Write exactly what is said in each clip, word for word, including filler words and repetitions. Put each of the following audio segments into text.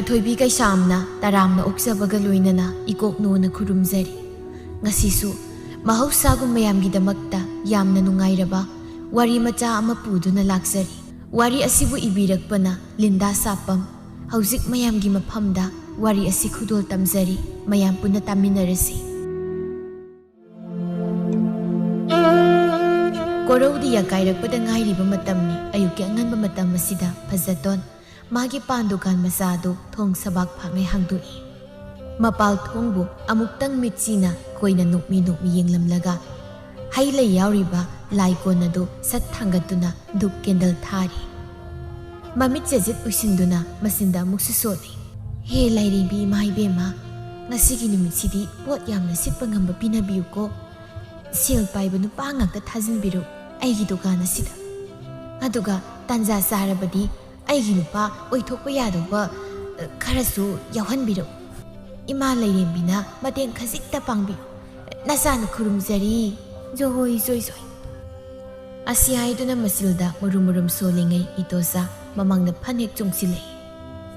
ꯊꯣꯏꯕꯤ ꯀꯩꯁꯥꯝꯅ ꯇꯔꯥꯝꯅ ꯑꯣꯛꯆꯕꯒ ꯂꯣꯏꯅꯅ ꯏꯀꯣꯛ ꯅꯣꯅ ꯈꯨꯔꯨꯝꯖꯔꯤ꯫ ꯉꯁꯤꯁꯨ ꯃꯍꯧꯁꯥꯒꯨꯝ ꯃꯌꯥꯝꯒꯤꯗꯃꯛꯇ ꯌꯥꯝꯅ ꯅꯨꯡꯉꯥꯏꯔꯕ ꯋꯥꯔꯤ ꯃꯆꯥ ꯑꯃ ꯄꯨꯗꯨꯅ ꯂꯥꯛꯆꯔꯤ꯫ ꯋꯥꯔꯤ ꯑꯁꯤꯕꯨ ꯏꯕꯤꯔꯛꯄꯅ ꯂꯤꯟꯗꯥ ꯁꯥꯄꯝ꯫ ꯍꯧꯖꯤꯛ ꯃꯌꯥꯝꯒꯤ ꯃꯐꯝꯗ ꯋꯥꯔꯤ ꯑꯁꯤ ꯈꯨꯗꯣꯜ ꯇꯝꯖꯔꯤ꯫ ꯃꯌꯥꯝ ꯄꯨꯟꯅ ꯇꯥꯃꯤꯟꯅꯔꯁꯤ꯫ ꯀꯣꯔꯧꯗꯤ ꯌꯥꯀꯥꯏꯔꯛꯄꯗ ꯉꯥꯏꯔꯤꯕ ꯃꯇꯝꯅꯤ꯫ ꯑꯌꯨꯛꯀꯤ ꯑꯉꯟꯕ ꯃꯇꯝ ꯑꯁꯤꯗ ꯐꯖꯇꯣꯟ ꯃꯥꯒꯤ ꯄꯥꯟ ꯗꯨꯀꯥꯟ ꯃꯆꯥ ꯑꯗꯨ ꯊꯣꯡ ꯁꯕꯥꯛ ꯐꯥꯛꯉꯩ ꯍꯥꯡꯗꯣꯛꯏ꯫ ꯃꯄꯥꯜ ꯊꯣꯡꯕꯨ ꯑꯃꯨꯛꯇꯪ ꯃꯤꯠꯁꯤꯅ ꯀꯣꯏꯅ ꯅꯣꯛꯃꯤ ꯅꯣꯛꯃꯤ ꯌꯦꯡꯂꯝꯂꯒ ꯍꯩ ꯂꯩ ꯌꯥꯎꯔꯤꯕ ꯂꯥꯏ ꯀꯣꯟ ꯑꯗꯨ ꯁꯠ ꯊꯥꯡꯒꯠꯇꯨꯅ ꯙꯨꯞ ꯀꯦꯟꯗꯜ ꯊꯥꯔꯤ꯫ ꯃꯃꯤꯠ ꯆꯦꯖꯤꯠ ꯎꯏꯁꯤꯟꯗꯨꯅ ꯃꯆꯤꯟꯗ ꯑꯃꯨꯛꯁꯨ ꯁꯣꯜꯂꯤ꯫ ꯍꯦ ꯂꯥꯏꯔꯦꯝꯕꯤ ꯏꯃꯥ ꯏꯕꯦꯝꯃ, ꯉꯁꯤꯒꯤ ꯅꯨꯃꯤꯠꯁꯤꯗꯤ ꯄꯣꯠ ꯌꯥꯝꯅ ꯁꯤꯠꯄ ꯉꯝꯕ ꯄꯤꯅꯕꯤꯌꯨꯀꯣ꯫ ꯁꯦꯜ ꯄꯥꯏꯕ ꯅꯨꯄꯥ ꯉꯥꯛꯇ ꯊꯥꯖꯤꯟꯕꯤꯔꯨ ꯑꯩꯒꯤ ꯗꯨꯀꯥꯟ ꯑꯁꯤꯗ꯫ ꯑꯗꯨꯒ ꯇꯥꯟꯖꯥ ꯆꯥꯔꯕꯗꯤ ꯑꯩꯒꯤ ꯅꯨꯄꯥ ꯑꯣꯏꯊꯣꯛꯄ ꯌꯥꯗꯧꯕ, ꯑ, ꯈꯔꯁꯨ ꯌꯥꯎꯍꯟꯕꯤꯔꯛꯎ꯫ ꯏꯃꯥ ꯂꯩꯔꯦꯝꯕꯤꯅ ꯃꯇꯦꯡ ꯈꯖꯤꯛꯇ ꯄꯥꯡꯕꯤꯌꯨ꯫ ꯅꯆꯥꯅ ꯈꯨꯔꯨꯝꯖꯔꯤ꯫ ꯖꯣꯏ, ꯖꯣꯏ, ꯖꯣꯏ꯫ ꯑꯁꯤ ꯍꯥꯏꯗꯨꯅ ꯃꯆꯤꯜꯗ ꯃꯨꯔꯨꯝ ꯃꯨꯔꯨꯝ ꯁꯣꯜꯂꯤꯉꯩ ꯏꯇꯣꯆꯥ ꯃꯃꯥꯡꯗ ꯐꯅꯦꯛ ꯆꯣꯡꯁꯤꯜꯂꯛꯏ꯫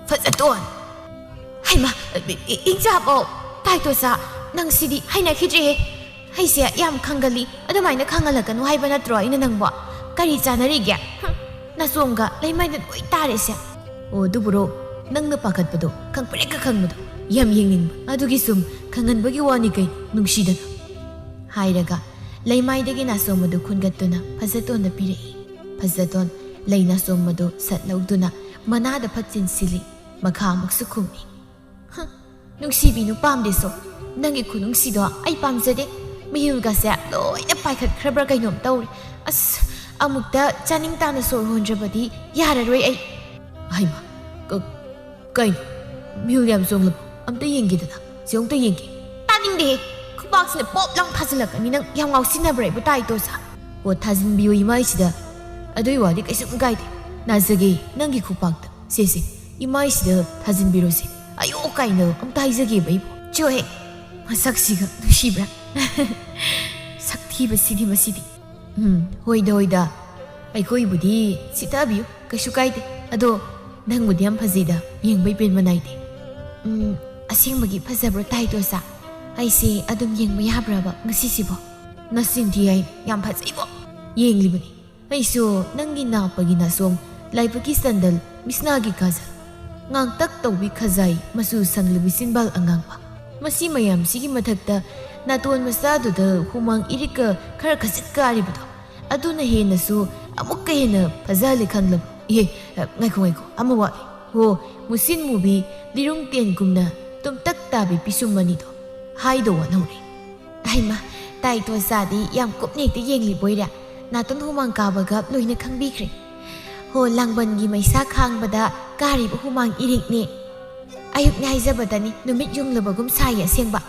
ꯐꯖꯇꯣꯟ! ꯍꯩꯃꯥ, ꯏ-, ꯏ-, ꯏꯪꯆꯥꯕꯧ! ꯇꯥꯏꯇꯣꯆꯥ, ꯅꯪ ꯁꯤꯗꯤ ꯍꯩꯅꯈꯤꯗ꯭ꯔꯦꯍꯦ꯫ ꯑꯩꯁꯦ ꯌꯥꯝ ꯈꯪꯒꯜꯂꯤ, ꯑꯗꯨꯃꯥꯏꯅ ꯈꯪꯍꯜꯂꯛꯀꯅꯨ ꯍꯥꯏꯕ ꯅꯠꯇ꯭ꯔꯣ ꯑꯩꯅ ꯅꯪꯕꯣ? ꯀꯔꯤ ꯆꯥꯟꯅꯔꯤꯒꯦ? ꯍꯨꯝ, ꯅꯥꯆꯣꯝꯒ ꯂꯩꯃꯥꯏꯗ ꯂꯣꯏ ꯇꯥꯔꯦꯁꯦ꯫ ꯑꯣ, ꯑꯗꯨꯕꯨꯔꯣ, ꯅꯪꯅ ꯄꯥꯈꯠꯄꯗꯣ, ꯈꯪꯄ꯭ꯔꯦꯛꯀ ꯈꯪꯕꯗꯣ, ꯌꯥꯝ ꯌꯦꯡꯅꯤꯡꯕ꯫ ꯑꯗꯨꯒꯤ ꯁꯨꯝ ꯈꯪꯍꯟꯕꯒꯤ ꯋꯥꯅꯤ ꯀꯩꯅꯣ, ꯅꯨꯡꯁꯤꯗꯅ꯫ ꯍꯥꯏꯔꯒ ꯂꯩꯃꯥꯏꯗꯒꯤ ꯅꯥꯆꯣꯝ ꯑꯗꯨ ꯈꯨꯟꯒꯠꯇꯨꯅ ꯐꯖꯇꯣꯟꯗ ꯄꯤꯔꯛꯏ꯫ ꯐꯖꯇꯣꯟ ꯂꯩ ꯅꯥꯆꯣꯝ ꯑꯗꯨ ꯁꯠ ꯂꯧꯗꯨꯅ ꯃꯅꯥꯗ ꯐꯠ ꯆꯤꯟꯁꯤꯜꯂꯤ, ꯃꯈꯥ ꯑꯃꯨꯛꯁꯨ ꯈꯨꯝꯃꯤ꯫ ꯍ, ꯅꯨꯡꯁꯤꯕꯤ ꯅꯨꯄꯥꯝꯗꯤꯁꯨ, ꯅꯪꯒꯤ ꯈꯨꯅꯨꯡꯁꯤꯗꯣ ꯑꯩ ꯄꯥꯝꯖꯗꯦ꯫ ꯃꯤꯍꯨꯜꯒꯁꯦ ꯂꯣꯏꯅ ꯄꯥꯏꯈꯠꯈ꯭ꯔꯕ꯭ꯔꯥ ꯀꯩꯅꯣꯝ ꯇꯧꯔꯦ꯫ ꯑꯁ, ꯑꯃꯨꯛꯇ ꯆꯥꯅꯤꯡ ꯇꯥꯅ ꯁꯣꯔ ꯍꯣꯟꯗ꯭ꯔꯕꯗꯤ ꯌꯥꯔꯔꯣꯏ ꯑꯩ꯫ ꯍꯩꯃꯥ, ꯀ-, ꯀꯩꯅꯣ? ꯃꯤꯍꯨꯜ ꯌꯥꯝ ꯆꯣꯡꯂꯕꯣ? ꯑꯝꯇ ꯌꯦꯡꯒꯦꯗꯅ꯫ ꯁꯤ ꯑꯝꯇ ꯌꯦꯡꯒꯦ꯫ ꯇꯥꯅꯤꯡꯗꯦꯍꯦ꯫ ꯈꯨꯕꯥꯛꯁꯤꯅ ꯄꯣꯞ ꯂꯥꯎ ꯊꯥꯖꯤꯜꯂꯛꯀꯅꯤ꯫ ꯅꯪ ꯌꯥꯝ ꯉꯥꯎꯁꯤꯟꯅꯕ꯭ꯔꯥ ꯑꯩꯕꯨ, ꯇꯥꯏꯇꯣꯆꯥ? ꯑꯣ, ꯊꯥꯖꯤꯟꯕꯤꯌꯨ ꯏꯃꯥꯏꯁꯤꯗ꯫ ꯑꯗꯨꯏ ꯋꯥꯗꯤ ꯀꯩꯁꯨꯝ ꯀꯥꯏꯗꯦ꯫ ꯅꯥꯖꯒꯦ ꯅꯪꯒꯤ ꯈꯨꯄꯥꯛꯇ꯫ ꯁꯦ, ꯁꯦ, ꯏꯃꯥꯏꯁꯤꯗ ꯊꯥꯖꯤꯟꯕꯤꯔꯣꯁꯦ꯫ ꯑꯌꯣ ꯀꯥꯏꯅ ꯑꯝꯇ ꯍꯥꯏꯖꯒꯦꯕ ꯑꯩꯕꯨ꯫ ꯆꯣꯍꯦ! ꯃꯁꯛꯁꯤꯒ ꯅꯨꯡꯁꯤꯕ꯭ꯔꯥ? ꯁꯛ ꯊꯤꯕꯁꯤꯗꯤ ꯃꯁꯤꯗꯤ꯫ ꯎꯝ, ꯍꯣꯏꯗ, ꯍꯣꯏꯗ꯫ ꯑꯩꯈꯣꯏꯕꯨꯗꯤ ꯁꯤꯊꯕꯤꯌꯨ, ꯀꯩꯁꯨ ꯀꯥꯏꯗꯦ꯫ ꯑꯗꯣ ꯅꯪꯕꯨꯗꯤ ꯌꯥꯝ ꯐꯖꯩꯗ, ꯌꯦꯡꯕꯩ ꯄꯦꯟꯕ ꯅꯥꯏꯗꯦ꯫ ꯎꯝ, ꯑꯁꯦꯡꯕꯒꯤ ꯐꯖꯕ꯭ꯔꯣ ꯇꯥꯏꯇꯣꯁꯥ? ꯑꯩꯁꯦ ꯑꯗꯨꯝ ꯌꯦꯡꯕ ꯌꯥꯕ꯭ꯔꯕ ꯉꯁꯤꯁꯤꯕꯣ? ꯅꯆꯤꯟ ꯊꯤ ꯍꯥꯏ, ꯌꯥꯝ ꯐꯖꯩꯕꯣ꯫ ꯌꯦꯡꯂꯤꯕꯅꯤ꯫ ꯑꯩꯁꯨ ꯅꯪꯒꯤ ꯅꯥꯞꯄꯒꯤ ꯅꯥꯁꯣꯝ, ꯂꯥꯏꯕꯛꯀꯤ ꯁꯟꯗꯜ, ꯃꯤꯁꯅꯥꯒꯤ ꯀꯥꯖꯜ, ꯉꯥꯡꯇꯛ ꯇꯧꯕꯤ ꯈꯖꯥꯏ, ꯃꯆꯨ ꯁꯪꯂꯕꯤ ꯆꯤꯟꯕꯥꯜ ꯑꯉꯥꯡꯕ꯫ ꯃꯁꯤ ꯃꯌꯥꯝꯁꯤꯒꯤ ꯃꯊꯛꯇ ꯅꯥꯇꯣꯟ ꯃꯆꯥꯗꯨꯗ ꯍꯨꯃꯥꯡ ꯏꯔꯤꯛꯀ ꯈꯔ ꯈꯖꯤꯛ ꯀꯥꯔꯤꯕꯗꯣ, ꯑꯗꯨꯅ ꯍꯦꯟꯅꯁꯨ ꯑꯃꯨꯛꯀ ꯍꯦꯟꯅ ꯐꯖꯍꯜꯂꯦ ꯈꯪꯂꯕ? ꯏꯍꯦ, ꯉꯥꯏꯈꯣ, ꯉꯥꯏꯈꯣ, ꯑꯃ ꯋꯥꯠꯂꯤ꯫ ꯍꯣ, ꯃꯨꯁꯤꯟ ꯃꯨꯕꯤ, ꯂꯤꯔꯨꯡ ꯇꯦꯟꯒꯨꯝꯅ ꯇꯨꯝꯇꯛ ꯇꯥꯕꯤ ꯄꯤꯁꯨꯝ ꯑꯅꯤꯗꯣ ꯍꯥꯏꯗꯧ ꯋꯥꯠꯍꯧꯔꯦ꯫ ꯍꯩꯃꯥ, ꯇꯥꯏꯇꯣ ꯆꯥꯗꯤ ꯌꯥꯝ ꯀꯨꯞꯅ ꯍꯦꯛꯇ ꯌꯦꯡꯂꯤꯕꯣꯏꯔꯦ꯫ ꯅꯥꯇꯣꯟ ꯍꯨꯃꯥꯡ ꯀꯥꯕꯒ ꯂꯣꯏꯅ ꯈꯪꯕꯤꯈ꯭ꯔꯦ꯫ ꯍꯣ, ꯂꯥꯡꯕꯟꯒꯤ ꯃꯩꯁꯥ ꯈꯥꯡꯕꯗ ꯀꯥꯔꯤꯕ ꯍꯨꯃꯥꯡ ꯏꯔꯤꯛꯅꯦ꯫ ꯑꯌꯨꯛꯅꯦ ꯍꯥꯏꯖꯕꯗꯅꯤ, ꯅꯨꯃꯤꯠ ꯌꯨꯡꯂꯕꯒꯨꯝ ꯁꯥꯏꯌꯦ ꯑꯁꯦꯡꯕ꯫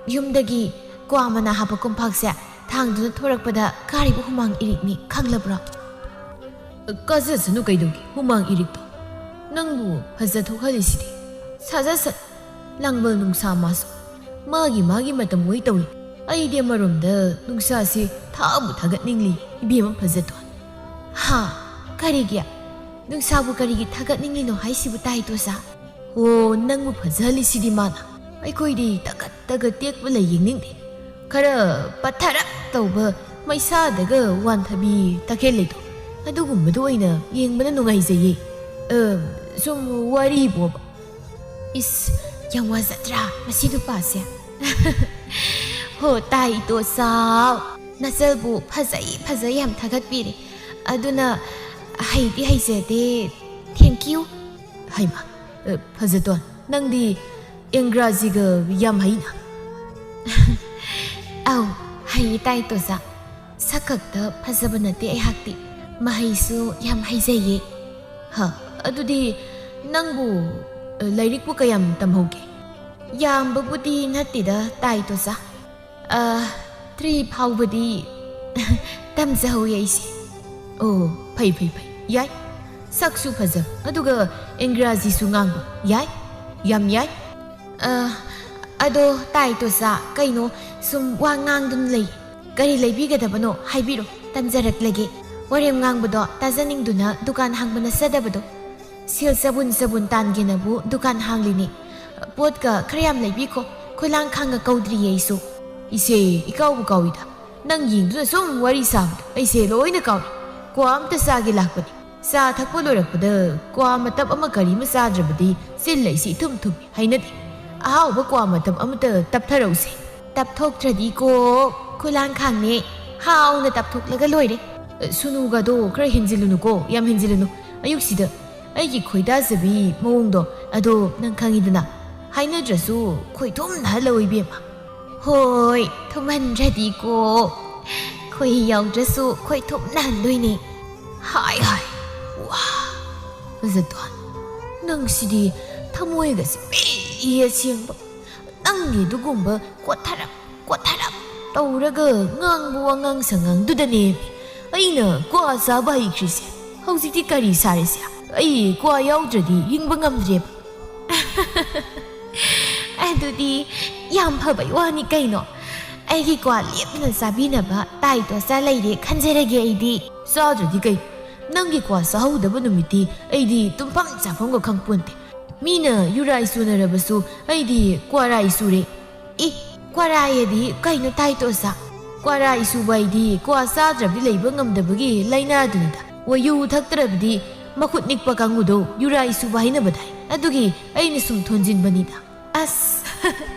ꯌꯨꯝꯗꯒꯤ ꯀ꯭ꯋꯥ ꯃꯅꯥ ꯍꯥꯞꯄ ꯀꯣꯝꯄꯥꯛꯁꯦ ꯊꯥꯡꯗꯨꯅ ꯊꯣꯔꯛꯄꯗ ꯀꯥꯔꯤꯕ ꯍꯨꯃꯥꯡ ꯏꯔꯤꯛꯅꯤ, ꯈꯪꯂꯕ꯭ꯔꯣ? ꯀꯥꯖꯁꯅꯨ ꯀꯩꯗꯧꯒꯦ, ꯍꯨꯃꯥꯡ ꯏꯔꯤꯛꯇꯣ꯫ ꯅꯪꯕꯨ ꯐꯖ ꯊꯣꯛꯍꯜꯂꯤꯁꯤꯗꯤ꯫ ꯁꯥꯖꯁꯠ, ꯂꯥꯡꯕꯜ ꯅꯨꯡꯁꯥ ꯃꯥꯁꯨ ꯃꯥꯒꯤ ꯃꯥꯒꯤ ꯃꯇꯝ ꯑꯣꯏ ꯇꯧꯔꯤ꯫ ꯑꯩꯗꯤ ꯑꯃꯔꯣꯝꯗ ꯅꯨꯡꯁꯥꯁꯦ ꯊꯥꯕꯨ ꯊꯥꯒꯠꯅꯤꯡꯂꯤ, ꯏꯕꯦꯝꯃ ꯐꯖꯊꯣꯟ꯫ ꯍꯥ? ꯀꯔꯤꯒꯤ? ꯅꯨꯡꯁꯥꯕꯨ ꯀꯔꯤꯒꯤ ꯊꯥꯒꯠꯅꯤꯡꯂꯤꯅꯣ ꯍꯥꯏꯁꯤꯕꯨ ꯇꯥꯏꯇꯣꯁꯥ? ꯑꯣ, ꯅꯪꯕꯨ ꯐꯖꯍꯜꯂꯤꯁꯤꯗꯤ ꯃꯥꯅ꯫ ꯑꯩꯈꯣꯏꯗꯤ ꯇꯒꯠ ꯇꯒꯠ ꯇꯦꯛꯄ ꯂꯩ ꯌꯦꯡꯅꯤꯡꯗꯦ꯫ ꯈꯔ ꯄꯠꯊꯔꯞ ꯇꯧꯕ ꯃꯩꯁꯥꯗꯒ ꯋꯥꯟꯊꯕꯤ ꯇꯈꯦꯜ ꯂꯩꯗꯣ, ꯑꯗꯨꯒꯨꯝꯕꯗꯣ ꯑꯣꯏꯅ ꯌꯦꯡꯕꯅ ꯅꯨꯡꯉꯥꯏꯖꯩꯌꯦ꯫ ꯑ, ꯁꯨꯝ ꯋꯥꯔꯤ ꯕꯣꯕ꯫ ꯏꯁ, ꯌꯥꯝ ꯋꯥꯖꯗ꯭ꯔꯥ ꯃꯁꯤ ꯅꯨꯄꯥꯁꯦ? ꯍꯣ, ꯇꯥꯏꯇꯣ ꯆꯥꯎ꯫ ꯅꯆꯜꯕꯨ ꯐꯖꯩ ꯐꯖꯩ ꯌꯥꯝ ꯊꯥꯒꯠꯄꯤꯔꯦ꯫ ꯑꯗꯨꯅ ꯍꯩꯗꯤ ꯍꯩꯖꯗꯦ꯫ Thank you꯫ ꯍꯩꯃꯥ, ꯑ, ꯐꯖꯗꯣꯟ, ꯅꯪꯗꯤ ꯏꯪꯒ꯭ꯔꯥꯖꯤꯒ ꯌꯥꯝ ꯍꯩꯅ? ꯑꯧ, ꯍꯩꯌꯦ ꯇꯥꯏꯇꯣꯖꯥ꯫ ꯁꯛ ꯈꯛꯇ ꯐꯖꯕ ꯅꯠꯇꯦ ꯑꯩꯍꯥꯛꯇꯤ, ꯃꯍꯩꯁꯨ ꯌꯥꯝ ꯍꯩꯖꯩꯌꯦ꯫ ꯍ, ꯑꯗꯨꯗꯤ ꯅꯪꯕꯨ, ꯑ, ꯂꯥꯏꯔꯤꯛꯄꯨ ꯀꯌꯥꯝ ꯇꯝꯍꯧꯒꯦ? ꯌꯥꯝꯕꯕꯨꯗꯤ ꯅꯠꯇꯦꯗ ꯇꯥꯏꯇꯣꯖꯥ꯫ ꯑ, three ꯐꯥꯎꯕꯗꯤ ꯇꯝꯖꯍꯧꯋꯤ ꯑꯩꯁꯦ꯫ ꯑꯣ, ꯐꯩ, ꯐꯩ, ꯐꯩ꯫ ꯌꯥꯏ꯫ ꯁꯛꯁꯨ ꯐꯖ, ꯑꯗꯨꯒ ꯏꯪꯒ꯭ꯔꯥꯖꯤꯁꯨ ꯉꯥꯡꯕ꯫ ꯌꯥꯏ꯫ ꯌꯥꯝ ꯌꯥꯏ꯫ ꯑ, ꯑꯗꯣ ꯇꯥꯏꯇꯣꯖꯥ, ꯀꯩꯅꯣ ꯁꯨꯝ ꯋꯥ ꯉꯥꯡꯗꯨꯅ ꯂꯩ? ꯀꯔꯤ ꯂꯩꯕꯤꯒꯗꯕꯅꯣ ꯍꯥꯏꯕꯤꯔꯣ, ꯇꯝꯖꯔꯛꯂꯒꯦ꯫ ꯋꯥꯔꯦꯝ ꯉꯥꯡꯕꯗꯣ ꯇꯥꯖꯅꯤꯡꯗꯨꯅ ꯗꯨꯀꯥꯟ ꯍꯥꯡꯕ ꯅꯠꯆꯗꯕꯗꯣ꯫ ꯁꯦꯜ ꯆꯕꯨꯟ ꯆꯕꯨꯟ ꯇꯥꯟꯒꯦꯅꯕꯨ ꯗꯨꯀꯥꯟ ꯍꯥꯡꯂꯤꯅꯤ꯫ ꯄꯣꯠꯀ ꯈꯔ ꯌꯥꯝ ꯂꯩꯕꯤꯈꯣ, ꯈꯣꯏꯂꯥꯡ ꯈꯥꯡꯒ ꯀꯧꯗ꯭ꯔꯤꯌꯦ ꯑꯩꯁꯨ꯫ ꯏꯆꯦ, ꯏꯀꯥꯎꯕꯨ ꯀꯥꯎꯏꯗ꯫ ꯅꯪ ꯌꯦꯡꯗꯨꯅ ꯁꯨꯝ ꯋꯥꯔꯤ ꯁꯥꯕꯗꯣ ꯑꯩꯁꯦ ꯂꯣꯏꯅ ꯀꯥꯎꯔꯦ꯫ ꯀ꯭ꯋꯥ ꯑꯝꯇ ꯆꯥꯒꯦ ꯂꯥꯛꯄꯅꯤ꯫ ꯆꯥ ꯊꯛꯄ ꯂꯣꯏꯔꯛꯄꯗ ꯀ꯭ꯋꯥ ꯃꯇꯞ ꯑꯃ ꯀꯔꯤ ꯑꯃ ꯆꯥꯗ꯭ꯔꯕꯗꯤ ꯆꯤꯜ ꯑꯩꯁꯤ ꯏꯊꯨꯝ ꯊꯨꯝꯃꯤ, ꯍꯩꯅꯗꯦ꯫ ꯑꯍꯥꯎꯕ ꯀ꯭ꯋꯥ ꯃꯇꯞ ꯑꯃꯇ ꯇꯞꯊꯔꯧꯁꯦ꯫ ꯇꯞꯊꯣꯛꯇ꯭ꯔꯗꯤꯀꯣ, ꯈꯨꯂꯥꯡ ꯈꯥꯡꯅꯦ꯫ ꯍꯥꯎꯅ ꯇꯞꯊꯣꯛꯂꯒ ꯂꯣꯏꯔꯦ꯫ ꯑ, ꯁꯨꯅꯨꯒꯗꯣ ꯈꯔ ꯍꯦꯟꯖꯤꯜꯂꯨꯅꯨꯀꯣ, ꯌꯥꯝ ꯍꯦꯟꯖꯤꯜꯂꯨꯅꯨ꯫ ꯑꯌꯨꯛꯁꯤꯗ ꯑꯩꯒꯤ ꯈꯣꯏꯗꯥꯖꯕꯤ ꯃꯑꯣꯡꯗꯣ, ꯑꯗꯣ ꯅꯪ ꯈꯪꯉꯤꯗꯅ꯫ ꯍꯥꯏꯅꯗ꯭ꯔꯁꯨ ꯈꯣꯏꯊꯨꯝꯅ ꯍꯜꯂꯣ ꯏꯕꯦꯝꯃ꯫ ꯍꯣꯏ, ꯊꯨꯝꯍꯟꯗ꯭ꯔꯗꯤꯀꯣ꯫ ꯈꯣꯏꯍꯤ ꯌꯥꯎꯗ꯭ꯔꯁꯨ ꯈꯣꯏꯊꯨꯝꯅ ꯍꯟꯗꯣꯏꯅꯦ꯫ ꯍꯥꯏ ꯍꯥꯏ, ꯋꯥ, ꯐꯖꯗꯣꯟ꯫ ꯅꯪꯁꯤꯗꯤ ꯊꯃꯣꯏꯒꯁꯦ ꯄꯦꯛꯏ ꯑꯁꯦꯡꯕ꯫ ꯅꯪꯒꯤ ꯑꯗꯨꯒꯨꯝꯕ ꯀꯣꯠꯊꯔꯞ ꯀꯣꯠꯊꯔꯞ ꯇꯧꯔꯒ ꯉꯥꯡꯕ ꯋꯥꯉꯥꯡ ꯁꯉꯥꯡꯗꯨꯗꯅꯦ ꯑꯩꯅ ꯀ꯭ꯋꯥ ꯆꯥꯕ ꯍꯩꯈ꯭ꯔꯤꯁꯦ꯫ ꯍꯧꯖꯤꯛꯇꯤ ꯀꯔꯤ ꯁꯥꯔꯤꯁꯦ? ꯑꯩ ꯀ꯭ꯋꯥ ꯌꯥꯎꯗ꯭ꯔꯗꯤ ꯍꯤꯡꯕ ꯉꯝꯗ꯭ꯔꯦꯕ꯫ ꯑꯗꯨꯗꯤ ꯌꯥꯝ ꯐꯕꯩ ꯋꯥꯅꯤ ꯀꯩꯅꯣ꯫ ꯑꯩꯒꯤ ꯀ꯭ꯋꯥ ꯂꯦꯞꯇꯅ ꯆꯥꯕꯤꯅꯕ ꯇꯥꯏ ꯇꯣꯁꯥ ꯂꯩꯔꯦ ꯈꯟꯖꯔꯒꯦ ꯑꯩꯗꯤ꯫ ꯆꯥꯗ꯭ꯔꯗꯤ ꯀꯩ? ꯅꯪꯒꯤ ꯀ꯭ꯋꯥ ꯆꯥꯍꯧꯗꯕ ꯅꯨꯃꯤꯠꯇꯤ ꯑꯩꯗꯤ ꯇꯨꯝꯐꯝ ꯆꯥꯐꯝꯒ ꯈꯪꯄꯣꯟꯇꯦ꯫ ꯃꯤꯅ ꯌꯨꯔꯥꯏ ꯁꯨꯅꯔꯕꯁꯨ ꯑꯩꯗꯤ ꯀ꯭ꯋꯥꯔꯥꯏ ꯁꯨꯔꯦ꯫ ꯏ, ꯀ꯭ꯋꯥꯔꯥꯏ ꯑꯗꯤ ꯀꯩꯅꯣ ꯇꯥꯏ ꯇꯣꯁꯥ? ꯀ꯭ꯋꯥꯔꯥꯏ ꯁꯨꯕ ꯍꯥꯏꯗꯤ ꯀ꯭ꯋꯥ ꯆꯥꯗ꯭ꯔꯕꯗꯤ ꯂꯩꯕ ꯉꯝꯗꯕꯒꯤ ꯂꯥꯏꯅꯥꯗꯨꯅꯤꯗ꯫ ꯋꯥꯌꯨ ꯊꯛꯇ꯭ꯔꯕꯗꯤ ꯃꯈꯨꯠ ꯅꯤꯛꯄ ꯀꯥꯡꯕꯨꯗꯣ ꯌꯨꯔꯥꯏ ꯁꯨꯕ ꯍꯥꯏꯅꯕꯗꯥꯏ꯫ ꯑꯗꯨꯒꯤ ꯑꯩꯅ ꯁꯨꯝ ꯊꯣꯟꯖꯤꯟꯕꯅꯤꯗ꯫ ꯑꯁ,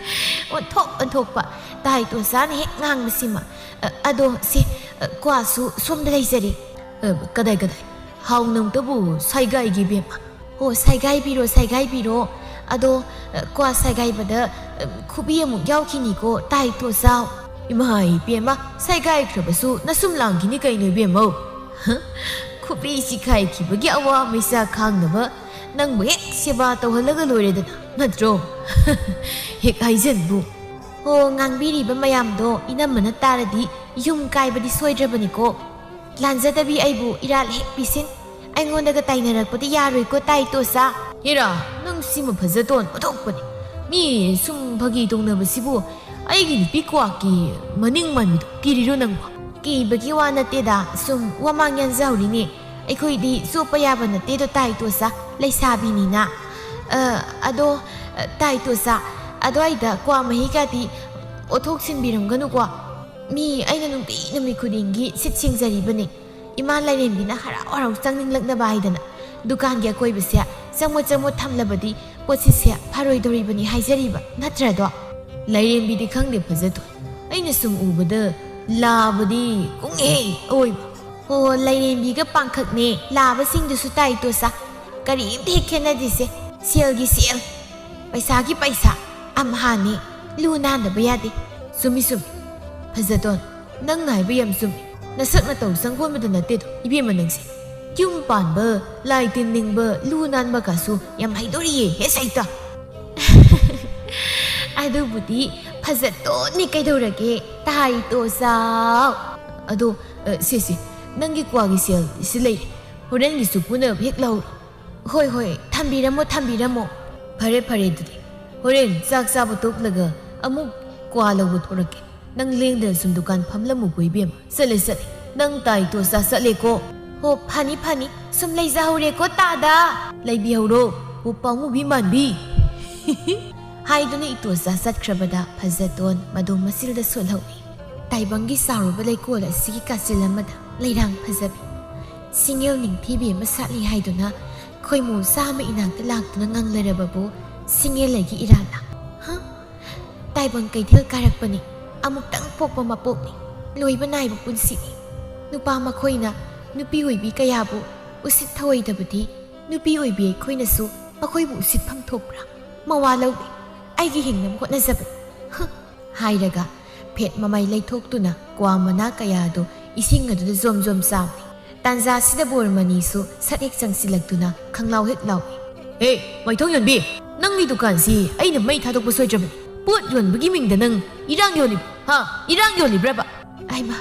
ꯑꯣꯟꯊꯣꯛ ꯑꯣꯟꯊꯣꯛꯄ꯫ ꯇꯥꯏ ꯇꯣꯁꯥꯅ ꯍꯦꯛ ꯉꯥꯡꯕꯁꯤꯃ꯫ ꯑ, ꯑꯗꯣ ꯁꯦ, ꯑ, ꯀ꯭ꯋꯥꯁꯨ ꯁꯣꯝꯗ ꯂꯩꯖꯔꯤ꯫ ꯑ, ꯀꯗꯥꯏ, ꯀꯗꯥꯏ? ꯍꯥꯎꯅ ꯑꯝꯇꯕꯨ ꯁꯥꯏꯒꯥꯏꯒꯦ ꯏꯕꯦꯝꯃ꯫ ꯑꯣ, ꯁꯥꯏꯒꯥꯏꯕꯤꯔꯣ, ꯁꯥꯏꯒꯥꯏꯕꯤꯔꯣ꯫ ꯑꯗꯣ, ꯑ, ꯀ꯭ꯋꯥ ꯁꯥꯏꯒꯥꯏꯕꯗ, ꯑ, ꯈꯨꯕꯤ ꯑꯃꯨꯛ ꯌꯥꯎꯈꯤꯅꯤꯀꯣ, ꯇꯥꯏ ꯇꯣꯁꯥ꯫ ꯏꯃꯥ ꯏꯕꯦꯝꯃ, ꯁꯥꯏꯒꯥꯏꯈ꯭ꯔꯕꯁꯨ ꯅꯁꯨꯝ ꯂꯥꯡꯈꯤꯅꯤ ꯀꯩꯅꯣ ꯏꯕꯦꯝꯃꯧ꯫ ꯍ? ꯈꯨꯕꯤ ꯁꯤꯈꯥꯏꯈꯤꯕꯒꯤ ꯑꯋꯥ ꯃꯩꯁꯥ ꯈꯥꯡꯅꯕ ꯅꯪꯕꯨ ꯍꯦꯛ ꯁꯦꯕꯥ ꯇꯧꯍꯜꯂꯒ ꯂꯣꯏꯔꯦꯗꯅ, ꯅꯠꯇ꯭ꯔꯣ? ꯍꯦꯛ ꯍꯥꯏꯖꯟꯕꯨ꯫ ꯍꯣ, ꯉꯥꯡꯕꯤꯔꯤꯕ ꯃꯌꯥꯝꯗꯣ ꯏꯅꯝꯃꯅ ꯇꯥꯔꯗꯤ ꯌꯨꯝ ꯀꯥꯏꯕꯗꯤ ꯁꯣꯏꯗ꯭ꯔꯕꯅꯤꯀꯣ꯫ ꯂꯥꯟꯖꯗꯕꯤ ꯑꯩꯕꯨ ꯏꯔꯥꯜ ꯍꯦꯛ ꯄꯤꯁꯤꯟ꯫ ꯑꯩꯉꯣꯟꯗꯒ ꯇꯥꯏꯅꯔꯛꯄꯗꯤ ꯌꯥꯔꯣꯏꯀꯣ ꯇꯥꯏ ꯇꯣꯁꯥ꯫ ꯍꯦꯔꯥ, ꯅꯪ ꯁꯤꯃ ꯐꯖꯇꯣꯟ ꯑꯣꯟꯊꯣꯛꯄꯅꯤ꯫ ꯃꯤ ꯁꯨꯝ ꯐꯥꯒꯤ ꯇꯧꯅꯕꯁꯤꯕꯨ ꯑꯩꯒꯤ ꯅꯨꯄꯤ ꯀ꯭ꯋꯥꯛꯀꯤ ꯃꯅꯤꯡ ꯃꯥꯟꯕꯤꯗꯣ ꯀꯤꯔꯤꯔꯣ ꯅꯪꯕꯣ? ꯀꯤꯕꯒꯤ ꯋꯥ ꯅꯠꯇꯦꯗ, ꯁꯨꯝ ꯋꯥꯃꯥꯡ ꯌꯥꯟꯖꯍꯧꯔꯤꯅꯦ꯫ ꯑꯩꯈꯣꯏꯗꯤ ꯆꯣꯞꯄ ꯌꯥꯕ ꯅꯠꯇꯦꯗꯣ ꯇꯥꯏ ꯇꯣꯁꯥ, ꯂꯩꯁꯥꯕꯤꯅꯤꯅ꯫ ꯑ, ꯑꯗꯣ, ꯑ, ꯇꯥꯏ ꯇꯣꯁꯥ, ꯑꯗ꯭ꯋꯥꯏꯗ ꯀ꯭ꯋꯥ ꯃꯍꯤꯒꯗꯤ ꯑꯣꯊꯣꯛ ꯁꯤꯟꯕꯤꯔꯝꯒꯅꯨꯀꯣ꯫ ꯃꯤ ꯑꯩꯅ ꯅꯨꯡꯇꯤ ꯅꯨꯃꯤꯠ ꯈꯨꯗꯤꯡꯒꯤ ꯁꯤꯠ ꯁꯦꯡꯖꯔꯤꯕꯅꯤ꯫ ꯏꯃꯥ ꯂꯥꯏꯔꯦꯝꯕꯤꯅ ꯍꯔꯥꯎ ꯍꯔꯥꯎ ꯆꯪꯅꯤꯡꯂꯛꯅꯕ ꯍꯥꯏꯗꯅ ꯗꯨꯀꯥꯟꯒꯤ ꯑꯀꯣꯏꯕꯁꯦ ꯆꯃꯣꯠ ꯆꯃꯣꯠ ꯊꯝꯂꯕꯗꯤ ꯄꯣꯠꯁꯤꯠꯁꯦ ꯐꯔꯣꯏꯗꯧꯔꯤꯕꯅꯤ ꯍꯥꯏꯖꯔꯤꯕ ꯅꯠꯇ꯭ꯔꯗꯣ? ꯂꯥꯏꯔꯦꯝꯕꯤꯗꯤ ꯈꯪꯗꯦ ꯐꯖꯊꯣꯏ, ꯑꯩꯅ ꯁꯨꯝ ꯎꯕꯗ ꯂꯥꯕꯗꯤ ꯀꯨꯡꯍꯦ ꯑꯣꯏꯕ꯫ ꯑꯣ, ꯂꯥꯏꯔꯦꯝꯕꯤꯒ ꯄꯥꯡꯈꯛꯅꯦ ꯂꯥꯕꯁꯤꯡꯗꯨꯁꯨ ꯇꯥꯏ ꯇꯣꯁꯥ꯫ ꯀꯔꯤꯝꯇ ꯍꯦꯛ ꯈꯦꯠꯅꯗꯦꯁꯦ꯫ ꯁꯦꯜꯒꯤ ꯁꯦꯜ, ꯄꯩꯁꯥꯒꯤ ꯄꯩꯁꯥ꯫ ꯑꯝꯍꯥꯅꯤ, ꯂꯨ ꯅꯥꯟꯗꯕ ꯌꯥꯗꯦ꯫ ꯆꯨꯝꯃꯤ, ꯆꯨꯝꯃꯤ꯫ ꯐꯖꯇꯣꯟ, ꯅꯪꯅ ꯍꯥꯏꯕ ꯌꯥꯝ ꯆꯨꯝꯃꯤ꯫ ꯅꯁꯛ ꯅꯇꯧ ꯁꯪꯒꯣꯟꯕꯗ ꯅꯠꯇꯦꯗꯣ ꯏꯕꯦꯝꯃ ꯅꯪꯁꯦ꯫ ꯌꯨꯝ ꯄꯥꯟꯕ, ꯂꯥꯏ ꯇꯤꯟ ꯅꯤꯡꯕ, ꯂꯨ ꯅꯥꯟꯕ ꯀꯥꯁꯨ ꯌꯥꯝ ꯍꯩꯗꯣꯔꯤꯌꯦ ꯍꯦ ꯁꯩꯇ꯫ ꯑꯗꯨꯕꯨꯗꯤ ꯐꯖꯇꯣꯟꯅꯤ ꯀꯩꯗꯧꯔꯒꯦ, ꯇꯥꯏ ꯇꯣꯁꯥꯎ꯫ ꯑꯗꯣ, ꯑ, ꯁꯦ, ꯁꯦ, ꯅꯪꯒꯤ ꯀ꯭ꯋꯥꯒꯤ ꯁꯦꯜ ꯁꯤ ꯂꯩꯔꯦ꯫ ꯍꯣꯔꯦꯟꯒꯤꯁꯨ ꯄꯨꯅꯕ ꯍꯦꯛ ꯂꯧꯔꯣ꯫ ꯍꯣꯏ, ꯍꯣꯏ, ꯊꯝꯕꯤꯔꯝꯃꯣ, ꯊꯝꯕꯤꯔꯝꯃꯣ꯫ ꯐꯔꯦ, ꯐꯔꯦ, ꯑꯗꯨꯗꯤ ꯍꯣꯔꯦꯟ ꯆꯥꯛ ꯆꯥꯕ ꯇꯣꯛꯂꯒ ꯑꯃꯨꯛ ꯀ꯭ꯋꯥ ꯂꯧꯕ ꯊꯣꯔꯛꯀꯦ꯫ ꯅꯪ ꯂꯦꯡꯗꯅ ꯁꯨꯝ ꯗꯨꯀꯥꯟ ꯐꯝꯂꯝꯃꯨꯀꯣ ꯏꯕꯦꯝꯃ꯫ ꯆꯠꯂꯦ, ꯆꯠꯂꯦ꯫ ꯅꯪ ꯇꯥꯏ ꯇꯣꯁꯥ ꯆꯠꯂꯦꯀꯣ꯫ ꯍꯣ, ꯐꯅꯤ, ꯐꯅꯤ꯫ ꯁꯨꯝ ꯂꯩꯖꯍꯧꯔꯦꯀꯣ ꯇꯥꯗ꯫ ꯂꯩꯕꯤꯍꯧꯔꯣ꯫ ꯍꯣ, ꯄꯥꯎꯃꯨꯕꯤ ꯃꯥꯟꯕꯤ꯫ ꯍꯥꯏꯗꯨꯅ ꯏꯇꯣꯁꯥ ꯆꯠꯈ꯭ꯔꯕꯗ ꯐꯖꯇꯣꯟ ꯃꯗꯣ ꯃꯆꯤꯜꯗ ꯁꯣꯜꯍꯧꯏ꯫ ꯇꯥꯏꯕꯪꯒꯤ ꯆꯥꯎꯔꯕ ꯂꯩꯀꯣꯜ ꯑꯁꯤꯒꯤ ꯀꯥꯆꯤꯜ ꯑꯃꯗ ꯂꯩꯔꯥꯡ ꯐꯖꯕꯤ, ꯁꯤꯡꯉꯦꯜ ꯅꯤꯡꯊꯤꯕꯤ ꯑꯃ ꯁꯥꯠꯂꯤ ꯍꯥꯏꯗꯨꯅ ꯈꯣꯏꯃꯨ ꯆꯥꯝꯃ ꯏꯅꯥꯛꯇ ꯂꯥꯛꯇꯨꯅ ꯉꯪꯂꯔꯕꯕꯨ ꯁꯤꯡꯉꯦꯜ ꯑꯩꯒꯤ ꯏꯔꯥꯜꯂ? ꯍ? ꯇꯥꯏꯕꯪ ꯀꯩꯊꯦꯜ ꯀꯥꯔꯛꯄꯅꯤ, ꯑꯃꯨꯛꯇꯪ ꯄꯣꯛꯄ ꯃꯄꯣꯛꯅꯤ, ꯂꯣꯏꯕ ꯅꯥꯏꯕ ꯄꯨꯟꯁꯤꯅꯤ꯫ ꯅꯨꯄꯥ ꯃꯈꯣꯏꯅ ꯅꯨꯄꯤ ꯑꯣꯏꯕꯤ ꯀꯌꯥꯕꯨ ꯎꯁꯤꯠ ꯊꯑꯣꯏꯗꯕꯗꯤ ꯅꯨꯄꯤ ꯑꯣꯏꯕꯤ ꯑꯩꯈꯣꯏꯅꯁꯨ ꯃꯈꯣꯏꯕꯨ ꯎꯁꯤꯠꯐꯝ ꯊꯣꯛꯄ꯭ꯔꯥ? ꯃꯋꯥ ꯂꯧꯗꯦ, ꯑꯩꯒꯤ ꯍꯤꯡꯅꯕ ꯍꯣꯠꯅꯖꯕꯅꯤ꯫ ꯍ! ꯍꯥꯏꯔꯒ ꯐꯦꯠ ꯃꯃꯥꯏ ꯂꯩꯊꯣꯛꯇꯨꯅ ꯀ꯭ꯋꯥ ꯃꯅꯥ ꯀꯌꯥ ꯑꯗꯨ ꯏꯁꯤꯡ ꯑꯗꯨꯗ ꯖꯣꯝ ꯖꯣꯝ ꯆꯥꯕꯅꯤ꯫ ꯇꯥꯟꯖꯥꯁꯤꯗ ꯕꯣꯔꯃꯅꯤꯁꯨ ꯁꯠ ꯍꯦꯛ ꯆꯪꯁꯤꯜꯂꯛꯇꯨꯅ ꯈꯪꯂꯥꯎ ꯍꯦꯛ ꯂꯥꯎꯏ꯫ ꯍꯦ, ꯃꯥꯏꯊꯣꯡ ꯌꯣꯟꯕꯤ, ꯅꯪꯒꯤ ꯗꯨꯀꯥꯟꯁꯤ ꯑꯩꯅ ꯃꯩ ꯊꯥꯗꯣꯛꯄ ꯁꯣꯏꯗ꯭ꯔꯕꯅꯤ꯫ ꯄꯣꯠ ꯌꯣꯟꯕꯒꯤ ꯃꯤꯡꯗ ꯅꯪ ꯏꯔꯥꯡ ꯌꯣꯜꯂꯤꯕ? ꯍꯥ? ꯏꯔꯥꯡ ꯌꯣꯜꯂꯤꯕ꯭ꯔꯕ? ꯑꯩꯃ,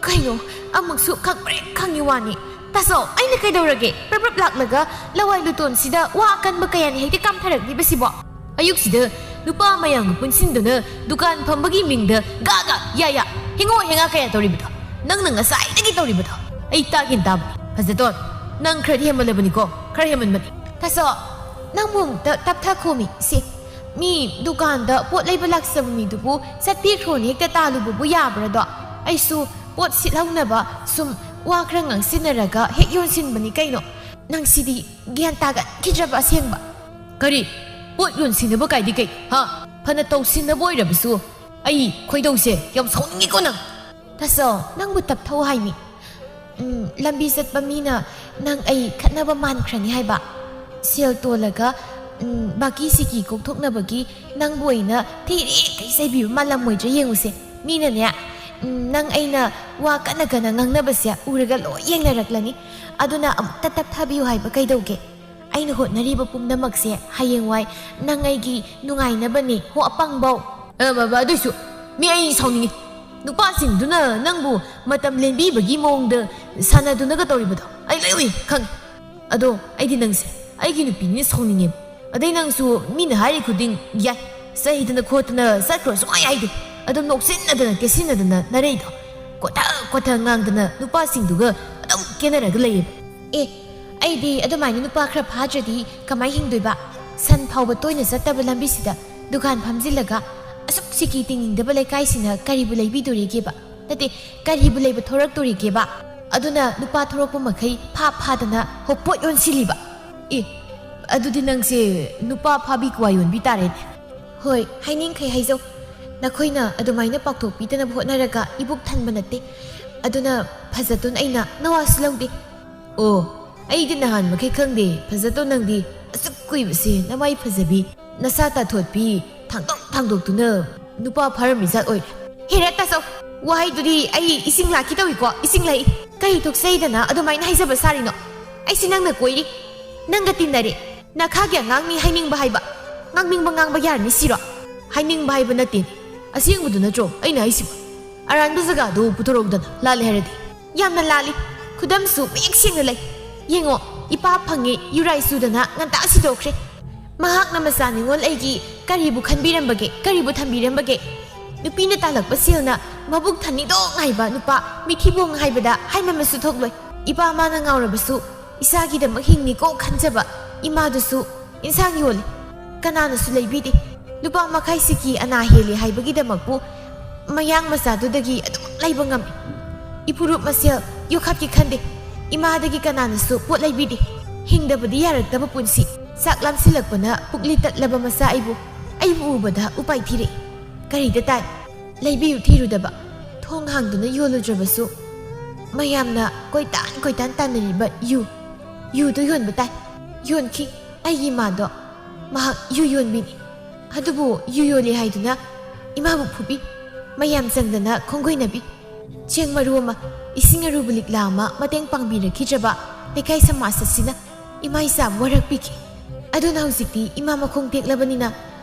ꯀꯩꯅꯣ? ꯑꯃꯨꯛꯁꯨ ꯈꯪ ꯄ꯭ꯔꯦꯛ ꯈꯪꯉꯤ ꯋꯥꯅꯤ꯫ ꯇꯥꯆꯧ, ꯑꯩꯅ ꯀꯩꯗꯧꯔꯒꯦ? ꯄ꯭ꯔꯞ ꯄ꯭ꯔꯞ ꯂꯥꯛꯂꯒ ꯂꯋꯥꯏ ꯂꯨꯇꯣꯟꯁꯤꯗ ꯋꯥ ꯑꯀꯟꯕ ꯀꯌꯥꯅ ꯍꯦꯛꯇ ꯀꯥꯝꯊꯔꯛꯂꯤꯕꯁꯤꯕꯣ? ꯑꯌꯨꯛꯁꯤꯗ ꯅꯨꯄꯥ ꯃꯌꯥꯝꯒ ꯄꯨꯟꯁꯤꯟꯗꯨꯅ ꯗꯨꯀꯥꯟ ꯐꯝꯕꯒꯤ ꯃꯤꯡꯗ ꯒꯥ ꯒꯥ, ꯌꯥ ꯌꯥ, ꯍꯦꯡꯉꯣ ꯍꯦꯡꯉꯥ ꯀꯌꯥ ꯇꯧꯔꯤꯕꯗꯣ? ꯅꯪꯅ ꯉꯁꯥꯏꯗꯒꯤ ꯇꯧꯔꯤꯕꯗꯣ ꯑꯩ ꯇꯥꯒꯦꯟ ꯇꯥꯕꯅꯤ꯫ ꯐꯖꯇꯣꯟ, ꯅꯪ ꯈꯔꯗꯤ ꯍꯦꯟꯃꯜꯂꯕꯅꯤꯀꯣ, ꯈꯔ ꯍꯦꯟꯃꯟꯕꯅꯤ꯫ ꯇꯥꯆꯧ, ꯅꯪꯕꯨ ꯑꯃꯨꯛꯇ ꯇꯞꯊꯈꯣꯃꯤ꯫ ꯁꯤ, ꯃꯤ ꯗꯨꯀꯥꯟꯗ ꯄꯣꯠ ꯂꯩꯕ ꯂꯥꯛꯆꯕ ꯃꯤꯗꯨꯕꯨ ꯆꯠꯄꯤꯈ꯭ꯔꯣꯅ ꯍꯦꯛꯇ ꯇꯥꯜꯂꯨꯕꯕꯨ ꯌꯥꯕ꯭ꯔꯗꯣ? ꯑꯩꯁꯨ ꯄꯣꯠ ꯁꯤꯠꯍꯧꯅꯕ ꯁꯨꯝ ꯋꯥ ꯈꯔ ꯉꯥꯡꯁꯤꯟꯅꯔꯒ ꯍꯦꯛ ꯌꯣꯟꯁꯤꯟꯕꯅꯤ ꯀꯩꯅꯣ꯫ ꯅꯪꯁꯤꯗꯤ ꯒ꯭ꯌꯥꯟ ꯇꯥꯒꯟꯈꯤꯗ꯭ꯔꯕ ꯑꯁꯦꯡꯕ꯫ ꯀꯔꯤ? ꯄꯣꯠ ꯌꯣꯟꯁꯤꯟꯅꯕ ꯀꯥꯏꯗꯤ ꯀꯩ? ꯍꯥ? ꯐꯅ ꯇꯧꯁꯤꯟꯅꯕ ꯑꯣꯏꯔꯕꯁꯨ ꯑꯩ ꯈꯣꯏꯗꯧꯁꯦ ꯌꯥꯝ ꯁꯥꯎꯅꯤꯡꯉꯤꯀꯣ ꯅꯪ꯫ ꯇꯥꯆꯧ, ꯅꯪꯕꯨ ꯇꯞꯊꯧ ꯍꯥꯏꯅꯤ꯫ ꯎꯝ, ꯂꯝꯕꯤ ꯆꯠꯄ ꯃꯤꯅ ꯅꯪ ꯑꯩ ꯈꯠꯅꯕ ꯃꯥꯟꯈ꯭ꯔꯅꯤ ꯍꯥꯏꯕ꯫ ꯁꯦꯜ ꯇꯣꯜꯂꯒ, ꯎꯝ, ꯕꯥꯀꯤ ꯁꯤꯀꯤ ꯀꯣꯛꯊꯣꯛꯅꯕꯒꯤ ꯅꯪꯕꯨ ꯑꯩꯅ ꯊꯤꯔꯦ ꯀꯩ ꯆꯩꯕꯤꯕ ꯃꯥꯜꯂꯝꯃꯣꯏꯗ꯭ꯔꯥ ꯌꯦꯡꯉꯨꯁꯦ꯫ ꯃꯤꯅꯅꯦ, ꯎꯝ, ꯅꯪ ꯑꯩꯅ ꯋꯥ ꯀꯟꯅ ꯀꯟꯅ ꯉꯥꯡꯅꯕꯁꯦ ꯎꯔꯒ ꯂꯣꯏ ꯌꯦꯡꯅꯔꯛꯂꯅꯤ꯫ ꯑꯗꯨꯅ ꯑꯃꯨꯛꯇ ꯇꯞꯊꯕꯤꯌꯨ ꯍꯥꯏꯕ ꯀꯩꯗꯧꯒꯦ? ꯑꯩꯅ ꯍꯣꯠꯅꯔꯤꯕ ꯄꯨꯝꯅꯃꯛꯁꯦ ꯍꯌꯦꯡꯋꯥꯏ ꯅꯪ ꯑꯩꯒꯤ ꯅꯨꯡꯉꯥꯏꯅꯕꯅꯦ꯫ ꯍꯣ ꯑꯄꯪꯕꯧ꯫ ꯑ, ꯕꯕꯥ, ꯑꯗꯨꯏꯁꯨ ꯃꯤ ꯑꯩ ꯁꯥꯎꯅꯤꯡꯉꯤ꯫ ꯅꯨꯄꯥꯁꯤꯡꯗꯨꯅ ꯅꯪꯕꯨ ꯃꯇꯝ ꯂꯦꯟꯕꯤꯕꯒꯤ ꯃꯑꯣꯡꯗ ꯁꯥꯟꯅꯗꯨꯅꯒ ꯇꯧꯔꯤꯕꯗꯣ ꯑꯩ ꯂꯣꯏ ꯎꯏ, ꯈꯪꯉꯤ꯫ ꯑꯗꯣ ꯑꯩꯗꯤ ꯅꯪꯁꯦ ꯑꯩꯒꯤ ꯅꯨꯄꯤꯅꯤꯅ ꯁꯥꯎꯅꯤꯡꯉꯦꯕ꯫ ꯑꯗꯩ ꯅꯪꯁꯨ ꯃꯤꯅ ꯍꯥꯏꯔꯤ ꯈꯨꯗꯤꯡ ꯌꯥꯏ, ꯆꯩꯗꯅ ꯈꯣꯠꯇꯅ ꯆꯠꯈ꯭ꯔꯣ ꯁꯨꯡꯍꯥꯏ ꯍꯥꯏꯗꯦ꯫ ꯑꯗꯨꯝ ꯅꯣꯛꯁꯤꯟꯅꯗꯅ ꯀꯦꯁꯤꯟꯅꯗꯅ ꯅꯔꯩꯗꯣ ꯀꯣꯊ ꯀꯣꯊ ꯉꯥꯡꯗꯅ ꯅꯨꯄꯥꯁꯤꯡꯗꯨꯒ ꯑꯗꯨꯝ ꯀꯦꯅꯔꯒ ꯂꯩꯌꯦꯕ꯫ ꯑꯦ, ꯑꯩꯗꯤ ꯑꯗꯨꯃꯥꯏꯅ ꯅꯨꯄꯥ ꯈꯔ ꯐꯥꯗ꯭ꯔꯗꯤ ꯀꯃꯥꯏ ꯍꯤꯡꯗꯣꯏꯕ? ꯁꯟ ꯐꯥꯎꯕ ꯇꯣꯏꯅ ꯆꯠꯇꯕ ꯂꯝꯕꯤꯁꯤꯗ ꯗꯨꯀꯥꯟ ꯐꯝꯖꯤꯜꯂꯒ ꯑꯁꯨꯛ ꯁꯤꯀꯤ ꯇꯤꯡꯅꯤꯡꯗꯕ ꯂꯩꯀꯥꯏꯁꯤꯅ ꯀꯔꯤꯕꯨ ꯂꯩꯕꯤꯗꯣꯔꯤꯒꯦꯕ? ꯅꯠꯇꯦ, ꯀꯔꯤꯕꯨ ꯂꯩꯕ ꯊꯣꯔꯛꯇꯣꯔꯤꯒꯦꯕ? ꯑꯗꯨꯅ ꯅꯨꯄꯥ ꯊꯣꯔꯛꯄ ꯃꯈꯩ ꯐꯥ ꯐꯥꯗꯅ ꯍꯣ ꯄꯣꯠ ꯌꯣꯟꯁꯤꯜꯂꯤꯕ꯫ ꯑꯦ, ꯑꯗꯨꯗꯤ ꯅꯪꯁꯦ ꯅꯨꯄꯥ ꯐꯥꯕꯤ ꯀ꯭ꯋꯥ ꯌꯣꯟꯕꯤ ꯇꯥꯔꯦꯅꯦ꯫ ꯍꯣꯏ, ꯍꯥꯏꯅꯤꯡꯈꯩ ꯍꯥꯏꯖꯧ꯫ ꯅꯈꯣꯏꯅ ꯑꯗꯨꯃꯥꯏꯅ ꯄꯥꯎꯊꯣꯛꯄꯤꯗꯅꯕ ꯍꯣꯠꯅꯔꯒ ꯏꯕꯨꯛ ꯊꯟꯕ ꯅꯠꯇꯦ꯫ ꯑꯗꯨꯅ ꯐꯖꯇꯣꯟ ꯑꯩꯅ ꯅꯋꯥꯁꯨ ꯂꯧꯗꯦ꯫ ꯑꯣ, ꯑꯩꯗꯤ ꯅꯍꯥꯟ ꯃꯈꯩ ꯈꯪꯗꯦ꯫ ꯐꯖꯇꯣꯟ ꯅꯪꯗꯤ ꯑꯁꯨꯛ ꯀꯨꯏꯕꯁꯦ ꯅꯃꯥꯏ ꯐꯖꯕꯤ, ꯅꯁꯥ ꯇꯥꯊꯣꯠꯄꯤ, ꯊꯥꯡꯗꯣꯛ ꯊꯥꯡꯗꯣꯛꯇꯨꯅ ꯅꯨꯄꯥ ꯐꯥꯔꯝꯃꯤ ꯖꯥꯠ ꯑꯣꯏꯔꯦ꯫ ꯍꯦꯔꯥ ꯇꯥꯆꯧ, ꯋꯥꯍꯩꯗꯨꯗꯤ ꯑꯩ ꯏꯁꯤꯡ ꯂꯥꯛꯈꯤ ꯇꯧꯏꯀꯣ, ꯏꯁꯤꯡ ꯂꯥꯛꯏ꯫ ꯀꯔꯤ ꯊꯣꯛꯆꯩꯗꯅ ꯑꯗꯨꯃꯥꯏꯅ ꯍꯥꯏꯖꯕ ꯁꯥꯔꯤꯅꯣ? ꯑꯩꯁꯤ ꯅꯪꯅ ꯀꯣꯏꯔꯤ, ꯅꯪꯒ ꯇꯤꯟꯅꯔꯦ꯫ ꯅꯈꯥꯒꯤ ꯑꯉꯥꯡꯅꯤ ꯍꯥꯏꯅꯤꯡꯕ ꯍꯥꯏꯕ, ꯉꯥꯡꯅꯤꯡꯕ ꯉꯥꯡꯕ ꯌꯥꯔꯅꯤ ꯁꯤꯔꯣ? ꯍꯥꯏꯅꯤꯡꯕ ꯍꯥꯏꯕ ꯅꯠꯇꯦ, ꯑꯁꯦꯡꯕꯗꯨ ꯅꯠꯇ꯭ꯔꯣ ꯑꯩꯅ ꯍꯥꯏꯁꯤꯕꯣ? ꯑꯔꯥꯟꯕ ꯖꯒꯥꯗꯨ ꯄꯨꯊꯣꯔꯛꯎꯗꯅ, ꯂꯥꯜꯂꯦ ꯍꯥꯏꯔꯗꯤ꯫ ꯌꯥꯝꯅ ꯂꯥꯜꯂꯤ꯫ ꯈꯨꯗꯝꯁꯨ ꯃꯌꯦꯛ ꯁꯦꯡꯅ ꯂꯩ꯫ ꯌꯦꯡꯉꯣ, ꯏꯄꯥ ꯐꯪꯉꯦ, ꯌꯨꯔꯥꯏ ꯆꯨꯗꯅ ꯉꯟꯇꯥ ꯁꯤꯗꯣꯛꯈ꯭ꯔꯦ꯫ ꯃꯍꯥꯛꯅ ꯃꯆꯥ ꯅꯤꯉꯣꯜ ꯑꯩꯒꯤ ꯀꯔꯤꯕꯨ ꯈꯟꯕꯤꯔꯝꯕꯒꯦ, ꯀꯔꯤꯕꯨ ꯊꯝꯕꯤꯔꯝꯕꯒꯦ? ꯅꯨꯄꯤꯅ ꯇꯥꯜꯂꯛꯄ ꯁꯦꯜꯅ ꯃꯕꯨꯛ ꯊꯟꯅꯤꯡꯗꯣꯡ ꯍꯥꯏꯕ ꯅꯨꯄꯥ ꯃꯤꯊꯤꯕꯣꯡ ꯍꯥꯏꯕꯗ ꯍꯥꯏꯃꯟꯕꯁꯨ ꯊꯣꯛꯂꯣꯏ꯫ ꯏꯄꯥ ꯃꯥꯅ ꯉꯥꯎꯔꯕꯁꯨ ꯏꯁꯥꯒꯤꯗꯃꯛ ꯍꯤꯡꯅꯤꯀꯣ ꯈꯟꯖꯕ ꯏꯃꯥꯗꯨꯁꯨ ꯏꯟꯁꯥꯡ ꯌꯣꯜꯂꯤ꯫ ꯀꯅꯥꯅꯁꯨ ꯂꯩꯕꯤꯗꯦ꯫ ꯂꯨꯄꯥ ꯃꯈꯥꯏ ꯁꯤꯀꯤ ꯑꯅꯥ ꯍꯦꯜꯂꯤ ꯍꯥꯏꯕꯒꯤꯗꯃꯛꯄꯨ ꯃꯌꯥꯡ ꯃꯆꯥꯗꯨꯗꯒꯤ ꯑꯗꯨꯃꯛ ꯂꯩꯕ ꯉꯝꯃꯤ꯫ ꯏꯄꯨꯔꯨꯞ ꯃꯁꯦꯜ ꯌꯣꯛꯈꯠꯀꯦ ꯈꯟꯗꯦ꯫ ꯏꯃꯥꯗꯒꯤ ꯀꯅꯥꯅꯁꯨ ꯄꯣꯠ ꯂꯩꯕꯤꯗꯦ꯫ ꯍꯤꯡꯗꯕꯗꯤ ꯌꯥꯔꯛꯇꯕ ꯄꯨꯟꯁꯤ꯫ ꯆꯥꯛ ꯂꯥꯝꯁꯤꯜꯂꯛꯄꯅ ꯄꯨꯛꯂꯤ ꯇꯠꯂꯕ ꯃꯆꯥ ꯑꯩꯕꯨ, ꯑꯩꯕꯨ ꯎꯕꯗ ꯎꯄꯥꯏ ꯊꯤꯔꯛꯏ꯫ ꯀꯔꯤꯗ ꯇꯥꯏ? ꯂꯩꯕꯤꯌꯨ ꯊꯤꯔꯨꯗꯕ꯫ ꯊꯣꯡ ꯍꯥꯡꯗꯨꯅ ꯌꯣꯜꯂꯨꯗ꯭ꯔꯕꯁꯨ ꯃꯌꯥꯝꯅ ꯀꯣꯏꯇꯥꯟ ꯀꯣꯏꯇꯥꯟ ꯇꯥꯟꯅꯔꯤꯕ ꯌꯨ, ꯌꯨꯗꯨ ꯌꯣꯟꯕ ꯇꯥꯏ꯫ ꯌꯣꯟꯈꯤ꯫ ꯑꯩꯒꯤ ꯏꯃꯥꯗꯣ ꯃꯍꯥꯛ ꯌꯨ ꯌꯣꯟꯕꯤꯅꯤ꯫ ꯑꯗꯨꯕꯨ ꯌꯨ ꯌꯣꯜꯂꯤ ꯍꯥꯏꯗꯨꯅ ꯏꯃꯥꯕꯨ ꯐꯨꯕꯤ꯫ ꯃꯌꯥꯝ ꯆꯪꯗꯅ ꯈꯣꯡꯒꯣꯏꯅꯕꯤ꯫ ꯆꯦꯡ ꯃꯔꯨ ꯑꯃ, ꯏꯁꯤꯡ ꯑꯔꯨꯕ ꯂꯤꯛꯂꯥ ꯑꯃ ꯃꯇꯦꯡ ꯄꯥꯡꯕꯤꯔꯛꯈꯤꯗ꯭ꯔꯕ ꯂꯩꯀꯥꯏ ꯁꯃꯥꯖ ꯑꯁꯤꯅ ꯏꯃꯥ ꯏꯆꯥꯕꯨ ꯋꯥꯔꯛꯄꯤꯈꯤ꯫ ꯑꯗꯨꯅ ꯍꯧꯖꯤꯛꯇꯤ ꯏꯃꯥ ꯃꯈꯣꯡ ꯇꯦꯛꯂꯕꯅꯤꯅ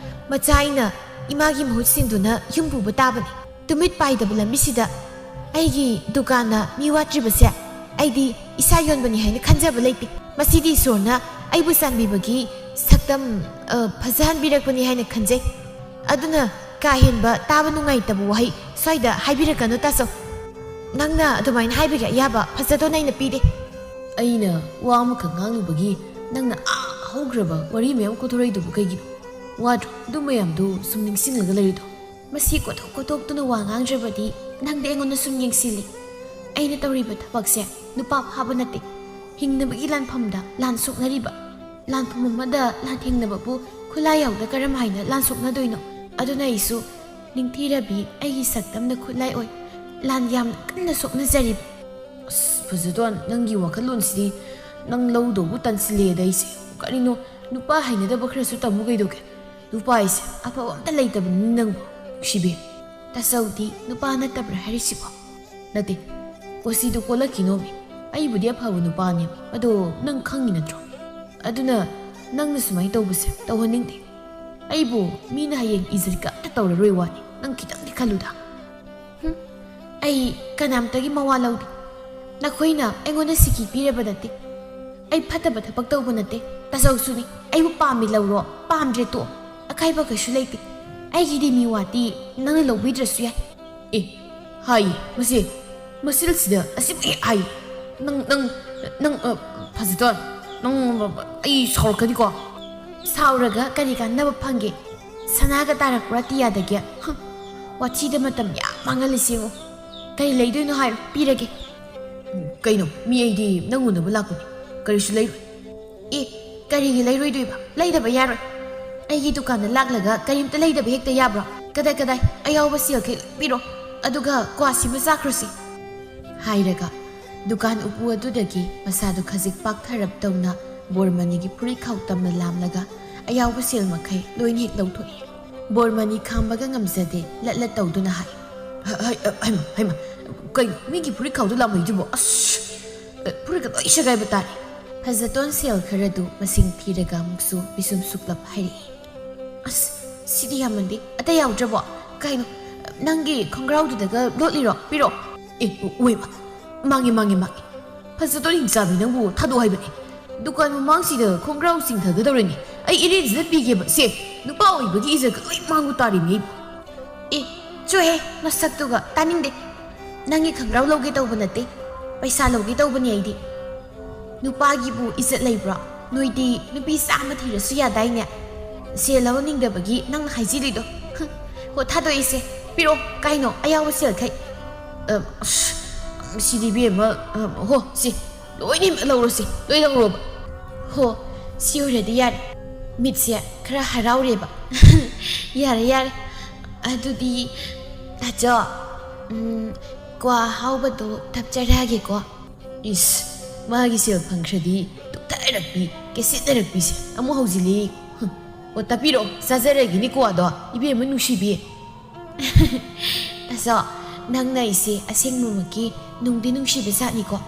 ꯃꯆꯥ ꯑꯩꯅ ꯏꯃꯥꯒꯤ ꯃꯍꯨꯠ ꯁꯤꯟꯗꯨꯅ ꯌꯨꯝ ꯄꯨꯕ ꯇꯥꯕꯅꯤ꯫ ꯇꯨꯃꯤꯠ ꯄꯥꯏꯗꯕ ꯂꯝꯕꯤꯁꯤꯗ ꯑꯩꯒꯤ ꯗꯨꯀꯥꯟꯅ ꯃꯤ ꯋꯥꯠꯇ꯭ꯔꯤꯕꯁꯦ ꯑꯩꯗꯤ ꯏꯁꯥ ꯌꯣꯟꯕꯅꯤ ꯍꯥꯏꯅ ꯈꯟꯖꯕ ꯂꯩꯇꯦ꯫ ꯃꯁꯤꯗꯤ ꯏꯁꯣꯔꯅ ꯑꯩꯕꯨ ꯆꯥꯟꯕꯤꯕꯒꯤ ꯁꯛꯇꯝ, ꯑ, ꯐꯖꯍꯟꯕꯤꯔꯛꯄꯅꯤ ꯍꯥꯏꯅ ꯈꯟꯖꯩ꯫ ꯑꯗꯨꯅ ꯀꯥ ꯍꯦꯟꯕ ꯇꯥꯕ ꯅꯨꯡꯉꯥꯏꯇꯕ ꯋꯥꯍꯩ ꯁ꯭ꯋꯥꯏꯗ ꯍꯥꯏꯕꯤꯔꯛꯀꯅꯨ ꯇꯥꯆꯧ꯫ ꯅꯪꯅ ꯑꯗꯨꯃꯥꯏꯅ ꯍꯥꯏꯕꯒꯤ ꯑꯌꯥꯕ ꯐꯖꯗꯣꯟ ꯑꯩꯅ ꯄꯤꯔꯦ꯫ ꯑꯩꯅ ꯋꯥ ꯑꯃꯈꯛ ꯉꯥꯡꯂꯨꯕꯒꯤ ꯅꯪꯅ ꯑꯥ ꯍꯧꯈ꯭ꯔꯕ ꯋꯥꯔꯤ ꯃꯌꯥꯝ ꯀꯣꯊꯣꯔꯛꯏꯗꯨꯕꯨ ꯀꯩꯒꯤꯅꯣ? ꯋꯥꯗ꯭ꯔꯣ ꯑꯗꯨ ꯃꯌꯥꯝꯗꯨ ꯁꯨꯝ ꯅꯤꯡꯁꯤꯡꯂꯒ ꯂꯩꯔꯤꯗꯣ? ꯃꯁꯤ ꯀꯣꯊꯣꯛ ꯀꯣꯊꯣꯛꯇꯨꯅ ꯋꯥ ꯉꯥꯡꯗ꯭ꯔꯕꯗꯤ ꯅꯪꯗꯤ ꯑꯩꯉꯣꯟꯗ ꯁꯨꯝ ꯌꯦꯡꯁꯤꯜꯂꯤ꯫ ꯑꯩꯅ ꯇꯧꯔꯤꯕ ꯊꯕꯛꯁꯦ ꯅꯨꯄꯥ ꯐꯥꯕ ꯅꯠꯇꯦ꯫ ꯍꯤꯡꯅꯕꯒꯤ ꯂꯥꯟꯐꯝꯗ ꯂꯥꯟ ꯁꯣꯛꯅꯔꯤꯕ꯫ ꯂꯥꯟꯐꯝ ꯑꯃꯗ ꯂꯥꯟꯊꯦꯡꯅꯕꯕꯨ ꯈꯨꯠꯂꯥꯏ ꯌꯥꯎꯗ ꯀꯔꯝ ꯍꯥꯏꯅ ꯂꯥꯟ ꯁꯣꯛꯅꯗꯣꯏꯅꯣ? ꯑꯗꯨꯅ ꯑꯩꯁꯨ ꯅꯤꯡꯊꯤꯔꯕꯤ ꯑꯩꯒꯤ ꯁꯛꯇꯝꯅ ꯈꯨꯠꯂꯥꯏ ꯑꯣꯏ ꯂꯥꯟ ꯌꯥꯝꯅ ꯀꯟꯅ ꯁꯣꯛꯅꯖꯔꯤꯕ꯫ ꯑꯁ, ꯐꯖꯗꯣꯟ, ꯅꯪꯒꯤ ꯋꯥꯈꯜꯂꯣꯟꯁꯤꯗꯤ ꯅꯪ ꯂꯧꯗꯧꯕ ꯇꯟꯁꯤꯜꯂꯦꯗ ꯑꯩꯁꯦ꯫ ꯀꯔꯤꯅꯣ, ꯅꯨꯄꯥ ꯍꯩꯅꯗꯕ ꯈꯔꯁꯨ ꯇꯝꯃꯨ ꯀꯩꯗꯧꯒꯦ? ꯅꯨꯄꯥ ꯍꯥꯏꯁꯦ ꯑꯐꯕ ꯑꯝꯇ ꯂꯩꯇꯕꯅꯤ ꯅꯪꯕꯨ, ꯅꯨꯡꯁꯤꯕꯤ꯫ ꯇꯥꯆꯧꯗꯤ ꯅꯨꯄꯥ ꯅꯠꯇꯕ꯭ꯔꯥ ꯍꯥꯏꯔꯤꯁꯤꯕꯣ? ꯅꯠꯇꯦ, ꯀꯣꯆꯤꯗꯨ ꯀꯣꯜꯂꯛꯈꯤꯅꯣꯃꯤ꯫ ꯑꯩꯕꯨꯗꯤ ꯑꯐꯕ ꯅꯨꯄꯥꯅꯦꯕ, ꯑꯗꯣ ꯅꯪ ꯈꯪꯉꯤ ꯅꯠꯇ꯭ꯔꯣ? ꯑꯗꯨꯅ ꯅꯪꯅ ꯁꯨꯃꯥꯏꯅ ꯇꯧꯕꯁꯦ ꯇꯧꯍꯟꯅꯤꯡꯗꯦ꯫ ꯑꯩꯕꯨ ꯃꯤꯅ ꯍꯌꯦꯡ ꯏꯖꯠꯀ ꯑꯝꯇ ꯇꯧꯔꯔꯣꯏ ꯋꯥꯅꯤ, ꯅꯪ ꯈꯤꯇꯪꯗꯤ ꯈꯜꯂꯨꯗ꯫ ꯍꯨꯝ, ꯑꯩ ꯀꯅꯥꯝꯇꯒꯤ ꯃꯋꯥ ꯂꯧꯗꯦ꯫ ꯅꯈꯣꯏꯅ ꯑꯩꯉꯣꯟꯗ ꯁꯤꯀꯤ ꯄꯤꯔꯕ ꯅꯠꯇꯦ꯫ ꯑꯩ ꯐꯠꯇꯕ ꯊꯕꯛ ꯇꯧꯕ ꯅꯠꯇꯦ꯫ ꯇꯥꯆꯧꯁꯨꯅꯤ꯫ ꯑꯩꯕꯨ ꯄꯥꯝꯃꯤ ꯂꯧꯔꯣ, ꯄꯥꯝꯗ꯭ꯔꯦ ꯇꯣꯛꯑꯣ꯫ ꯑꯀꯥꯏꯕ ꯀꯩꯁꯨ ꯂꯩꯇꯦ꯫ ꯑꯩꯒꯤꯗꯤ ꯃꯤꯋꯥꯗꯤ ꯅꯪꯅ ꯂꯧꯕꯤꯗ꯭ꯔꯁꯨ ꯌꯥꯏ꯫ ꯑꯦ, ꯍꯥꯏꯌꯦ, ꯃꯁꯤ ꯃꯁꯤꯜꯁꯤꯗ ꯑꯁꯤꯕꯨ ꯍꯦꯛ ꯍꯥꯏꯌꯦ꯫ ꯅꯪ ꯅꯪ ꯅꯪ ꯑ, ꯐꯖꯗꯣꯟ, ꯅꯪ, ꯑꯩ ꯁꯥꯎꯔꯛꯀꯅꯤꯀꯣ꯫ ꯁꯥꯎꯔꯒ ꯀꯔꯤ ꯀꯥꯟꯅꯕ ꯐꯪꯒꯦ? ꯁꯅꯥꯒ ꯇꯥꯔꯛꯄ꯭ꯔꯥ ꯇꯤꯌꯥꯗꯒꯤ? ꯍꯨꯝ, ꯋꯥꯊꯤꯗ ꯃꯇꯝ ꯌꯥꯝ ꯃꯥꯡꯍꯜꯂꯤꯁꯤ ꯌꯦꯡꯉꯨ꯫ ꯀꯔꯤ ꯂꯩꯗꯣꯏꯅꯣ ꯍꯥꯏꯔꯣ, ꯄꯤꯔꯒꯦ꯫ ꯀꯩꯅꯣ, ꯃꯤ ꯑꯩꯗꯤ ꯅꯪ ꯎꯅꯕ ꯂꯥꯛꯄꯅꯤ, ꯀꯔꯤꯁꯨ ꯂꯩꯔꯣꯏ꯫ ꯑꯦ, ꯀꯔꯤꯒꯤ ꯂꯩꯔꯣꯏꯗꯣꯏꯕ? ꯂꯩꯗꯕ ꯌꯥꯔꯣꯏ꯫ ꯑꯩꯒꯤ ꯗꯨꯀꯥꯟꯗ ꯂꯥꯛꯂꯒ ꯀꯔꯤꯝꯇ ꯂꯩꯗꯕ ꯍꯦꯛꯇ ꯌꯥꯕ꯭ꯔꯣ? ꯀꯗꯥꯏ ꯀꯗꯥꯏ? ꯑꯌꯥꯎꯕ ꯁꯦꯜꯈꯩ ꯂꯣꯏ ꯄꯤꯔꯣ, ꯑꯗꯨꯒ ꯀ꯭ꯋꯥꯁꯤꯃ ꯆꯥꯈ꯭ꯔꯁꯤ꯫ ꯍꯥꯏꯔꯒ ꯗꯨꯀꯥꯟ ꯎꯄꯨ ꯑꯗꯨꯗꯒꯤ ꯃꯁꯥꯗꯨ ꯈꯖꯤꯛ ꯄꯥꯛꯊꯔꯞ ꯇꯧꯅ ꯕꯣꯔꯃꯅꯤꯒꯤ ꯐꯨꯔꯤꯠꯈꯥꯎ ꯇꯝꯅ ꯂꯥꯝꯂꯒ ꯑꯌꯥꯎꯕ ꯁꯦꯜ ꯃꯈꯩ ꯂꯣꯏꯅ ꯍꯦꯛ ꯂꯧꯊꯣꯛꯏ꯫ ꯕꯣꯔꯃꯅꯤ ꯈꯥꯝꯕꯒ ꯉꯝꯖꯗꯦ, ꯂꯠ ꯂꯠ ꯇꯧꯗꯨꯅ ꯍꯥꯏ꯫ "ꯍ-, ꯍꯩ-, ꯑ, ꯍꯩꯃ, ꯍꯩꯃ, ꯀꯩꯅꯣ ꯃꯤꯒꯤ ꯐꯨꯔꯤꯠꯈꯥꯎꯗꯨ ꯂꯥꯝꯃꯛꯏꯗꯨꯕꯣ? ꯑꯁ! ꯑ, ꯐꯨꯔꯤꯠꯀ ꯂꯣꯏ ꯁꯦꯒꯥꯏꯕ ꯇꯥꯔꯦ!" ꯐꯖꯇꯣꯟ ꯁꯦꯜ ꯈꯔꯗꯨ ꯃꯁꯤꯡ ꯊꯤꯔꯒ ꯑꯃꯨꯛꯁꯨ ꯄꯤꯁꯨꯝ ꯁꯨꯛꯂꯞ ꯍꯥꯏꯔꯛꯏ꯫ "ꯑꯁ, ꯁꯤꯗꯤ ꯌꯥꯝꯃꯟꯗꯦ꯫ ꯑꯇꯩ ꯌꯥꯎꯗ꯭ꯔꯕꯣ? ꯀꯩꯅꯣ, ꯅꯪꯒꯤ ꯈꯣꯡꯒ꯭ꯔꯥꯎꯗꯨꯗꯒ ꯂꯣꯠꯂꯤꯔꯣ? ꯄꯤꯔꯛꯑꯣ!" "ꯑꯦ, ꯑꯣꯏꯃ, ꯃꯥꯡꯉꯦ, ꯃꯥꯡꯉꯦ, ꯃꯥꯡꯉꯦ꯫ ꯐꯖꯗꯣꯔꯤ ꯆꯥꯕꯤ ꯅꯪꯕꯨ ꯊꯥꯗꯣꯛ ꯍꯥꯏꯕꯅꯦ꯫ ꯗꯨꯀꯥꯟ ꯃꯃꯥꯡꯁꯤꯗ ꯈꯣꯡꯒ꯭ꯔꯥꯎ ꯆꯤꯡꯊꯒꯗꯧꯔꯦꯅꯦ꯫ ꯑꯩ ꯏꯔꯦꯟꯁꯤꯗ ꯄꯤꯒꯦꯕ꯫ ꯁꯦ, ꯅꯨꯄꯥ ꯑꯣꯏꯕꯒꯤ ꯏꯖꯠꯀ ꯂꯣꯏ ꯃꯥꯡꯕ ꯇꯥꯔꯤꯅꯦ ꯑꯩꯕꯨ꯫" "ꯑꯦ, ꯆꯣꯍꯦ, ꯅꯁꯛꯇꯨꯒ ꯇꯥꯅꯤꯡꯗꯦ꯫ ꯅꯪꯒꯤ ꯈꯣꯡꯒ꯭ꯔꯥꯎ ꯂꯧꯒꯦ ꯇꯧꯕ ꯅꯠꯇꯦ, ꯄꯩꯁꯥ ꯂꯧꯒꯦ ꯇꯧꯕꯅꯦ ꯑꯩꯗꯤ꯫ ꯅꯨꯄꯥꯒꯤꯕꯨ ꯏꯖꯠ ꯂꯩꯕ꯭ꯔꯣ? ꯅꯣꯏꯗꯤ ꯅꯨꯄꯤ ꯆꯥꯝꯃ ꯊꯤꯔꯁꯨ ꯌꯥꯗꯥꯏꯅꯦ? ꯁꯦꯜ ꯂꯧꯍꯟꯅꯤꯡꯗꯕꯒꯤ ꯅꯪꯅ ꯍꯥꯏꯖꯤꯜꯂꯤꯗꯣ꯫ ꯍꯨꯝ, ꯍꯣ, ꯊꯥꯗꯣꯛꯏꯁꯦ꯫ ꯄꯤꯔꯛꯑꯣ, ꯀꯥꯏꯅꯣ ꯑꯌꯥꯎꯕ ꯁꯦꯜꯈꯩ?" "ꯑ, ꯑꯁ, ꯁꯤꯗꯤ ꯏꯕꯦꯝꯃ, ꯑ, ꯍꯣ, ꯁꯤ ꯂꯣꯏꯅꯃꯛ ꯂꯧꯔꯣꯁꯦ, ꯂꯣꯏ ꯂꯧꯔꯣꯕ꯫" "ꯍꯣ, ꯁꯤ ꯑꯣꯏꯔꯗꯤ ꯌꯥꯔꯦ꯫" ꯃꯤꯠꯁꯦ ꯈꯔ ꯍꯔꯥꯎꯔꯦꯕ꯫ "ꯌꯥꯔꯦ, ꯌꯥꯔꯦ꯫ ꯑꯗꯨꯗꯤ, ꯇꯥꯆꯧ, ꯎꯝ, ꯀ꯭ꯋꯥ ꯑꯍꯥꯎꯕꯗꯣ ꯊꯛꯆꯔꯛꯑꯒꯦꯀꯣ꯫" ꯏꯁ, ꯃꯥꯒꯤ ꯁꯦꯜ ꯐꯪꯈ꯭ꯔꯗꯤ ꯇꯨꯞꯊꯔꯛꯄꯤ, ꯀꯦꯁꯦꯠꯅꯔꯛꯄꯤꯁꯦ ꯑꯃꯨꯛ ꯍꯧꯖꯤꯜꯂꯤ꯫ ꯍꯨꯝ꯫ "ꯑꯣ, ꯇꯥꯛꯄꯤꯔꯛꯑꯣ, ꯆꯥꯖꯔꯒꯦꯅꯦ ꯀ꯭ꯋꯥꯗꯣ, ꯏꯕꯦꯝꯃ ꯅꯨꯡꯁꯤꯕꯤ꯫" "ꯇꯥꯆꯧ, ꯅꯪꯅ ꯑꯩꯁꯦ ꯑꯁꯦꯡꯕꯃꯛꯀꯤ ꯅꯨꯡꯗꯤ ꯅꯨꯡꯁꯤꯕ ꯖꯥꯠꯅꯤꯀꯣ?"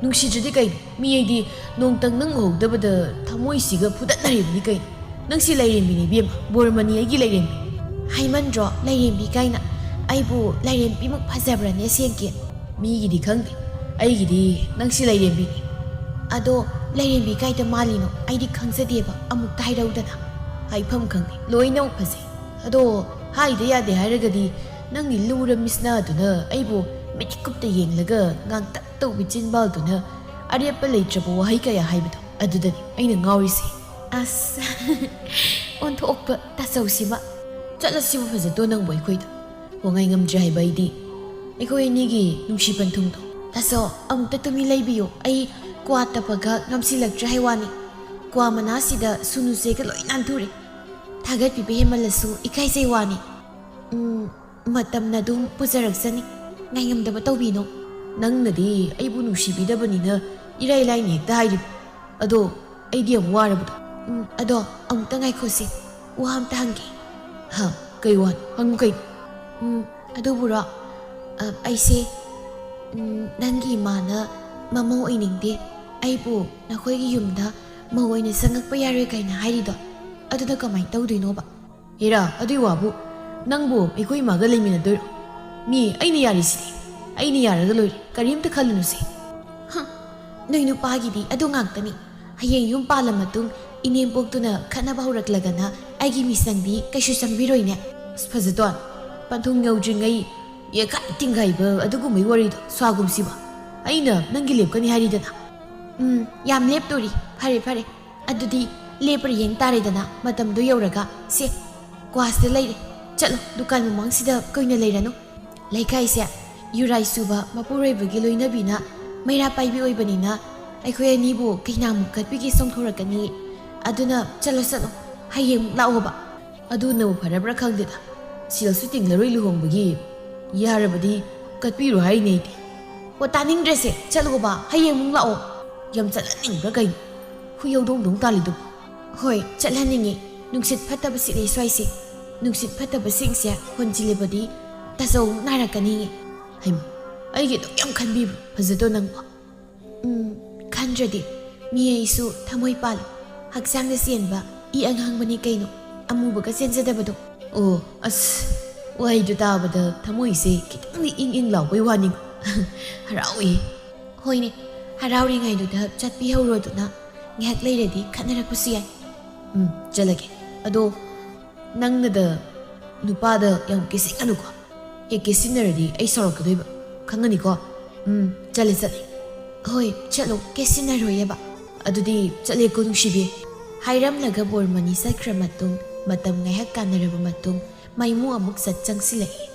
"ꯅꯨꯡꯁꯤꯗ꯭ꯔꯗꯤ ꯀꯩꯅꯣ? ꯃꯤ ꯑꯩꯗꯤ ꯅꯣꯡꯇꯪ ꯅꯪ ꯎꯍꯧꯗꯕꯗ ꯊꯃꯣꯏꯁꯤꯒ ꯐꯨꯗꯠꯅꯔꯤꯕꯅꯤ ꯀꯩꯅꯣ꯫ ꯅꯪꯁꯤ ꯂꯥꯏꯔꯦꯝꯕꯤꯅꯤ ꯏꯕꯦꯝꯃ, ꯕꯣꯔꯃꯅꯤ ꯑꯩꯒꯤ ꯂꯥꯏꯔꯦꯝꯕꯤ꯫" "ꯍꯥꯏꯃꯟꯗ꯭ꯔꯣ ꯂꯥꯏꯔꯦꯝꯕꯤ ꯀꯥꯏꯅ? ꯑꯩꯕꯨ ꯂꯥꯏꯔꯦꯝꯕꯤꯃꯨꯛ ꯐꯖꯕ꯭ꯔꯅꯦ ꯑꯁꯦꯡꯀꯤ?" "ꯃꯤꯒꯤꯗꯤ ꯈꯪꯗꯦ, ꯑꯩꯒꯤꯗꯤ ꯅꯪꯁꯤ ꯂꯥꯏꯔꯦꯝꯕꯤꯅꯤ꯫" "ꯑꯗꯣ ꯂꯥꯏꯔꯦꯝꯕꯤ ꯀꯥꯏꯗ ꯃꯥꯜꯂꯤꯅꯣ? ꯑꯩꯗꯤ ꯈꯪꯖꯗꯦꯕ, ꯑꯃꯨꯛꯇ ꯍꯥꯏꯔꯧꯗꯅ꯫" "ꯍꯥꯏꯐꯝ ꯈꯪꯗꯦ, ꯂꯣꯏꯅꯃꯛ ꯐꯖꯩ꯫ ꯑꯗꯣ ꯍꯥꯏꯗ ꯌꯥꯗꯦ ꯍꯥꯏꯔꯒꯗꯤ ꯅꯪꯒꯤ ꯂꯨꯔ ꯃꯤꯁꯅꯥꯗꯨꯅ ꯑꯩꯕꯨ ꯃꯤꯠꯀꯨꯞꯇ ꯌꯦꯡꯂꯒ ꯉꯥꯡꯇꯛ ꯇꯧꯕꯤ ꯆꯤꯟꯕꯥꯜꯗꯨꯅ ꯑꯔꯦꯞꯄ ꯂꯩꯇ꯭ꯔꯕ ꯋꯥꯍꯩ ꯀꯌꯥ ꯍꯥꯏꯕꯗꯣ, ꯑꯗꯨꯗꯅꯤ ꯑꯩꯅ ꯉꯥꯎꯔꯤꯁꯦ꯫ ꯑꯁ, ꯑꯣꯟꯊꯣꯛꯄ ꯇꯥꯆꯧꯁꯤꯃ꯫ ꯆꯠꯂꯁꯤꯕꯨ ꯐꯖꯗꯣ ꯅꯪꯕꯨ ꯑꯩꯈꯣꯏꯗ꯫ ꯋꯥꯉꯥꯏ ꯉꯝꯗ꯭ꯔꯦ ꯍꯥꯏꯕ ꯑꯩꯗꯤ꯫ ꯑꯩꯈꯣꯏ ꯑꯅꯤꯒꯤ ꯅꯨꯡꯁꯤ ꯄꯟꯊꯨꯡꯗꯣ꯫ ꯇꯥꯆꯧ, ꯑꯃꯨꯛꯇ ꯇꯨꯃꯤꯟ ꯂꯩꯕꯤꯌꯨ꯫ ꯑꯩ ꯀ꯭ꯋꯥ ꯇꯞꯄꯒ ꯉꯝꯁꯤꯜꯂꯛꯇ꯭ꯔꯦ ꯍꯥꯏ ꯋꯥꯅꯤ꯫ ꯀ꯭ꯋꯥ ꯃꯅꯥꯁꯤꯗ ꯁꯨꯅꯨꯁꯦꯒ ꯂꯣꯏ ꯅꯥꯟꯊꯨꯔꯦ꯫ ꯊꯥꯒꯠꯄꯤꯕ ꯍꯦꯟꯃꯜꯂꯁꯨ ꯏꯀꯥꯏꯖꯩ ꯋꯥꯅꯤ꯫ ꯎꯝ, ꯃꯇꯝꯅ ꯑꯗꯨꯝ ꯄꯨꯖꯔꯛꯆꯅꯤ꯫ ꯉꯥꯏꯉꯝꯗꯕ ꯇꯧꯕꯤꯅꯣ꯫ ꯅꯪꯅꯗꯤ ꯑꯩꯕꯨ ꯅꯨꯡꯁꯤꯕꯤꯗꯕꯅꯤꯅ ꯏꯔꯥꯏ ꯂꯥꯏꯅ ꯍꯦꯛꯇ ꯍꯥꯏꯔꯤꯕ꯫ ꯑꯗꯣ ꯑꯩꯗꯤ ꯌꯥꯝ ꯋꯥꯔꯕꯗꯣ꯫ ꯎꯝ, ꯑꯗꯣ ꯑꯃꯨꯛꯇ ꯉꯥꯏꯈꯣꯁꯦ꯫ ꯋꯥ ꯑꯝꯇ ꯍꯪꯒꯦ꯫ ꯍꯥ? ꯀꯩ ꯋꯥꯅꯣ? ꯍꯪꯉꯨ ꯀꯩꯅꯣ? ꯎꯝ, ꯑꯗꯨꯕꯨꯔꯣ? ꯑ, ꯑꯩꯁꯦ, ꯎꯝ, ꯅꯪꯒꯤ ꯏꯃꯥꯅ ꯃꯃꯧ ꯑꯣꯏꯅꯤꯡꯗꯦ, ꯑꯩꯕꯨ ꯅꯈꯣꯏꯒꯤ ꯌꯨꯝꯗ ꯃꯧ ꯑꯣꯏꯅ ꯆꯪꯉꯛꯄ ꯌꯥꯔꯣꯏ ꯀꯥꯏꯅ ꯍꯥꯏꯔꯤꯗꯣ, ꯑꯗꯨꯅ ꯀꯃꯥꯏꯅ ꯇꯧꯗꯣꯏꯅꯣꯕ? ꯍꯦꯔꯥ, ꯑꯗꯨꯏ ꯋꯥꯕꯨ ꯅꯪꯕꯨ ꯑꯩꯈꯣꯏ ꯏꯃꯥꯒ ꯂꯩꯃꯤꯟꯅꯗꯣꯏꯔꯣ? ꯃꯤ ꯑꯩꯅ ꯌꯥꯔꯤꯁꯤꯗꯤ꯫ ꯑꯩꯅ ꯌꯥꯔꯒ ꯂꯣꯏꯔꯦ꯫ ꯀꯔꯤꯝꯇ ꯈꯜꯂꯨꯅꯨꯁꯦ꯫ ꯍꯝ, ꯅꯣꯏ ꯅꯨꯄꯥꯒꯤꯗꯤ ꯑꯗꯨ ꯉꯥꯛꯇꯅꯤ꯫ ꯍꯌꯦꯡ ꯌꯨꯝ ꯄꯥꯜꯂ ꯃꯇꯨꯡ ꯏꯅꯦꯝꯄꯣꯛꯇꯨꯅ ꯈꯠꯅꯕ ꯍꯧꯔꯛꯂꯒꯅ ꯑꯩꯒꯤ ꯃꯤꯆꯪꯗꯤ ꯀꯩꯁꯨ ꯆꯪꯕꯤꯔꯣꯏꯅꯦ꯫ ꯑꯁ, ꯐꯖꯗꯣꯟ, ꯄꯟꯊꯨꯡ ꯌꯧꯗ꯭ꯔꯤꯉꯩ ꯌꯦꯛꯈꯥꯏ ꯇꯤꯡꯈꯥꯏꯕ ꯑꯗꯨꯒꯨꯝꯕꯩ ꯋꯥꯔꯤꯗꯣ ꯁ꯭ꯋꯥꯒꯨꯝꯁꯤꯕ꯫ ꯑꯩꯅ ꯅꯪꯒꯤ ꯂꯦꯞꯀꯅꯤ ꯍꯥꯏꯔꯤꯗꯅ꯫ ꯎꯝ, ꯌꯥꯝ ꯂꯦꯞꯇꯣꯔꯤ꯫ ꯐꯔꯦ, ꯐꯔꯦ꯫ ꯑꯗꯨꯗꯤ ꯂꯦꯞꯄ꯭ꯔ ꯌꯦꯡ ꯇꯥꯔꯦꯗꯅ, ꯃꯇꯝꯗꯣ ꯌꯧꯔꯒ꯫ ꯁꯦ, ꯀ꯭ꯋꯥꯁꯇ ꯂꯩꯔꯦ꯫ ꯆꯠꯂꯣ, ꯗꯨꯀꯥꯟ ꯃꯃꯥꯡꯁꯤꯗ ꯀꯨꯏꯅ ꯂꯩꯔꯅꯨ꯫ ꯂꯩꯀꯥꯏꯁꯦ ꯌꯨꯔꯥꯏ ꯁꯨꯕ ꯃꯄꯨꯔꯣꯏꯕꯒꯤ ꯂꯣꯏꯅꯕꯤꯅ ꯃꯩꯔꯥ ꯄꯥꯏꯕꯤ ꯑꯣꯏꯕꯅꯤꯅ ꯑꯩꯈꯣꯏ ꯑꯅꯤꯕꯨ ꯀꯩꯅꯥꯃꯨꯛ ꯀꯠꯄꯤꯒꯦ ꯆꯣꯡꯊꯣꯔꯛꯀꯅꯤ꯫ ꯑꯗꯨꯅ ꯆꯠꯂꯣ, ꯆꯠꯂꯣ, ꯍꯌꯦꯡ ꯂꯥꯛꯑꯣꯕ꯫ ꯑꯗꯨꯅꯕꯨ ꯐꯔꯕ꯭ꯔꯥ ꯈꯪꯗꯦꯗ, ꯁꯦꯜꯁꯨ ꯇꯤꯡꯂꯔꯣꯏ ꯂꯨꯍꯣꯡꯕꯒꯤ꯫ ꯌꯥꯔꯕꯗꯤ ꯀꯠꯄꯤꯔꯣ ꯍꯥꯏꯅꯦ ꯑꯩꯗꯤ꯫ ꯑꯣ, ꯇꯥꯅꯤꯡꯗ꯭ꯔꯦꯁꯦ, ꯆꯠꯂꯣꯕ, ꯍꯌꯦꯡ ꯑꯃꯨꯛ ꯂꯥꯛꯑꯣ꯫ ꯌꯥꯝ ꯆꯠꯍꯟꯅꯤꯡꯕ꯭ꯔꯥ ꯀꯩꯅꯣ? ꯍꯨꯏ ꯍꯧꯗꯣꯡꯗꯧ ꯇꯥꯜꯂꯤꯗꯨꯕꯨ꯫ ꯍꯣꯏ, ꯆꯠꯍꯟꯅꯤꯡꯉꯤ꯫ ꯅꯨꯡꯁꯤꯠ ꯐꯠꯇꯕ ꯁꯤꯠꯂꯦ ꯁ꯭ꯋꯥꯏꯁꯦ꯫ ꯅꯨꯡꯁꯤꯠ ꯐꯠꯇꯕꯁꯤꯡꯁꯦ ꯍꯣꯟꯖꯤꯜꯂꯕꯗꯤ ꯇꯥꯆꯧ ꯑꯃꯨꯛ ꯅꯥꯔꯛꯀꯅꯤꯌꯦ꯫ ꯍꯩꯃ, ꯑꯩꯒꯤ ꯑꯗꯨꯛ ꯌꯥꯝ ꯈꯟꯕꯤꯕ꯭ꯔꯣ ꯐꯖꯗꯣ ꯅꯪꯕꯣ? ꯎꯝ, ꯈꯟꯗ꯭ꯔꯗꯤ꯫ ꯃꯤ ꯑꯩꯁꯨ ꯊꯃꯣꯏ ꯄꯥꯜꯂꯤ꯫ ꯍꯛꯆꯥꯡꯗ ꯆꯦꯟꯕ ꯏ ꯑꯉꯥꯡꯕꯅꯤ ꯀꯩꯅꯣ, ꯑꯃꯨꯕꯒ ꯆꯦꯟꯖꯗꯕꯗꯣ꯫ ꯑꯣ, ꯑꯁ, ꯋꯥꯍꯩꯗꯨ ꯇꯥꯕꯗ ꯊꯃꯣꯏꯁꯦ ꯈꯤꯇꯪꯗꯤ ꯏꯪ ꯏꯪ ꯂꯥꯎꯕꯩ ꯋꯥꯅꯤ꯫ ꯍꯔꯥꯎꯏ꯫ ꯍꯣꯏꯅꯦ, ꯍꯔꯥꯎꯔꯤꯉꯩꯗꯨꯗ ꯆꯠꯄꯤꯍꯧꯔꯣꯗꯅ꯫ ꯉꯥꯏꯍꯥꯛ ꯂꯩꯔꯗꯤ ꯈꯠꯅꯔꯛꯄꯁꯨ ꯌꯥꯏ꯫ ꯎꯝ, ꯆꯠꯂꯒꯦ꯫ ꯑꯗꯣ ꯅꯪꯅꯗ ꯅꯨꯄꯥꯗ ꯌꯥꯝ ꯀꯦꯁꯤꯟꯒꯅꯨꯀꯣ꯫ ꯍꯦꯛ ꯀꯦꯁꯤꯟꯅꯔꯗꯤ ꯑꯩ ꯁꯥꯎꯔꯛꯀꯗꯣꯏꯕ, ꯈꯪꯉꯅꯤꯀꯣ? ꯎꯝ, ꯆꯠꯂꯦ, ꯆꯠꯂꯦ꯫ ꯍꯣꯏ, ꯆꯠꯂꯣ, ꯀꯦꯁꯤꯟꯅꯔꯣꯏꯌꯦꯕ꯫ ꯑꯗꯨꯗꯤ ꯆꯠꯂꯦꯀꯣ, ꯅꯨꯡꯁꯤꯕꯤ꯫ ꯍꯥꯏꯔꯝꯂꯒ ꯕꯣꯔꯃꯅꯤ ꯆꯠꯈ꯭ꯔ ꯃꯇꯨꯡ, ꯃꯇꯝ ꯉꯥꯏꯍꯥꯛ ꯀꯥꯟꯅꯔꯕ ꯃꯇꯨꯡ, ꯃꯥꯏꯃꯨ ꯑꯃꯨꯛ ꯆꯠ ꯆꯪꯁꯤꯜꯂꯛꯏ꯫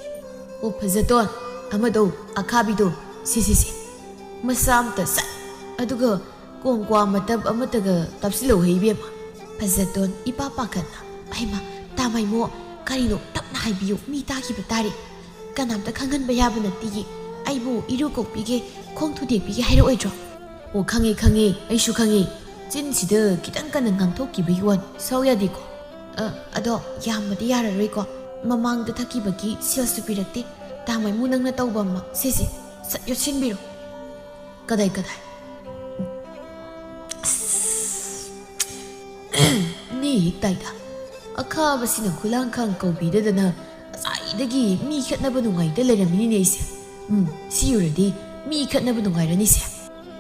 ꯑꯣ, ꯐꯖꯇꯣꯟ, ꯑꯃꯗꯣ, ꯑꯈꯥꯕꯤꯗꯣ, ꯁꯤ, ꯁꯤ, ꯁꯤ꯫ ꯃꯁꯥ ꯑꯝꯇ ꯁꯠ, ꯑꯗꯨꯒ ꯀꯣꯡꯀ꯭ꯋꯥ ꯃꯇꯞ ꯑꯃꯠꯇꯒ ꯇꯞꯁꯤꯜꯂꯛꯎꯍꯦ, ꯏꯕꯦꯝꯃ꯫ ꯐꯖꯇꯣꯟ ꯏꯄꯥ ꯄꯥꯈꯠꯅ, "ꯍꯩꯃꯥ, ꯇꯥ ꯃꯥꯏꯃꯣ, ꯀꯔꯤꯅꯣ? ꯇꯞꯅ ꯍꯥꯏꯕꯤꯌꯨ, ꯃꯤ ꯇꯥꯈꯤꯕ ꯇꯥꯔꯦ꯫ ꯀꯅꯥꯝꯇ ꯈꯪꯍꯟꯕ ꯌꯥꯕ ꯅꯠꯇꯤꯌꯦ꯫ ꯑꯩꯕꯨ ꯏꯔꯨ ꯀꯣꯛꯄꯤꯒꯦ, ꯈꯣꯡ ꯊꯨꯗꯦꯛꯄꯤꯒꯦ ꯍꯥꯏꯔꯛꯑꯣꯏꯗ꯭ꯔꯣ?" ꯑꯣ, ꯈꯪꯉꯦ, ꯈꯪꯉꯦ, ꯑꯩꯁꯨ ꯈꯪꯉꯦ꯫ ꯆꯤꯟꯁꯤꯗ ꯈꯤꯇꯪ ꯀꯟꯅ ꯉꯥꯡꯊꯣꯛꯈꯤꯕꯒꯤ ꯋꯥꯅꯤ, ꯁꯥꯎ ꯌꯥꯗꯦꯀꯣ꯫ ꯑ, ꯑꯗꯣ ꯌꯥꯝꯕꯗꯤ ꯌꯥꯔꯔꯣꯏꯀꯣ꯫ ꯃꯃꯥꯡꯗ ꯊꯛꯈꯤꯕꯒꯤ ꯁꯦꯜꯁꯨ ꯄꯤꯔꯛꯇꯦ꯫ ꯇꯥ ꯃꯥꯏꯃꯨ, ꯅꯪꯅ ꯇꯧꯕ ꯑꯃ, ꯁꯦ, ꯁꯦ, ꯁꯠ ꯌꯣꯠꯁꯤꯟꯕꯤꯔꯣ꯫ ꯀꯗꯥꯏ, ꯀꯗꯥꯏ? ꯑꯁ꯫ ꯅꯦ ꯍꯦꯛ ꯇꯥꯏꯗ꯫ ꯑꯈꯥꯕꯁꯤꯅ ꯈꯨꯂꯥꯡꯈꯥꯡ ꯀꯧꯕꯤꯗꯗꯅ ꯉꯁꯥꯏꯗꯒꯤ ꯃꯤ ꯈꯠꯅꯕ ꯅꯨꯡꯉꯥꯏꯇ ꯂꯩꯔꯝꯃꯤꯅꯤꯅꯦ ꯑꯩꯁꯦ꯫ ꯎꯝ, ꯁꯤ ꯎꯔꯗꯤ ꯃꯤ ꯈꯠꯅꯕ ꯅꯨꯡꯉꯥꯏꯔꯅꯤꯁꯦ꯫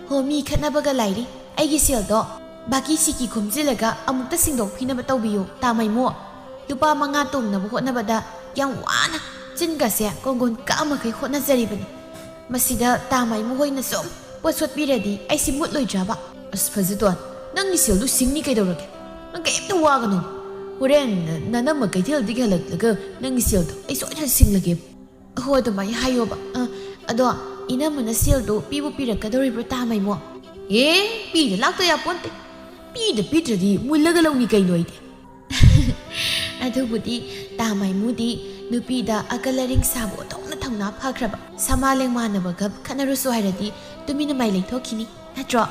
ꯍꯣ, ꯃꯤ ꯈꯠꯅꯕꯒ ꯂꯥꯏꯔꯤ꯫ ꯑꯩꯒꯤ ꯁꯦꯜꯗꯣ ꯕꯥꯀꯤ ꯁꯤꯀꯤ ꯈꯣꯝꯖꯤꯜꯂꯒ ꯑꯃꯨꯛꯇ ꯁꯤꯡꯗꯣꯛꯄꯤꯅꯕ ꯇꯧꯕꯤꯌꯨ, ꯇꯥ ꯃꯥꯏꯃꯣ꯫ ꯂꯨꯄꯥ ꯃꯉꯥ ꯇꯣꯡꯅꯕ ꯍꯣꯠꯅꯕꯗ ꯌꯥꯝ ꯋꯥꯅ ꯆꯤꯟꯒꯁꯦ ꯀꯣꯡꯒꯣꯟ ꯀꯛꯑ ꯃꯈꯩ ꯍꯣꯠꯅꯖꯔꯤꯕꯅꯤ꯫ ꯃꯁꯤꯗ ꯇꯥ ꯃꯥꯏꯃꯨ ꯍꯣꯏꯅ ꯁꯨꯝ ꯄꯣꯠ ꯁꯣꯠꯄꯤꯔꯗꯤ ꯑꯩꯁꯤ ꯃꯨꯠꯂꯣꯏꯗ꯭ꯔꯕ? ꯑꯁ, ꯐꯖꯇꯣꯟ, ꯅꯪꯒꯤ ꯁꯦꯜꯗꯨ ꯁꯤꯡꯅꯤ ꯀꯩꯗꯧꯔꯒꯦ? ꯅꯪ ꯀꯩꯝꯇ ꯋꯥꯒꯅꯣ꯫ ꯍꯣꯔꯦꯟ ꯅꯅꯝꯃ ꯀꯩꯊꯦꯜꯗꯒꯤ ꯍꯜꯂꯛꯂꯒ ꯅꯪꯒꯤ ꯁꯦꯜꯗꯣ ꯑꯩ ꯁꯣꯏꯗꯅ ꯁꯤꯡꯂꯒꯦ꯫ ꯍꯣ, ꯑꯗꯨꯃꯥꯏꯅ ꯍꯥꯏꯌꯣꯕ꯫ ꯑ, ꯑꯗꯣ ꯏꯅꯝꯃꯅ ꯁꯦꯜꯗꯣ ꯄꯤꯕꯨ ꯄꯤꯔꯛꯀꯗꯧꯔꯤꯕ꯭ꯔꯣ, ꯇꯥ ꯃꯥꯏꯃꯨ? ꯑꯦ, ꯄꯤꯗ ꯂꯥꯛꯇ ꯌꯥꯄꯣꯟꯇꯦ꯫ ꯄꯤꯗ ꯄꯤꯗ꯭ꯔꯗꯤ ꯃꯨꯜꯂꯒ ꯂꯧꯅꯤ ꯀꯩꯅꯣ ꯑꯩꯗꯤ꯫ ꯑꯗꯨꯕꯨꯗꯤ ꯇꯥ ꯃꯥꯏꯃꯨꯗꯤ ꯅꯨꯄꯤꯗ ꯑꯀꯜ ꯑꯔꯤꯡ ꯁꯥꯕ ꯑꯣꯟꯊꯣꯛꯅ ꯊꯧꯅꯥ ꯐꯈ꯭ꯔꯕ, ꯁꯃꯥ ꯂꯦꯡꯃꯥꯟꯅꯕꯒ ꯈꯠꯅꯔꯨꯁꯨ ꯍꯥꯏꯔꯗꯤ ꯇꯨꯃꯤꯟꯅ ꯃꯥꯏ ꯂꯩꯊꯣꯛꯈꯤꯅꯤ, ꯅꯠꯇ꯭ꯔꯣ?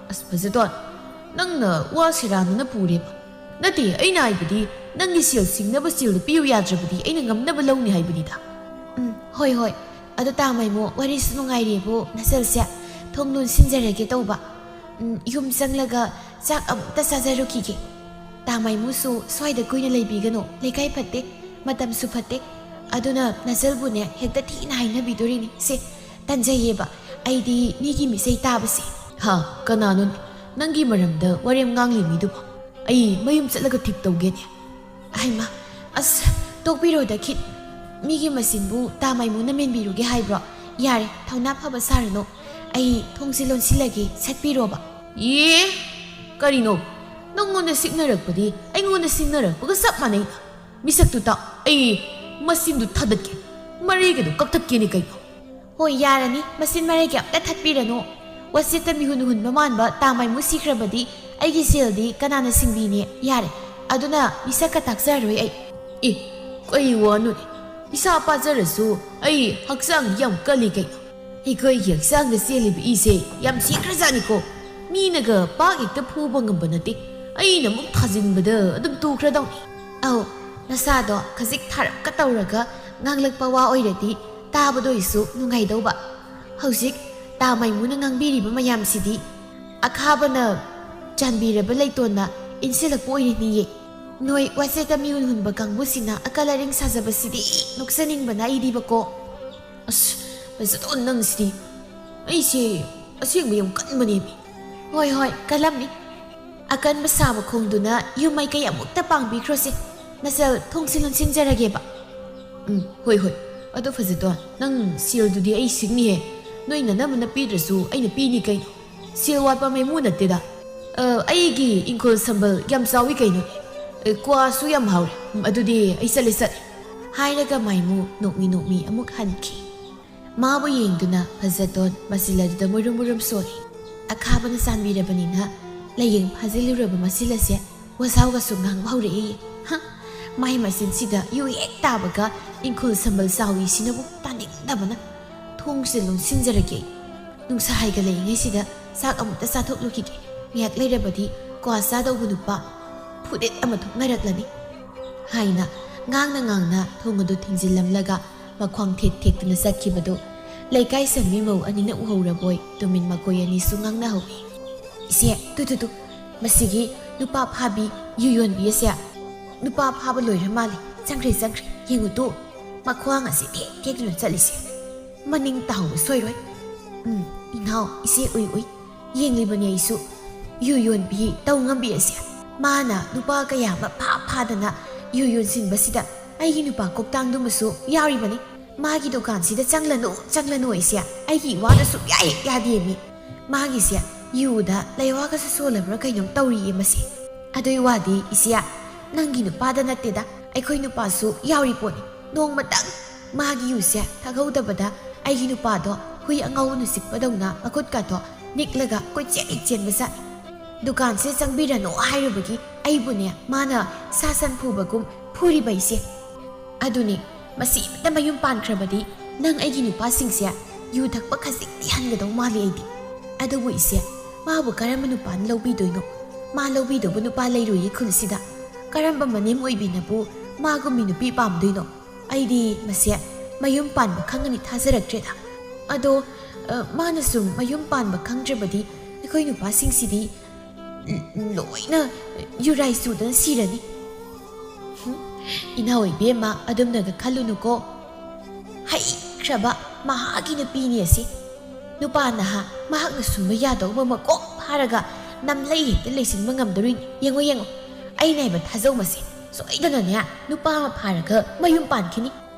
ꯑꯁ, ꯐꯖꯇꯣꯟ, ꯅꯪꯅ ꯋꯥ ꯁꯦꯔꯥꯟꯅꯅ ꯄꯨꯔꯦꯕ꯫ ꯅꯠꯇꯦ, ꯑꯩꯅ ꯍꯥꯏꯕꯗꯤ ꯅꯪꯒꯤ ꯁꯦꯜ ꯁꯤꯡꯅꯕ ꯁꯦꯜꯗꯨ ꯄꯤꯌꯨ ꯌꯥꯗ꯭ꯔꯕꯗꯤ ꯑꯩꯅ ꯉꯝꯅꯕ ꯂꯧꯅꯤ ꯍꯥꯏꯕꯅꯤꯗ꯫ ꯎꯝ, ꯍꯣꯏ, ꯍꯣꯏ꯫ ꯑꯗꯣ ꯇꯥ ꯃꯥꯏꯃꯨ, ꯋꯥꯔꯤꯁꯨ ꯅꯨꯡꯉꯥꯏꯔꯤꯕꯨ ꯅꯆꯜꯁꯦ ꯊꯣꯡ ꯂꯣꯟꯁꯤꯟꯖꯔꯒꯦ ꯇꯧꯕ꯫ ꯎꯝ, ꯌꯨꯝ ꯆꯪꯂꯒ ꯆꯥꯛ ꯑꯃꯨꯛꯇ ꯆꯥꯖꯔꯨꯈꯤꯒꯦ꯫ ꯇꯥ ꯃꯥꯏꯃꯨꯁꯨ ꯁ꯭ꯋꯥꯏꯗ ꯀꯨꯏꯅ ꯂꯩꯕꯤꯒꯅꯨ, ꯂꯩꯀꯥꯏ ꯐꯠꯇꯦ, ꯃꯇꯝꯁꯨ ꯐꯠꯇꯦ꯫ ꯑꯗꯨꯅ ꯅꯆꯜꯕꯨꯅꯦ ꯍꯦꯛꯇ ꯊꯤꯅ ꯍꯥꯏꯅꯕꯤꯗꯣꯔꯤꯅꯤ꯫ ꯁꯦ, ꯇꯟꯖꯩꯌꯦꯕ ꯑꯩꯗꯤ ꯃꯤꯒꯤ ꯃꯤꯆꯩ ꯇꯥꯕꯁꯦ꯫ ꯍꯥ, ꯀꯅꯥꯅꯣꯅꯦ? ꯅꯪꯒꯤ ꯃꯔꯝꯗ ꯋꯥꯔꯦꯝ ꯉꯥꯡꯂꯤ ꯃꯤꯗꯨꯕꯣ? ꯑꯩ ꯃꯌꯨꯝ ꯆꯠꯂꯒ ꯊꯤꯛ ꯇꯧꯒꯦꯅꯦ꯫ ꯍꯩꯃꯥ, ꯑꯁ, ꯇꯣꯛꯄꯤꯔꯣꯗ ꯈꯤꯠ꯫ ꯃꯤꯒꯤ ꯃꯆꯤꯟꯕꯨ ꯇꯥ ꯃꯥꯏꯃꯨꯅ ꯃꯦꯟꯕꯤꯔꯨꯒꯦ ꯍꯥꯏꯕ꯭ꯔꯣ? ꯌꯥꯔꯦ, ꯊꯧꯅꯥ ꯐꯕ ꯁꯥꯔꯅꯨ꯫ ꯑꯩ ꯊꯣꯡꯁꯦ ꯂꯣꯟꯁꯤꯜꯂꯒꯦ, ꯁꯠꯄꯤꯔꯣꯕ꯫ ꯑꯦ, ꯀꯔꯤꯅꯣ? ꯅꯪꯉꯣꯟꯗ ꯁꯤꯡꯅꯔꯛꯄꯗꯤ ꯑꯩꯉꯣꯟꯗ ꯁꯤꯡꯅꯔꯛꯄꯒ ꯆꯞ ꯃꯥꯟꯅꯩ꯫ ꯃꯤꯁꯛꯇꯨ ꯇꯥꯎ, ꯑꯩ ꯃꯆꯤꯟꯗꯨ ꯊꯥꯗꯠꯀꯦ, ꯃꯔꯩꯒꯗꯨ ꯀꯛꯊꯠꯀꯦꯅꯦ ꯀꯩꯅꯣ꯫ ꯍꯣꯏ, ꯌꯥꯔꯅꯤ, ꯃꯆꯤꯟ ꯃꯔꯩꯒ ꯑꯝꯇ ꯊꯠꯄꯤꯔꯅꯨ꯫ ꯋꯥꯆꯦꯠꯇ ꯃꯤꯍꯨꯟ ꯍꯨꯟꯕ ꯃꯥꯟꯕ ꯇꯥ ꯃꯥꯏꯃꯨ ꯁꯤꯈ꯭ꯔꯕꯗꯤ ꯑꯩꯒꯤ ꯁꯦꯜꯗꯤ ꯀꯅꯥꯅ ꯁꯤꯡꯕꯤꯅꯤ? ꯌꯥꯔꯦ, ꯑꯗꯨꯅ ꯃꯤꯁꯛꯀ ꯇꯥꯛꯆꯔꯔꯣꯏ ꯑꯩ꯫ ꯑꯦ, ꯀꯩ ꯋꯥꯅꯣꯅꯦ? ꯏꯁꯥ ꯄꯥꯖꯔꯁꯨ ꯑꯩ ꯍꯛꯆꯥꯡꯗꯤ ꯌꯥꯝ ꯀꯜꯂꯤ ꯀꯩꯅꯣ꯫ ꯑꯩꯈꯣꯏꯒꯤ ꯍꯛꯆꯥꯡꯗ ꯆꯦꯜꯂꯤꯕ ꯏꯁꯦ ꯌꯥꯝ ꯁꯦꯡꯈ꯭ꯔꯖꯥꯠꯅꯤꯀꯣ꯫ ꯃꯤꯅꯒ ꯄꯥꯛ ꯍꯦꯛꯇ ꯐꯨꯕ ꯉꯝꯕ ꯅꯠꯇꯦ꯫ ꯑꯩꯅ ꯑꯃꯨꯛ ꯊꯥꯖꯤꯟꯕꯗ ꯑꯗꯨꯝ ꯇꯨꯈ꯭ꯔꯗꯧꯅꯤ꯫ ꯑꯧ, ꯅꯁꯥꯗꯣ ꯈꯖꯤꯛ ꯊꯥꯔꯞꯀ ꯇꯧꯔꯒ ꯉꯥꯡꯂꯛꯄ ꯋꯥ ꯑꯣꯏꯔꯗꯤ ꯇꯥꯕꯗ ꯑꯣꯏꯁꯨ ꯅꯨꯡꯉꯥꯏꯗꯧꯕ꯫ ꯍꯧꯖꯤꯛ ꯇꯥ ꯃꯥꯏꯃꯨꯅ ꯉꯥꯡꯕꯤꯔꯤꯕ ꯃꯌꯥꯝꯁꯤꯗꯤ ꯑꯈꯥꯕꯅ ꯆꯥꯟꯕꯤꯔꯕ ꯂꯩꯇꯣꯟꯅ ꯏꯟꯁꯤꯜꯂꯛꯄ ꯑꯣꯏꯔꯤꯅꯤꯌꯦ꯫ ꯅꯣꯏ ꯋꯥꯆꯦꯠꯇ ꯃꯤꯍꯨꯟ ꯍꯨꯟꯕ ꯀꯥꯡꯕꯨꯁꯤꯅ ꯑꯀꯜ ꯑꯔꯤꯡ ꯁꯥꯖꯕꯁꯤꯗꯤ ꯅꯣꯛꯆꯅꯤꯡꯕꯅ ꯑꯩꯗꯤꯕꯀꯣ꯫ ꯑꯁ, ꯐꯖꯗꯣꯟ ꯅꯪꯁꯤꯗꯤ꯫ ꯑꯩꯁꯦ ꯑꯁꯦꯡꯕ ꯌꯥꯝ ꯀꯟꯕꯅꯦꯃꯤ꯫ ꯍꯣꯏ, ꯍꯣꯏ, ꯀꯜꯂꯝꯅꯤ꯫ ꯑꯀꯟꯕ ꯁꯥꯕ ꯈꯣꯡꯗꯨꯅ ꯌꯨꯝ ꯃꯥꯏꯀꯩ ꯑꯃꯨꯛꯇ ꯄꯥꯡꯕꯤꯈ꯭ꯔꯣꯁꯦ꯫ ꯅꯆꯜ, ꯊꯣꯡꯁꯤ ꯂꯣꯟꯁꯤꯟꯖꯔꯒꯦꯕ꯫ ꯎꯝ, ꯍꯣꯏ, ꯍꯣꯏ꯫ ꯑꯗꯣ ꯐꯖꯗꯣꯟ, ꯅꯪ ꯁꯦꯜꯗꯨꯗꯤ ꯑꯩ ꯁꯤꯡꯅꯤꯍꯦ꯫ ꯅꯣꯏ ꯅꯅꯝꯃꯅ ꯄꯤꯗ꯭ꯔꯁꯨ ꯑꯩꯅ ꯄꯤꯅꯤ ꯀꯩꯅꯣ꯫ ꯁꯦꯜ ꯋꯥꯠꯄ ꯃꯩꯃꯨ ꯅꯠꯇꯦꯗ꯫ ꯑ, ꯑꯩꯒꯤ ꯏꯪꯈꯣꯜ ꯁꯝꯕꯜ ꯌꯥꯝ ꯆꯥꯎꯏ ꯀꯩꯅꯣ꯫ ꯑ, ꯀ꯭ꯋꯥꯁꯨ ꯌꯥꯝ ꯍꯥꯎꯔꯦ꯫ ꯎꯝ, ꯑꯗꯨꯗꯤ ꯑꯩ ꯆꯠꯂꯦ, ꯆꯠꯂꯦ꯫ ꯍꯥꯏꯔꯒ ꯃꯥꯏꯃꯨ ꯅꯣꯛꯃꯤ ꯅꯣꯛꯃꯤ ꯑꯃꯨꯛ ꯍꯟꯈꯤ꯫ ꯃꯥꯕꯨ ꯌꯦꯡꯗꯨꯅ ꯐꯖꯇꯣꯟ ꯃꯆꯤꯜ ꯑꯗꯨꯗ ꯃꯨꯔꯨꯝ ꯃꯨꯔꯨꯝ ꯁꯣꯜꯂꯤ꯫ ꯑꯈꯥꯕꯅ ꯆꯥꯟꯕꯤꯔꯕꯅꯤꯅ ꯂꯥꯏꯌꯦꯡ ꯐꯥꯖꯤꯜꯂꯨꯔꯕ ꯃꯆꯤꯜ ꯑꯁꯦ ꯋꯥꯖꯥꯎꯒꯁꯨ ꯉꯥꯡꯕ ꯍꯧꯔꯛꯏ꯫ ꯍ! ꯃꯥꯏ ꯃꯆꯤꯟꯁꯤꯗ ꯌꯨ ꯍꯦꯛ ꯇꯥꯕꯒ ꯏꯪꯈꯣꯜ ꯁꯝꯕꯜ ꯆꯥꯎꯏꯁꯤꯅꯕꯨ ꯇꯥꯅꯤꯡꯗꯕꯅ꯫ ꯊꯣꯡꯁꯦ ꯂꯣꯟꯁꯤꯟꯖꯔꯒꯦ꯫ ꯅꯨꯡꯁꯥ ꯍꯥꯏꯒꯠꯂꯛꯏꯉꯩꯁꯤꯗ ꯆꯥꯛ ꯑꯃꯨꯛꯇ ꯆꯥꯊꯣꯛꯂꯨꯈꯤꯒꯦ꯫ ꯉꯥꯏꯍꯥꯛ ꯂꯩꯔꯕꯗꯤ ꯀ꯭ꯋꯥ ꯆꯥꯗꯧꯕ ꯅꯨꯄꯥ ꯐꯨꯗꯤꯠ ꯑꯃ ꯊꯣꯛꯅꯔꯛꯂꯅꯤ꯫ ꯍꯥꯏꯅ ꯉꯥꯡꯅ ꯉꯥꯡꯅ ꯊꯣꯡ ꯑꯗꯨ ꯊꯤꯡꯖꯤꯜꯂꯝꯂꯒ ꯃꯈ꯭ꯋꯥꯡ ꯊꯦꯛ ꯊꯦꯛꯇꯨꯅ ꯆꯠꯈꯤꯕꯗꯨ ꯂꯩꯀꯥꯏ ꯁꯪꯕꯤ ꯃꯧ ꯑꯅꯤꯅ ꯎꯍꯧꯔꯕꯣꯏ ꯇꯨꯃꯤꯟ ꯃꯈꯣꯏ ꯑꯅꯤꯁꯨ ꯉꯥꯡꯅꯍꯧꯏ꯫ "ꯏꯆꯦ, ꯇꯨ, ꯇꯨ, ꯇꯨ, ꯃꯁꯤꯒꯤ ꯅꯨꯄꯥ ꯐꯥꯕꯤ ꯌꯨ ꯌꯣꯟꯕꯤ ꯑꯁꯦ ꯅꯨꯄꯥ ꯐꯥꯕ ꯂꯣꯏꯔ ꯃꯥꯜꯂꯦ꯫ ꯆꯪꯈ꯭ꯔꯦ, ꯆꯪꯈ꯭ꯔꯦ꯫ ꯌꯦꯡꯉꯨ ꯇꯨ, ꯃꯈ꯭ꯋꯥꯡ ꯑꯁꯤ ꯊꯦꯛ ꯊꯦꯛꯇꯨꯅ ꯆꯠꯂꯤꯁꯦ꯫ ꯃꯅꯤꯡ ꯇꯥꯍꯧꯕ ꯁꯣꯏꯔꯣꯏ꯫ ꯎꯝ, ꯏꯅꯥꯎ, ꯏꯆꯦ ꯎꯏ ꯎꯏ꯫ ꯌꯦꯡꯂꯤꯕꯅꯤ ꯑꯩꯁꯨ꯫ ꯌꯨ ꯌꯣꯟꯕꯤ ꯇꯧ ꯉꯝꯕꯤ ꯑꯁꯦ꯫ ꯃꯥꯅ ꯅꯨꯄꯥ ꯀꯌꯥ ꯑꯃ ꯐꯥ ꯐꯥꯗꯅ ꯌꯨ ꯌꯣꯟꯁꯤꯟꯕꯁꯤꯗ ꯑꯩꯒꯤ ꯅꯨꯄꯥ ꯀꯣꯛꯇꯥꯡꯗꯨꯃꯁꯨ ꯌꯥꯎꯔꯤꯕꯅꯤ꯫ ꯃꯥꯒꯤ ꯗꯨꯀꯥꯟꯁꯤꯗ ꯆꯪꯂꯅꯨ, ꯆꯪꯂꯅꯨ ꯏꯆꯦ꯫ ꯑꯩꯒꯤ ꯏꯋꯥꯗ ꯁꯨꯛꯌꯥ ꯍꯦꯛ ꯌꯥꯗꯦꯃꯤ꯫ ꯃꯥꯒꯤꯁꯦ ꯌꯨꯗ ꯂꯩꯋꯥꯒꯁꯨ ꯁꯣꯜꯂꯕ꯭ꯔꯥ ꯀꯩꯅꯣꯝ ꯇꯧꯔꯤꯌꯦ ꯃꯁꯤ꯫ ꯑꯗꯨꯏ ꯋꯥꯗꯤ ꯏꯆꯦ, ꯅꯪꯒꯤ ꯅꯨꯄꯥꯗ ꯅꯠꯇꯦꯗ, ꯑꯩꯈꯣꯏ ꯅꯨꯄꯥꯁꯨ ꯌꯥꯎꯔꯤ ꯄꯣꯠꯅꯤ꯫ ꯅꯣꯡꯃꯇꯪ ꯃꯥꯒꯤ ꯌꯨꯁꯦ ꯊꯛꯍꯧꯗꯕꯗ ꯑꯩꯒꯤ ꯅꯨꯄꯥꯗꯣ ꯍꯨꯏ ꯑꯉꯧꯕꯅ ꯆꯤꯛꯄꯗꯧꯅ ꯃꯈꯨꯠꯀꯥꯗꯣ ꯅꯤꯛꯂꯒ ꯀꯣꯏꯆꯦꯟ ꯍꯦꯛ ꯆꯦꯟꯕꯖꯥꯠꯅꯤ꯫ ꯗꯨꯀꯥꯟꯁꯦ ꯆꯪꯕꯤꯔꯅꯨ ꯍꯥꯏꯔꯨꯕꯒꯤ ꯑꯩꯕꯨꯅꯦ ꯃꯥꯅ ꯁꯥ ꯁꯟ ꯐꯨꯕꯒꯨꯝ ꯐꯨꯔꯤꯕ ꯏꯆꯦ꯫ ꯑꯗꯨꯅꯤ, ꯃꯁꯤ ꯑꯃꯇ ꯃꯌꯨꯝ ꯄꯥꯟꯈ꯭ꯔꯕꯗꯤ ꯅꯪ ꯑꯩꯒꯤ ꯅꯨꯄꯥꯁꯤꯡꯁꯦ ꯌꯨ ꯊꯛꯄ ꯈꯖꯤꯛꯇꯤ ꯍꯟꯒꯗꯧ ꯃꯥꯜꯂꯤ ꯑꯩꯗꯤ꯫ ꯑꯗꯨꯕꯨ ꯏꯆꯦ, ꯃꯥꯕꯨ ꯀꯔꯝꯕ ꯅꯨꯄꯥꯅ ꯂꯧꯕꯤꯗꯣꯏꯅꯣ? ꯃꯥ ꯂꯧꯕꯤꯗꯧꯕ ꯅꯨꯄꯥ ꯂꯩꯔꯣꯏꯌꯦ ꯈꯨꯜꯁꯤꯗ꯫ ꯀꯔꯝꯕ ꯃꯅꯦꯝ ꯑꯣꯏꯕꯤꯅꯕꯨ ꯃꯥꯒꯨꯝꯕꯤ ꯅꯨꯄꯤ ꯄꯥꯝꯗꯣꯏꯅꯣ? ꯑꯩꯗꯤ ꯃꯁꯦ ꯃꯌꯨꯝ ꯄꯥꯟꯕ ꯈꯪꯉꯅꯤ ꯊꯥꯖꯔꯛꯇ꯭ꯔꯦꯗ꯫ ꯑꯗꯣ, ꯑ, ꯃꯥꯅ ꯁꯨꯝ ꯃꯌꯨꯝ ꯄꯥꯟꯕ ꯈꯪꯗ꯭ꯔꯕꯗꯤ ꯑꯩꯈꯣꯏ ꯅꯨꯄꯥꯁꯤꯡꯁꯤꯗꯤ ꯂꯣꯏꯅ ꯌꯨꯔꯥꯏ ꯆꯨꯗꯅ ꯁꯤꯔꯅꯤ꯫ ꯍꯨꯝ, ꯏꯅꯥꯎ ꯏꯕꯦꯝꯃ, ꯑꯗꯨꯝꯅꯒ ꯈꯜꯂꯨꯅꯨꯀꯣ꯫ ꯍꯩꯈ꯭ꯔꯕ ꯃꯍꯥꯛꯀꯤ ꯅꯨꯄꯤꯅꯤ ꯑꯁꯤ꯫ ꯅꯨꯄꯥ ꯅꯍꯥ ꯃꯍꯥꯛꯅ ꯁꯨꯝꯕ ꯌꯥꯗꯧꯕ ꯑꯃ ꯀꯣꯛ ꯐꯥꯔꯒ ꯅꯝꯂꯩ ꯍꯦꯛꯇ ꯂꯩꯁꯤꯟꯕ ꯉꯝꯗꯣꯔꯤꯅꯤ꯫ ꯌꯦꯡꯉꯣ, ꯌꯦꯡꯉꯣ, ꯑꯩꯅ ꯍꯥꯏꯕ ꯊꯥꯖꯧ ꯃꯁꯦ꯫ ꯁꯣꯏꯗꯅꯅꯦ ꯅꯨꯄꯥ ꯑꯃ ꯐꯥꯔꯒ ꯃꯌꯨꯝ ꯄꯥꯟꯈꯤꯅꯤ꯫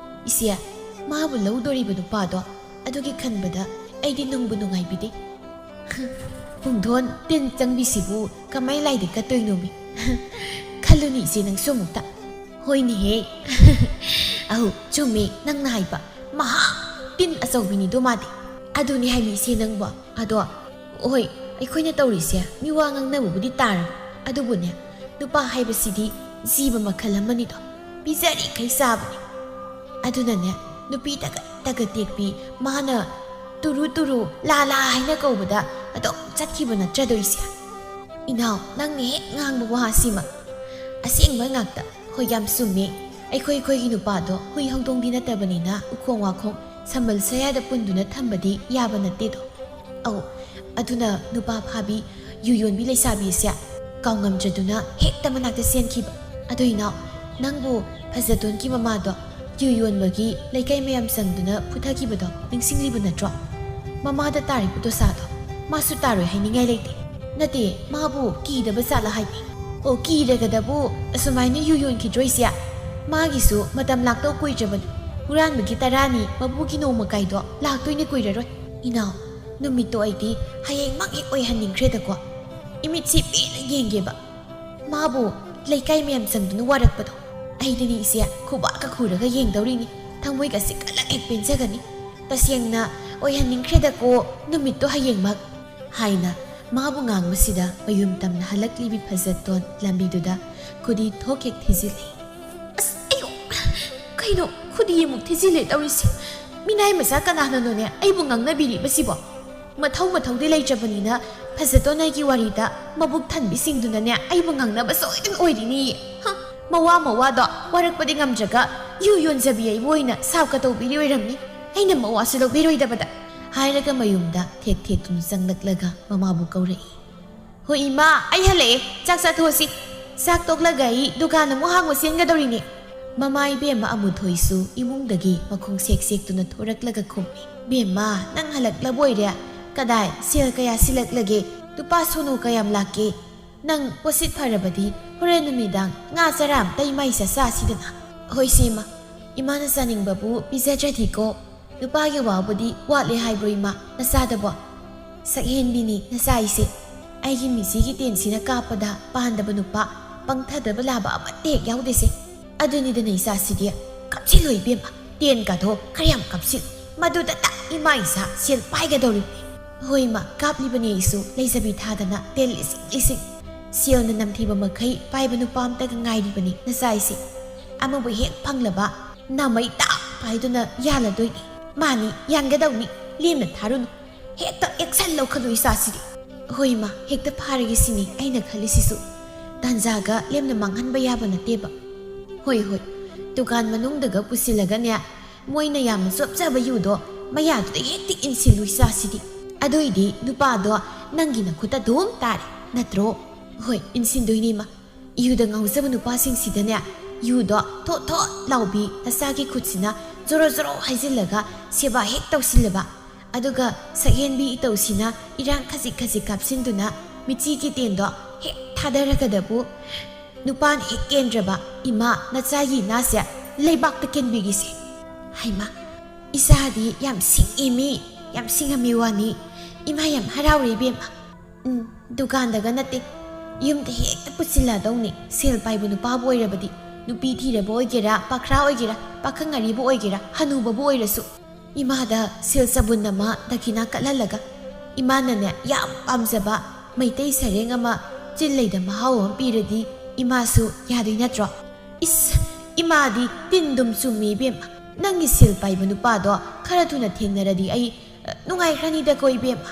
ꯏꯆꯦ, ꯃꯥꯕꯨ ꯂꯧꯗꯣꯔꯤꯕ ꯅꯨꯄꯥꯗꯣ ꯑꯗꯨꯒꯤ ꯈꯟꯕꯗ ꯑꯩꯗꯤ ꯅꯨꯡꯕꯨ ꯅꯨꯡꯉꯥꯏꯕꯤꯗꯦ꯫ ꯄꯨꯡꯗꯣꯟ, ꯇꯤꯟ ꯆꯪꯕꯤꯁꯤꯕꯨ ꯀꯃꯥꯏ ꯂꯥꯏꯗ ꯀꯠꯇꯣꯏꯅꯣꯃꯤ? ꯈꯜꯂꯨꯅꯤ ꯏꯆꯦ ꯅꯪꯁꯨ ꯑꯃꯨꯛꯇ꯫ ꯍꯣꯏꯅꯦꯍꯦ꯫ ꯑꯧ, ꯆꯨꯝꯃꯤ ꯅꯪꯅ ꯍꯥꯏꯕ꯫ ꯃꯍꯥ ꯇꯤꯟ ꯑꯆꯧꯕꯤꯅꯤꯗꯣ ꯃꯥꯗꯤ꯫ ꯑꯗꯨꯅꯤ ꯍꯥꯏꯃꯤ ꯏꯆꯦ ꯅꯪꯕꯣ꯫ ꯑꯗꯣ, ꯍꯣꯏ, ꯑꯩꯈꯣꯏꯅ ꯇꯧꯔꯤꯁꯦ ꯃꯤꯋꯥ ꯉꯥꯡꯅꯕꯕꯨꯗꯤ ꯇꯥꯔꯕ, ꯑꯗꯨꯕꯨꯅꯦ, ꯅꯨꯄꯥ ꯍꯥꯏꯕꯁꯤꯗꯤ ꯖꯤꯕ ꯃꯈꯜ ꯑꯃꯅꯤꯗꯣ, ꯄꯤꯖꯔꯤꯈꯩ ꯆꯥꯕꯅꯤ꯫ ꯑꯗꯨꯅꯅꯦ, ꯅꯨꯄꯤ ꯇꯒꯠ ꯇꯒꯠ ꯇꯦꯛꯄꯤ, ꯃꯥꯅ ꯇꯨꯔꯨ ꯇꯨꯔꯨ, ꯂꯥ ꯂꯥ ꯍꯥꯏꯅ ꯀꯧꯕꯗ ꯑꯗꯨꯝ ꯆꯠꯈꯤꯕ ꯅꯠꯇ꯭ꯔꯗꯣ ꯏꯆꯦ? ꯏꯅꯥꯎ, ꯅꯪꯅ ꯍꯦꯛ ꯉꯥꯡꯕ ꯋꯥ ꯑꯁꯤꯃꯛ ꯑꯁꯦꯡꯕ ꯉꯥꯛꯇ꯫ ꯍꯣꯏ, ꯌꯥꯝ ꯆꯨꯝꯃꯦ꯫ ꯑꯩꯈꯣꯏ, ꯑꯩꯈꯣꯏꯒꯤ ꯅꯨꯄꯥꯗꯣ ꯍꯨꯏ ꯍꯧꯗꯣꯡꯗꯤ ꯅꯠꯇꯕꯅꯤꯅ ꯎꯈꯣꯡ ꯋꯥꯈꯣꯡ, ꯁꯝꯕꯜ ꯁꯌꯥꯗ ꯄꯨꯟꯗꯨꯅ ꯊꯝꯕꯗꯤ ꯌꯥꯕ ꯅꯠꯇꯦꯗꯣ꯫ ꯑꯧ, ꯑꯗꯨꯅ ꯅꯨꯄꯥ ꯐꯥꯕꯤ, ꯌꯨ ꯌꯣꯟꯕꯤ ꯂꯩꯁꯥꯕꯤꯁꯦ ꯀꯥꯎꯉꯝꯗ꯭ꯔꯗꯨꯅ ꯍꯦꯛꯇ ꯃꯅꯥꯛꯇ ꯆꯦꯟꯈꯤꯕ꯫ ꯑꯗꯣ ꯏꯅꯥꯎ, ꯅꯪꯕꯨ ꯐꯖꯇꯣꯟꯒꯤ ꯃꯃꯥꯗꯣ ꯌꯨ ꯌꯣꯟꯕꯒꯤ ꯂꯩꯀꯥꯏ ꯃꯌꯥꯝ ꯆꯪꯗꯨꯅ ꯐꯨꯊꯈꯤꯕꯗꯣ ꯅꯤꯡꯁꯤꯡꯂꯤꯕ ꯅꯠꯇ꯭ꯔꯣ? ꯃꯃꯥꯗ ꯇꯥꯔꯤꯕ ꯗꯣꯁꯥꯗꯣ ꯃꯥꯁꯨ ꯇꯥꯔꯣꯏ ꯍꯥꯏꯅꯤꯡꯉꯥꯏ ꯂꯩꯇꯦ꯫ ꯅꯠꯇꯦ, ꯃꯥꯕꯨ ꯀꯤꯗꯕ ꯖꯥꯠꯂ ꯍꯥꯏꯕꯅꯤ꯫ ꯑꯣ, ꯀꯤꯔꯒꯗꯕꯨ ꯑꯁꯨꯃꯥꯏꯅ ꯌꯨ ꯌꯣꯟꯈꯤꯗ꯭ꯔꯣꯏꯁꯦ? ꯃꯥꯒꯤꯁꯨ ꯃꯇꯝ ꯂꯥꯛꯇꯧ ꯀꯨꯏꯗ꯭ꯔꯕꯅꯤ꯫ ꯍꯨꯔꯥꯟꯕꯒꯤ ꯇꯔꯥꯅꯤ ꯃꯄꯨꯒꯤ ꯅꯣꯡꯃ ꯀꯥꯏꯗꯣ ꯂꯥꯛꯇꯣꯏꯅꯦ ꯀꯨꯏꯔꯔꯣꯏ꯫ ꯏꯅꯥꯎ, ꯅꯨꯃꯤꯠꯇꯣ ꯑꯩꯗꯤ ꯍꯌꯦꯡꯃꯛ ꯍꯦꯛ ꯑꯣꯏꯍꯟꯅꯤꯡꯈ꯭ꯔꯦꯗꯀꯣ꯫ ꯏꯃꯤꯠꯁꯤ ꯄꯦꯟꯅ ꯌꯦꯡꯒꯦꯕ꯫ ꯃꯥꯕꯨ ꯂꯩꯀꯥꯏ ꯃꯌꯥꯝ ꯆꯪꯗꯨꯅ ꯋꯥꯔꯛꯄꯗꯣ ꯑꯩꯗꯤꯅꯤ ꯏꯆꯦ, ꯈꯨꯕꯥꯛꯀ ꯈꯨꯔꯒ ꯌꯦꯡꯗꯧꯔꯤꯅꯤ꯫ ꯊꯃꯣꯏꯒꯁꯤ ꯀꯜꯂꯛ ꯍꯦꯛ ꯄꯦꯟꯖꯒꯅꯤ꯫ ꯇꯁꯦꯡꯅ ꯑꯣꯏꯍꯟꯅꯤꯡꯈ꯭ꯔꯦꯗꯀꯣ ꯅꯨꯃꯤꯠꯇꯣ ꯍꯌꯦꯡꯃꯛ꯫ ꯍꯥꯏꯅ ꯃꯥꯕꯨ ꯉꯥꯡꯕꯁꯤꯗ ꯃꯌꯨꯝ ꯇꯝꯅ ꯍꯜꯂꯛꯂꯤꯕꯤ ꯐꯖꯇꯣꯟ ꯂꯝꯕꯤꯗꯨꯗ ꯈꯨꯗꯤ ꯊꯣꯛ ꯍꯦꯛ ꯊꯤꯖꯤꯜꯂꯤ꯫ ꯑꯁ, ꯑꯌꯣ! ꯀꯩꯅꯣ, ꯈꯨꯗꯤ ꯑꯃꯨꯛ ꯊꯤꯖꯤꯜꯂꯦ ꯇꯧꯔꯤꯁꯤ꯫ ꯃꯤꯅꯥꯏ ꯃꯆꯥ ꯀꯅꯥꯅꯅꯣꯅꯦ ꯑꯩꯕꯨ ꯉꯥꯡꯅꯕꯤꯔꯤꯕꯁꯤꯕꯣ? ꯃꯊꯧ ꯃꯊꯧꯗꯤ ꯂꯩꯇ꯭ꯔꯕꯅꯤꯅ ꯐꯖꯇꯣꯟ ꯑꯩꯒꯤ ꯋꯥꯔꯤꯗ ꯃꯕꯨꯛ ꯊꯟꯕꯤꯁꯤꯡꯗꯨꯅꯅꯦ ꯑꯩꯕꯨ ꯉꯥꯡꯅꯕ ꯁꯣꯏꯗꯅ ꯑꯣꯏꯔꯤꯅꯤꯌꯦ꯫ ꯍ, ꯃꯋꯥ ꯃꯋꯥꯗꯣ ꯋꯥꯔꯛꯄꯗꯤ ꯉꯝꯗ꯭ꯔꯒ ꯌꯨ ꯌꯣꯟꯖꯕꯤ ꯑꯩꯕꯨ ꯑꯣꯏꯅ ꯁꯥꯞꯀ ꯇꯧꯕꯤꯔꯤ ꯑꯣꯏꯔꯝꯅꯤ꯫ ꯑꯩꯅ ꯃꯋꯥꯁꯨ ꯂꯧꯕꯤꯔꯣꯏꯗꯕꯗ꯫ ꯍꯥꯏꯔꯒ ꯃꯌꯨꯝꯗ ꯊꯦꯛ ꯊꯦꯛꯇꯨꯅ ꯆꯪꯂꯛꯂꯒ ꯃꯃꯥꯕꯨ ꯀꯧꯔꯛꯏ꯫ "ꯍꯣꯏ ꯏꯃꯥ, ꯑꯩ ꯍꯜꯂꯛꯑꯦ, ꯆꯥꯛ ꯆꯥꯊꯣꯛꯑꯁꯤ꯫ ꯆꯥꯛ ꯇꯣꯛꯂꯒ ꯑꯩ ꯗꯨꯀꯥꯟ ꯑꯃꯨꯛ ꯍꯥꯡꯕ ꯆꯦꯟꯒꯗꯧꯔꯤꯅꯦ꯫" ꯃꯃꯥ ꯏꯕꯦꯝꯃ ꯑꯃꯨꯊꯣꯏꯁꯨ ꯏꯃꯨꯡꯗꯒꯤ ꯃꯈꯣꯡ ꯁꯦꯛ ꯁꯦꯛꯇꯨꯅ ꯊꯣꯔꯛꯂꯒ ꯈꯨꯝꯃꯤ꯫ "ꯕꯦꯝꯃ, ꯅꯪ ꯍꯜꯂꯛꯂꯕ ꯑꯣꯏꯔꯦ? ꯀꯗꯥꯏ, ꯁꯦꯜ ꯀꯌꯥ ꯁꯤꯜꯂꯛꯂꯒꯦ? ꯂꯨꯄꯥ ꯁꯣꯅꯣ ꯀꯌꯥꯝ ꯂꯥꯛꯀꯦ? ꯅꯪ ꯄꯣꯠꯁꯤꯠ ꯐꯔꯕꯗꯤ ꯍꯣꯔꯦꯟ ꯅꯨꯃꯤꯗꯥꯡ ꯉꯥ ꯆꯔꯥ ꯑꯝꯇ ꯏꯃꯥ ꯏꯆꯥ ꯆꯥꯁꯤꯗꯅ꯫" "ꯍꯣꯏ ꯁꯦ ꯏꯃꯥ, ꯏꯃꯥꯅ ꯆꯥꯅꯤꯡꯕꯕꯨ ꯄꯤꯖꯗ꯭ꯔꯗꯤꯀꯣ꯫ ꯅꯨꯄꯥꯒꯤ ꯋꯥꯕꯨꯗꯤ ꯋꯥꯠꯂꯦ ꯍꯥꯏꯕ꯭ꯔꯣ ꯏꯃꯥ, ꯅꯆꯥꯗꯕꯣ?" "ꯁꯛꯍꯦꯟꯕꯤꯅꯤ ꯅꯆꯥ ꯏꯆꯦ꯫ ꯑꯩꯒꯤ ꯃꯤꯆꯤꯒꯤ ꯇꯦꯟꯁꯤꯅ ꯀꯥꯞꯄꯗ ꯄꯥꯟꯗꯕ ꯅꯨꯄꯥ, ꯄꯪꯊꯗꯕ ꯂꯥꯕ ꯑꯃꯠꯇ ꯍꯦꯛ ꯌꯥꯎꯗꯦꯁꯦ꯫ ꯑꯗꯨꯅꯤꯗꯅ ꯏꯆꯥꯁꯤꯗꯤ꯫" "ꯀꯞꯁꯤꯜꯂꯣ ꯏꯕꯦꯝꯃ, ꯇꯦꯟꯒꯗꯣ ꯈꯔ ꯌꯥꯝ ꯀꯥꯞꯁꯤꯜꯂꯨ꯫ ꯃꯗꯨꯗꯇ ꯏꯃꯥ ꯏꯆꯥ ꯁꯦꯜ ꯄꯥꯏꯒꯗꯧꯔꯤꯕꯅꯤ꯫" "ꯍꯣꯏ ꯏꯃꯥ, ꯀꯥꯞꯂꯤꯕꯅꯤ ꯑꯩꯁꯨ ꯂꯩꯖꯕꯤ ꯊꯥꯗꯅ ꯇꯦꯟ ꯂꯤꯁꯤꯡ ꯂꯤꯁꯤꯡ꯫ ꯁꯦꯜꯅ ꯅꯝꯊꯤꯕ ꯃꯈꯩ ꯄꯥꯏꯕ ꯅꯨꯄꯥ ꯑꯝꯇꯒ ꯉꯥꯏꯔꯤꯕꯅꯤ ꯅꯆꯥ ꯏꯆꯦ꯫ ꯑꯃꯕꯨ ꯍꯦꯛ ꯐꯪꯂꯕ ꯅꯥꯃꯩ ꯇꯥꯛ ꯄꯥꯏꯗꯨꯅ ꯌꯥꯜꯂꯗꯣꯏꯅꯤ꯫ ꯃꯥꯅꯤ, ꯌꯥꯟꯒꯗꯧꯅꯤ, ꯂꯦꯝꯅ ꯊꯥꯔꯨꯅꯨ꯫ ꯍꯦꯛꯇ action ꯂꯧꯈꯠꯂꯨ ꯏꯆꯥꯁꯤꯗꯤ꯫" "ꯍꯣꯏ ꯏꯃꯥ, ꯍꯦꯛꯇ ꯐꯥꯔꯒꯦ ꯁꯤꯅꯤ ꯑꯩꯅ ꯈꯜꯂꯤꯁꯤꯁꯨ꯫ ꯇꯥꯟꯖꯥꯒ ꯂꯦꯝꯅ ꯃꯥꯡꯍꯟꯕ ꯌꯥꯕ ꯅꯠꯇꯦꯕ꯫" "ꯍꯣꯏ, ꯍꯣꯏ, ꯗꯨꯀꯥꯟ ꯃꯅꯨꯡꯗꯒ ꯄꯨꯁꯤꯜꯂꯒꯅꯦ, ꯃꯣꯏꯅ ꯌꯥꯝꯅ ꯆꯣꯞꯆꯕ ꯌꯨꯗꯣ ꯃꯌꯥꯗꯨꯗ ꯍꯦꯛꯇ ꯏꯟꯁꯤꯜꯂꯨ ꯏꯆꯥꯁꯤꯗꯤ꯫ ꯑꯗꯨꯏꯗꯤ ꯅꯨꯄꯥꯗꯣ ꯅꯪꯒꯤ ꯅꯈꯨꯠꯇ ꯑꯗꯨꯝ ꯇꯥꯔꯦ, ꯅꯠꯇ꯭ꯔꯣ?" "ꯍꯣꯏ, ꯏꯟꯁꯤꯟꯗꯣꯏꯅꯤ ꯏꯃꯥ꯫ ꯌꯨꯗ ꯉꯥꯎꯖꯕ ꯅꯨꯄꯥꯁꯤꯡꯁꯤꯗꯅꯦ, ꯌꯨꯗꯣ ꯊꯣꯠ ꯊꯣꯠ ꯂꯥꯎꯕꯤ ꯅꯆꯥꯒꯤ ꯈꯨꯠꯁꯤꯅ ꯖꯣꯔꯣ ꯖꯣꯔꯣ ꯍꯩꯖꯤꯜꯂꯒ ꯁꯦꯕꯥ ꯍꯦꯛ ꯇꯧꯁꯤꯜꯂꯕ, ꯑꯗꯨꯒ ꯁꯛꯍꯦꯟꯕꯤ ꯏꯇꯧꯁꯤꯅ ꯏꯔꯥꯡ ꯈꯖꯤꯛ ꯈꯖꯤꯛ ꯀꯥꯞꯁꯤꯟꯗꯨꯅ ꯃꯤꯆꯤꯒꯤ ꯇꯦꯟꯗꯣ ꯍꯦꯛ ꯊꯥꯗꯔꯒꯗꯕꯨ, ꯅꯨꯄꯥꯅ ꯍꯦꯛ ꯀꯦꯟꯗ꯭ꯔꯕ, ꯏꯃꯥ, ꯅꯆꯥꯒꯤ ꯏꯅꯥꯁꯦ ꯂꯩꯕꯥꯛꯇ ꯀꯦꯟꯕꯤꯒꯦꯁꯦ꯫" ꯍꯩꯃꯥ, ꯏꯆꯥꯗꯤ ꯌꯥꯝ ꯁꯤꯡꯉꯤ ꯃꯤ, ꯌꯥꯝ ꯁꯤꯡꯉꯝꯃꯤ ꯋꯥꯅꯤ꯫ ꯏꯃꯥ ꯌꯥꯝ ꯍꯔꯥꯎꯔꯦ ꯏꯕꯦꯝꯃ꯫ ꯎꯝ, ꯗꯨꯀꯥꯟꯗꯒ ꯅꯠꯇꯦ, ꯌꯨꯝꯗ ꯍꯦꯛꯇ ꯄꯨꯁꯤꯜꯂꯛꯑꯗꯧꯅꯤ꯫ ꯁꯦꯜ ꯄꯥꯏꯕ ꯅꯨꯄꯥꯕꯨ ꯑꯣꯏꯔꯕꯗꯤ, ꯅꯨꯄꯤ ꯊꯤꯔꯕ ꯑꯣꯏꯒꯦꯔꯥ, ꯄꯥꯈ꯭ꯔꯥ ꯑꯣꯏꯒꯦꯔꯥ, ꯄꯥꯈꯪ ꯑꯔꯤꯕ ꯑꯣꯏꯒꯦꯔꯥ, ꯍꯅꯨꯕꯕꯨ ꯑꯣꯏꯔꯁꯨ, ꯏꯃꯥꯗ ꯁꯦꯜ ꯆꯕꯨꯟ ꯑꯃ ꯗꯈꯤꯅꯥ ꯀꯠꯍꯜꯂꯒ, ꯏꯃꯥꯅꯅꯦ ꯌꯥꯝ ꯄꯥꯝꯖꯕ ꯃꯩꯇꯩ ꯁꯔꯦꯡ ꯑꯃ ꯆꯤꯜꯂꯩꯗ ꯃꯍꯥꯎ ꯑꯃ ꯄꯤꯔꯗꯤ ꯏꯃꯥꯁꯨ ꯌꯥꯗꯣꯏ ꯅꯠꯇ꯭ꯔꯣ? ꯏꯁ, ꯏꯃꯥꯗꯤ ꯇꯤꯟꯗꯨꯝ ꯆꯨꯝꯃꯤ ꯏꯕꯦꯝꯃ꯫ ꯅꯪꯒꯤ ꯁꯦꯜ ꯄꯥꯏꯕ ꯅꯨꯄꯥꯗꯣ ꯈꯔ ꯊꯨꯅ ꯊꯦꯡꯅꯔꯗꯤ ꯑꯩ, ꯑ, ꯅꯨꯡꯉꯥꯏꯈ꯭ꯔꯅꯤꯗꯀꯣ ꯏꯕꯦꯝꯃ꯫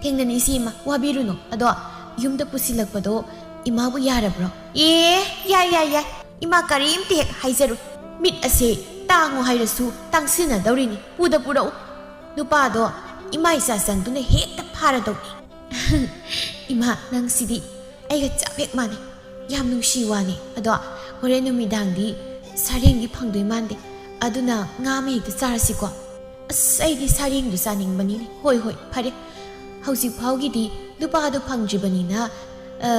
ꯊꯦꯡꯅꯅꯤꯁꯤ ꯏꯃꯥ, ꯋꯥꯕꯤꯔꯨꯅꯨ꯫ ꯑꯗꯣ ꯌꯨꯝꯗ ꯄꯨꯁꯤꯜꯂꯛꯄꯗꯣ ꯏꯃꯥꯕꯨ ꯌꯥꯔꯕ꯭ꯔꯣ? ꯑꯦ, ꯌꯥꯏ, ꯌꯥꯏ, ꯌꯥꯏ꯫ ꯏꯃꯥ ꯀꯔꯤꯝꯇ ꯍꯦꯛ ꯍꯥꯏꯖꯔꯨ꯫ ꯃꯤꯠ ꯑꯁꯦ ꯇꯥꯡꯉꯨ ꯍꯥꯏꯔꯁꯨ ꯇꯥꯡꯁꯤꯟꯅꯗꯧꯔꯤꯅꯤ꯫ ꯄꯨꯗ ꯄꯨꯔꯛꯎ꯫ ꯅꯨꯄꯥꯗꯣ ꯏꯃꯥ ꯏꯆꯥ ꯆꯪꯗꯨꯅ ꯍꯦꯛꯇ ꯐꯥꯔꯗꯧꯅꯤ꯫ ꯏꯃꯥ, ꯅꯪꯁꯤꯗꯤ ꯑꯩꯒ ꯆꯞ ꯍꯦꯛ ꯃꯥꯟꯅꯩ꯫ ꯌꯥꯝ ꯅꯨꯡꯁꯤ ꯋꯥꯅꯤ꯫ ꯑꯗꯣ ꯍꯣꯔꯦꯟ ꯅꯨꯃꯤꯗꯥꯡꯗꯤ ꯁꯥꯔꯦꯡꯗꯤ ꯐꯪꯗꯣꯏ ꯃꯥꯟꯗꯦ꯫ ꯑꯗꯨꯅ ꯉꯥ ꯑꯃ ꯍꯦꯛꯇ ꯆꯥꯔꯁꯤꯀꯣ꯫ ꯑꯁ, ꯑꯩꯗꯤ ꯁꯥꯔꯦꯡꯗꯨ ꯆꯥꯅꯤꯡꯕꯅꯤꯅꯦ꯫ ꯍꯣꯏ, ꯍꯣꯏ, ꯐꯔꯦ꯫ ꯍꯧꯖꯤꯛ ꯐꯥꯎꯒꯤꯗꯤ ꯅꯨꯄꯥꯗꯣ ꯐꯪꯗ꯭ꯔꯤꯕꯅꯤꯅ, ꯑ,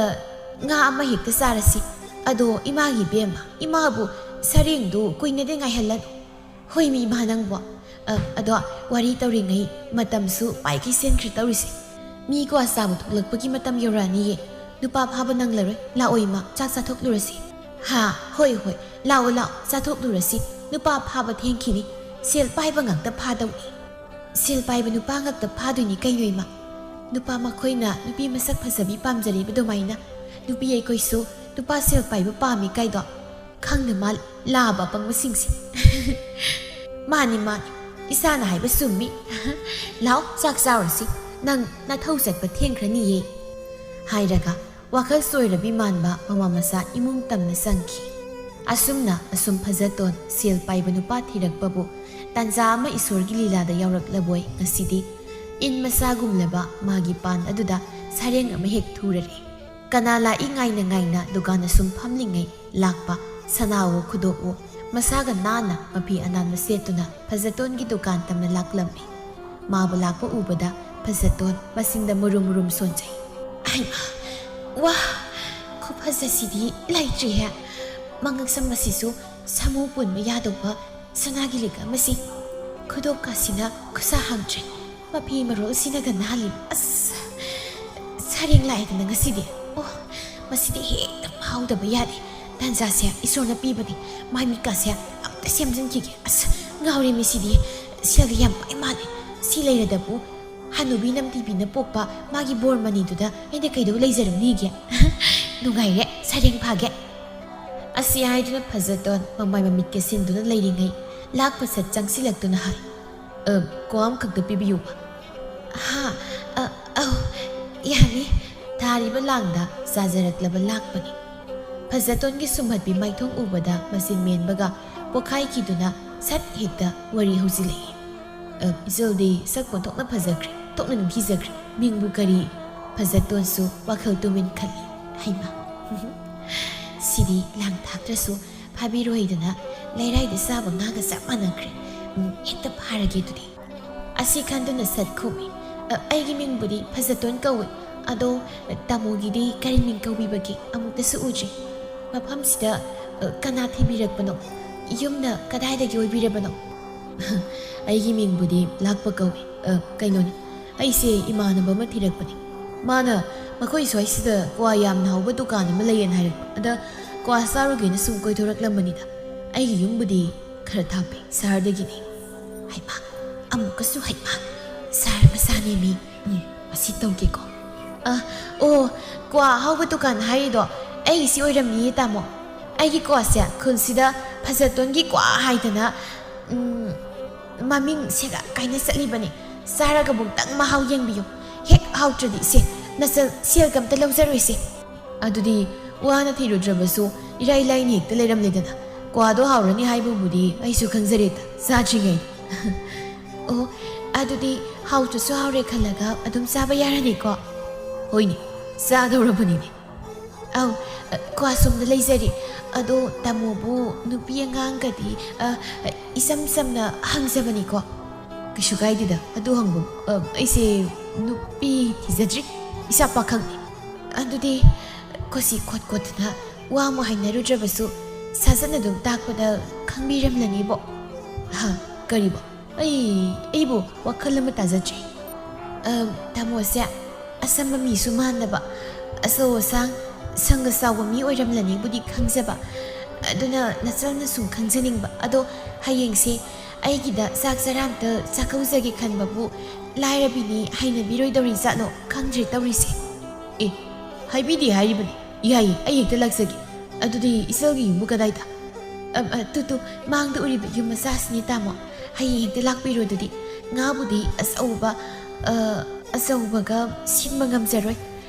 ꯉꯥ ꯑꯃ ꯍꯦꯛꯇ ꯆꯥꯔꯁꯤ꯫ ꯑꯗꯣ ꯏꯃꯥꯒꯤ ꯏꯕꯦꯝꯃ, ꯏꯃꯥꯕꯨ ꯁꯥꯔꯦꯡꯗꯨ ꯀꯨꯏꯅꯗꯤ ꯉꯥꯏꯍꯜꯂꯅꯨ꯫ ꯍꯣꯏ, ꯃꯤ ꯏꯃꯥ ꯅꯪꯕꯣ꯫ ꯑ, ꯑꯗꯣ ꯋꯥꯔꯤ ꯇꯧꯔꯤꯉꯩ ꯃꯇꯝꯁꯨ ꯄꯥꯏꯈꯩ ꯆꯦꯟꯈ꯭ꯔꯦ ꯇꯧꯔꯤꯁꯦ꯫ ꯃꯤ ꯀ꯭ꯋꯥ ꯆꯥꯕ ꯊꯣꯛꯂꯛꯄꯒꯤ ꯃꯇꯝ ꯌꯧꯔꯛꯑꯅꯤꯌꯦ꯫ ꯅꯨꯄꯥ ꯐꯥꯕ ꯅꯪꯂꯔꯣꯏ꯫ ꯂꯥꯛꯑꯣ ꯏꯃꯥ, ꯆꯥꯛ ꯆꯥꯊꯣꯛꯂꯨꯔꯁꯤ꯫ ꯍꯥ, ꯍꯣꯏ, ꯍꯣꯏ, ꯂꯥꯛꯑꯣ, ꯂꯥꯛꯑꯣ, ꯆꯥꯊꯣꯛꯂꯨꯔꯁꯤ꯫ ꯅꯨꯄꯥ ꯐꯥꯕ ꯊꯦꯡꯈꯤꯅꯤ꯫ ꯁꯦꯜ ꯄꯥꯏꯕ ꯉꯥꯛꯇ ꯐꯥꯗꯧꯅꯤ꯫ ꯁꯦꯜ ꯄꯥꯏꯕ ꯅꯨꯄꯥ ꯉꯥꯛꯇ ꯐꯥꯗꯣꯏꯅꯤ ꯀꯩꯅꯣ ꯏꯃꯥ? ꯅꯨꯄꯥ ꯃꯈꯣꯏꯅ ꯅꯨꯄꯤ ꯃꯁꯛ ꯐꯖꯕꯤ ꯄꯥꯝꯖꯔꯤꯕ ꯑꯗꯨꯃꯥꯏꯅ ꯅꯨꯄꯤ ꯑꯩꯈꯣꯏꯁꯨ ꯅꯨꯄꯥ ꯁꯦꯜ ꯄꯥꯏꯕ ꯄꯥꯝꯃꯤ ꯀꯥꯏꯗꯣ ꯈꯪꯅ ꯃꯥꯜ ꯂꯥꯕ ꯑꯄꯪꯕꯁꯤꯡꯁꯦ꯫ ꯃꯥꯅꯤ, ꯃꯥꯅꯤ, ꯏꯆꯥꯅ ꯍꯥꯏꯕ ꯆꯨꯝꯃꯤ꯫ ꯂꯥꯎ, ꯆꯥꯛ ꯆꯥꯎꯔꯁꯤ꯫ ꯅꯪ ꯅꯊꯧ ꯆꯠꯄ ꯊꯦꯡꯈ꯭ꯔꯅꯤꯌꯦ꯫ ꯍꯥꯏꯔꯒ ꯋꯥꯈꯜ ꯆꯣꯏꯔꯕꯤ ꯃꯥꯟꯕ ꯃꯃꯥ ꯃꯆꯥ ꯏꯃꯨꯡ ꯇꯝꯅ ꯆꯪꯈꯤ꯫ ꯑꯁꯨꯝꯅ ꯑꯁꯨꯝ ꯐꯖꯇꯣꯟ ꯁꯦꯜ ꯄꯥꯏꯕ ꯅꯨꯄꯥ ꯊꯤꯔꯛꯄꯕꯨ ꯇꯥꯟꯖꯥ ꯑꯃ ꯏꯁꯣꯔꯒꯤ ꯂꯤꯂꯥꯗ ꯌꯥꯎꯔꯛꯂꯕꯣꯏ ꯉꯁꯤꯗꯤ ꯏꯟ ꯃꯆꯥꯒꯨꯝꯂꯕ ꯃꯥꯒꯤ ꯄꯥꯟ ꯑꯗꯨꯗ ꯁꯔꯦꯡ ꯑꯃ ꯍꯦꯛ ꯊꯨꯔꯔꯦ꯫ ꯀꯅꯥ ꯂꯥꯛꯏ ꯉꯥꯏꯅ ꯉꯥꯏꯅ ꯗꯨꯀꯥꯟ ꯑꯁꯨꯝ ꯐꯝꯂꯤꯉꯩ ꯂꯥꯛꯄ ꯁꯅꯥꯋꯣ ꯈꯨꯗꯣꯞꯋꯣ ꯃꯁꯥꯒ ꯅꯥꯟꯅ ꯃꯐꯤ ꯑꯅꯥꯟꯕ ꯁꯦꯠꯇꯨꯅ ꯐꯖꯇꯣꯟꯒꯤ ꯗꯨꯀꯥꯟ ꯇꯝꯅ ꯂꯥꯛꯂꯝꯃꯤ꯫ ꯃꯥꯕꯨ ꯂꯥꯛꯄ ꯎꯕꯗ ꯐꯖꯇꯣꯟ ꯃꯁꯤꯡꯗ ꯃꯨꯔꯨꯝ ꯃꯨꯔꯨꯝ ꯁꯣꯟꯖꯩ꯫ ꯍꯩꯃꯥ! ꯋꯥ! ꯈꯨꯐꯖꯁꯤꯗꯤ ꯂꯩꯇ꯭ꯔꯦꯍꯦ꯫ ꯃꯉꯛꯁꯝ ꯑꯁꯤꯁꯨ ꯁꯥꯃꯨ ꯄꯨꯟꯕ ꯌꯥꯗꯧꯕ ꯁꯅꯥꯒꯤ ꯂꯤꯛ ꯑꯃꯁꯤ ꯈꯨꯗꯣꯞꯀꯁꯤꯅ ꯈꯨꯠꯁꯥ ꯍꯥꯡꯗ꯭ꯔꯦ꯫ ꯃꯐꯤ ꯃꯔꯣꯜꯁꯤꯅꯒ ꯅꯥꯜꯂꯤ꯫ ꯑꯁ, ꯁꯔꯦꯡ ꯂꯥꯛꯑꯦꯗꯅ ꯉꯁꯤꯗꯤ꯫ ꯑꯣ, ꯃꯁꯤꯗꯤ ꯍꯦꯛꯇ ꯐꯥꯎꯗꯕ ꯌꯥꯗꯦ꯫ ꯇꯥꯟꯖꯥꯁꯦ ꯏꯁꯣꯔꯅ ꯄꯤꯕꯅꯤ꯫ ꯃꯥꯏ ꯃꯤꯠꯀꯥꯁꯦ ꯑꯝꯇ ꯁꯦꯝꯖꯤꯟꯈꯤꯒꯦ꯫ ꯑꯁ, ꯉꯥꯎꯔꯦ ꯃꯤꯁꯤꯗꯤ꯫ ꯁꯦꯜꯒ ꯌꯥꯝ ꯄꯥꯏ ꯃꯥꯜꯂꯦ꯫ ꯁꯤ ꯂꯩꯔꯗꯕꯨ ꯍꯅꯨꯕꯤ ꯅꯝꯇꯤꯕꯤꯅ ꯄꯣꯛꯄ ꯃꯥꯒꯤ ꯕꯣꯔ ꯃꯅꯤꯗꯨꯗ ꯑꯩꯅ ꯀꯩꯗꯧ ꯂꯩꯖꯔꯨꯅꯤꯒꯦ? ꯅꯨꯡꯉꯥꯏꯔꯦ, ꯁꯔꯦꯡ ꯐꯥꯒꯦ꯫ ꯑꯁꯤ ꯍꯥꯏꯗꯨꯅ ꯐꯖꯇꯣꯟ ꯃꯃꯥꯏ ꯃꯃꯤꯠ ꯀꯦꯁꯤꯟꯗꯨꯅ ꯂꯩꯔꯤꯉꯩ, ꯂꯥꯛꯄ ꯁꯠ ꯆꯪꯁꯤꯜꯂꯛꯇꯨꯅ ꯍꯥꯏ, "ꯑ, ꯀꯣ ꯑꯃꯈꯛꯇ ꯄꯤꯕꯤꯌꯨꯕ?" "ꯍꯥ? ꯑ, ꯑꯧ, ꯌꯥꯅꯤ꯫" ꯊꯥꯔꯤꯕ ꯂꯥꯡꯗ ꯆꯥꯖꯔꯛꯂꯕ ꯂꯥꯛꯄꯅꯤ꯫ ꯐꯖꯇꯣꯟꯒꯤ ꯁꯨꯝꯍꯠꯄꯤ ꯃꯥꯏꯊꯣꯡ ꯎꯕꯗ ꯃꯆꯤꯟ ꯃꯦꯟꯕꯒ ꯄꯣꯈꯥꯏꯈꯤꯗꯨꯅ ꯁꯠ ꯍꯦꯛꯇ ꯋꯥꯔꯤ ꯍꯧꯖꯤꯜꯂꯛꯏ꯫ "ꯑ, ꯏꯆꯜꯗꯤ ꯁꯛ ꯑꯣꯟꯊꯣꯛꯅ ꯐꯖꯈ꯭ꯔꯦ, ꯑꯣꯟꯊꯣꯛꯅ ꯅꯤꯡꯊꯤꯖꯈ꯭ꯔꯦ꯫ ꯃꯤꯡꯕꯨ ꯀꯔꯤ?" ꯐꯖꯇꯣꯟꯁꯨ ꯋꯥꯈꯜ ꯇꯨꯃꯤꯟ ꯈꯜꯂꯤ꯫ ꯍꯩꯃꯥ, ꯁꯤꯗꯤ ꯂꯥꯡ ꯊꯥꯛꯇ꯭ꯔꯁꯨ ꯐꯥꯕꯤꯔꯣꯏꯗꯅ ꯂꯩꯔꯥꯏꯗ ꯆꯥꯕ ꯉꯥꯒ ꯆꯞ ꯃꯥꯟꯅꯈ꯭ꯔꯦ꯫ ꯎꯝ, ꯍꯦꯛꯇ ꯐꯥꯔꯒꯦ ꯑꯗꯨꯗꯤ꯫ ꯑꯁꯤ ꯈꯟꯗꯨꯅ ꯁꯠ ꯈꯨꯝꯃꯤ꯫ "ꯑ, ꯑꯩꯒꯤ ꯃꯤꯡꯕꯨꯗꯤ ꯐꯖꯇꯣꯟ ꯀꯧꯏ꯫ ꯑꯗꯣ, ꯑ, ꯇꯥꯃꯣꯒꯤꯗꯤ ꯀꯔꯤ ꯃꯤꯡ ꯀꯧꯕꯤꯕꯒꯦ? ꯑꯃꯨꯛꯇꯁꯨ ꯎꯗ꯭ꯔꯤ꯫ ꯃꯐꯝꯁꯤꯗ, ꯑ, ꯀꯅꯥ ꯊꯤꯟꯕꯤꯔꯛꯄꯅꯣ? ꯌꯨꯝꯅ ꯀꯗꯥꯏꯗꯒꯤ ꯑꯣꯏꯕꯤꯔꯕꯅꯣ?" "ꯑꯩꯒꯤ ꯃꯤꯡꯕꯨꯗꯤ ꯂꯥꯛꯄ ꯀꯧꯏ꯫ ꯑ, ꯀꯩꯅꯣꯅꯤ, ꯑꯩꯁꯦ ꯏꯃꯥꯟꯅꯕ ꯑꯃ ꯊꯤꯔꯛꯄꯅꯤ꯫ ꯃꯥꯅ ꯃꯈꯣꯏ ꯁ꯭ꯋꯥꯏꯁꯤꯗ ꯀ꯭ꯋꯥ ꯌꯥꯝꯅ ꯍꯧꯕ ꯗꯨꯀꯥꯟ ꯑꯃ ꯂꯩꯌꯦꯅ ꯍꯥꯏꯔꯛꯄ꯫ ꯑꯗ ꯀ꯭ꯋꯥ ꯆꯥꯔꯨꯒꯦꯅ ꯁꯨꯝ ꯀꯣꯏꯊꯣꯔꯛꯂꯝꯕꯅꯤꯗ꯫ ꯑꯩꯒꯤ ꯌꯨꯝꯕꯨꯗꯤ ꯈꯔ ꯊꯥꯞꯄꯤ, ꯁꯍꯔꯗꯒꯤꯅꯤ꯫" ꯍꯩꯃꯥ, ꯑꯃꯨꯛꯀꯁꯨ ꯍꯩꯃꯥ, ꯁꯍꯔ ꯃꯆꯥꯅꯦꯃꯤ꯫ ꯎꯝ, ꯃꯁꯤ ꯇꯧꯒꯦꯀꯣ꯫ "ꯑ, ꯑꯣ, ꯀ꯭ꯋꯥ ꯑꯍꯥꯎꯕ ꯗꯨꯀꯥꯟ ꯍꯥꯏꯔꯤꯗꯣ ꯑꯩꯒꯤꯁꯤ ꯑꯣꯏꯔꯝꯅꯤꯌꯦ, ꯇꯥꯃꯣ꯫ ꯑꯩꯒꯤ ꯀ꯭ꯋꯥꯁꯦ ꯈꯨꯜꯁꯤꯗ ꯐꯖꯇꯣꯟꯒꯤ ꯀ꯭ꯋꯥ ꯍꯥꯏꯗꯅ, ꯎꯝ, ꯃꯃꯤꯡ ꯁꯦꯒꯥꯛ ꯀꯥꯏꯅ ꯆꯠꯂꯤꯕꯅꯤ꯫ ꯆꯥꯔꯒ ꯑꯃꯨꯛꯇꯪ ꯃꯍꯥꯎ ꯌꯦꯡꯕꯤꯌꯨ꯫ ꯍꯦꯛ ꯍꯥꯎꯇ꯭ꯔꯗꯤ ꯏꯆꯦ, ꯅꯆꯜ ꯁꯦꯜꯒ ꯑꯝꯇ ꯂꯧꯖꯔꯣꯏꯁꯦ꯫" "ꯑꯗꯨꯗꯤ ꯋꯥꯅ ꯊꯤꯔꯨꯗ꯭ꯔꯕꯁꯨ ꯏꯔꯥꯏ ꯂꯥꯏꯅ ꯍꯦꯛꯇ ꯂꯩꯔꯝꯂꯦꯗꯅ꯫ ꯀ꯭ꯋꯥꯗꯣ ꯍꯥꯎꯔꯅꯤ ꯍꯥꯏꯕꯕꯨꯗꯤ ꯑꯩꯁꯨ ꯈꯪꯖꯔꯦꯗ, ꯆꯥꯗ꯭ꯔꯤꯉꯩ꯫" "ꯑꯣ, ꯑꯗꯨꯗꯤ ꯍꯥꯎꯇ꯭ꯔꯁꯨ ꯍꯥꯎꯔꯦ ꯈꯜꯂꯒ ꯑꯗꯨꯝ ꯆꯥꯕ ꯌꯥꯔꯅꯤꯀꯣ?" "ꯍꯣꯏꯅꯦ, ꯆꯥꯗꯧꯔꯕꯅꯤꯅꯦ꯫" "ꯑꯧ, ꯀ꯭ꯋꯥ ꯁꯣꯝꯗ ꯂꯩꯖꯔꯤ꯫ ꯑꯗꯣ ꯇꯥꯃꯣꯕꯨ ꯅꯨꯄꯤ ꯑꯉꯥꯡꯒꯗꯤ, ꯑ, ꯏꯆꯝ ꯆꯝꯅ ꯍꯪꯖꯕꯅꯤꯀꯣ꯫" "ꯀꯩꯁꯨ ꯀꯥꯏꯗꯦꯗ, ꯑꯗꯨ ꯍꯪꯕ, ꯑ, ꯑꯩꯁꯦ ꯅꯨꯄꯤ ꯊꯤꯖꯗ꯭ꯔꯤ, ꯏꯆꯥ ꯄꯥꯈꯪꯅꯤ꯫" ꯑꯗꯨꯗꯤ ꯀꯣꯆꯤ ꯈꯣꯠ ꯈꯣꯠꯇꯅ ꯋꯥ ꯑꯃꯨꯛ ꯍꯥꯏꯅꯔꯨꯗ꯭ꯔꯕꯁꯨ ꯁꯥꯖꯠꯅ ꯑꯗꯨꯝ ꯇꯥꯛꯄꯗ ꯈꯪꯕꯤꯔꯝꯂꯅꯤꯕꯣ꯫ ꯍꯥ? ꯀꯔꯤꯕꯣ? ꯑꯩ ꯑꯩꯕꯨ ꯋꯥꯈꯜ ꯑꯃ ꯇꯥꯖꯗ꯭ꯔꯦ꯫ ꯑ, ꯇꯥꯃꯣꯁꯦ ꯑꯁꯝꯕ ꯃꯤꯁꯨ ꯃꯥꯟꯗꯕ, ꯑꯆꯧ ꯑꯁꯥꯡ, ꯁꯪꯒ ꯆꯥꯎꯕ ꯃꯤ ꯑꯣꯏꯔꯝꯂꯅꯤꯕꯨꯗꯤ ꯈꯪꯖꯕ, ꯑꯗꯨꯅ ꯅꯆꯜꯅ ꯁꯨꯝ ꯈꯪꯖꯅꯤꯡꯕ꯫ ꯑꯗꯣ ꯍꯌꯦꯡꯁꯦ ꯑꯩꯒꯤꯗ ꯆꯥꯛ ꯆꯔꯥ ꯑꯝꯇ ꯆꯥꯛꯀꯧꯖꯒꯦ ꯈꯟꯕꯕꯨ ꯂꯥꯏꯔꯕꯤꯅꯤ ꯍꯩꯅꯕꯤꯔꯣꯏꯗꯧꯔꯤ ꯖꯥꯠꯂꯣ? ꯈꯪꯗ꯭ꯔꯦ ꯇꯧꯔꯤꯁꯦ꯫ ꯑꯦ, ꯍꯥꯏꯕꯤꯗꯦ ꯍꯥꯏꯔꯤꯕꯅꯤ꯫ ꯌꯥꯏꯌꯦ, ꯑꯩ ꯍꯦꯛꯇ ꯂꯥꯛꯆꯒꯦ꯫ ꯑꯗꯨꯗꯤ ꯏꯆꯜꯒꯤ ꯌꯨꯝꯕꯨ ꯀꯗꯥꯏꯗ? ꯑ, ꯑ, ꯇꯨ, ꯇꯨ, ꯃꯥꯡꯗ ꯎꯔꯤꯕ ꯌꯨꯝ ꯃꯆꯥꯁꯤꯅꯤ, ꯇꯥꯃꯣ꯫ ꯍꯌꯦꯡ ꯍꯦꯛꯇ ꯂꯥꯛꯄꯤꯔꯣ ꯑꯗꯨꯗꯤ꯫ ꯉꯥꯕꯨꯗꯤ ꯑꯆꯧꯕ, ꯑ, ꯑꯆꯧꯕꯒ ꯁꯤꯟꯕ ꯉꯝꯖꯔꯣꯏ꯫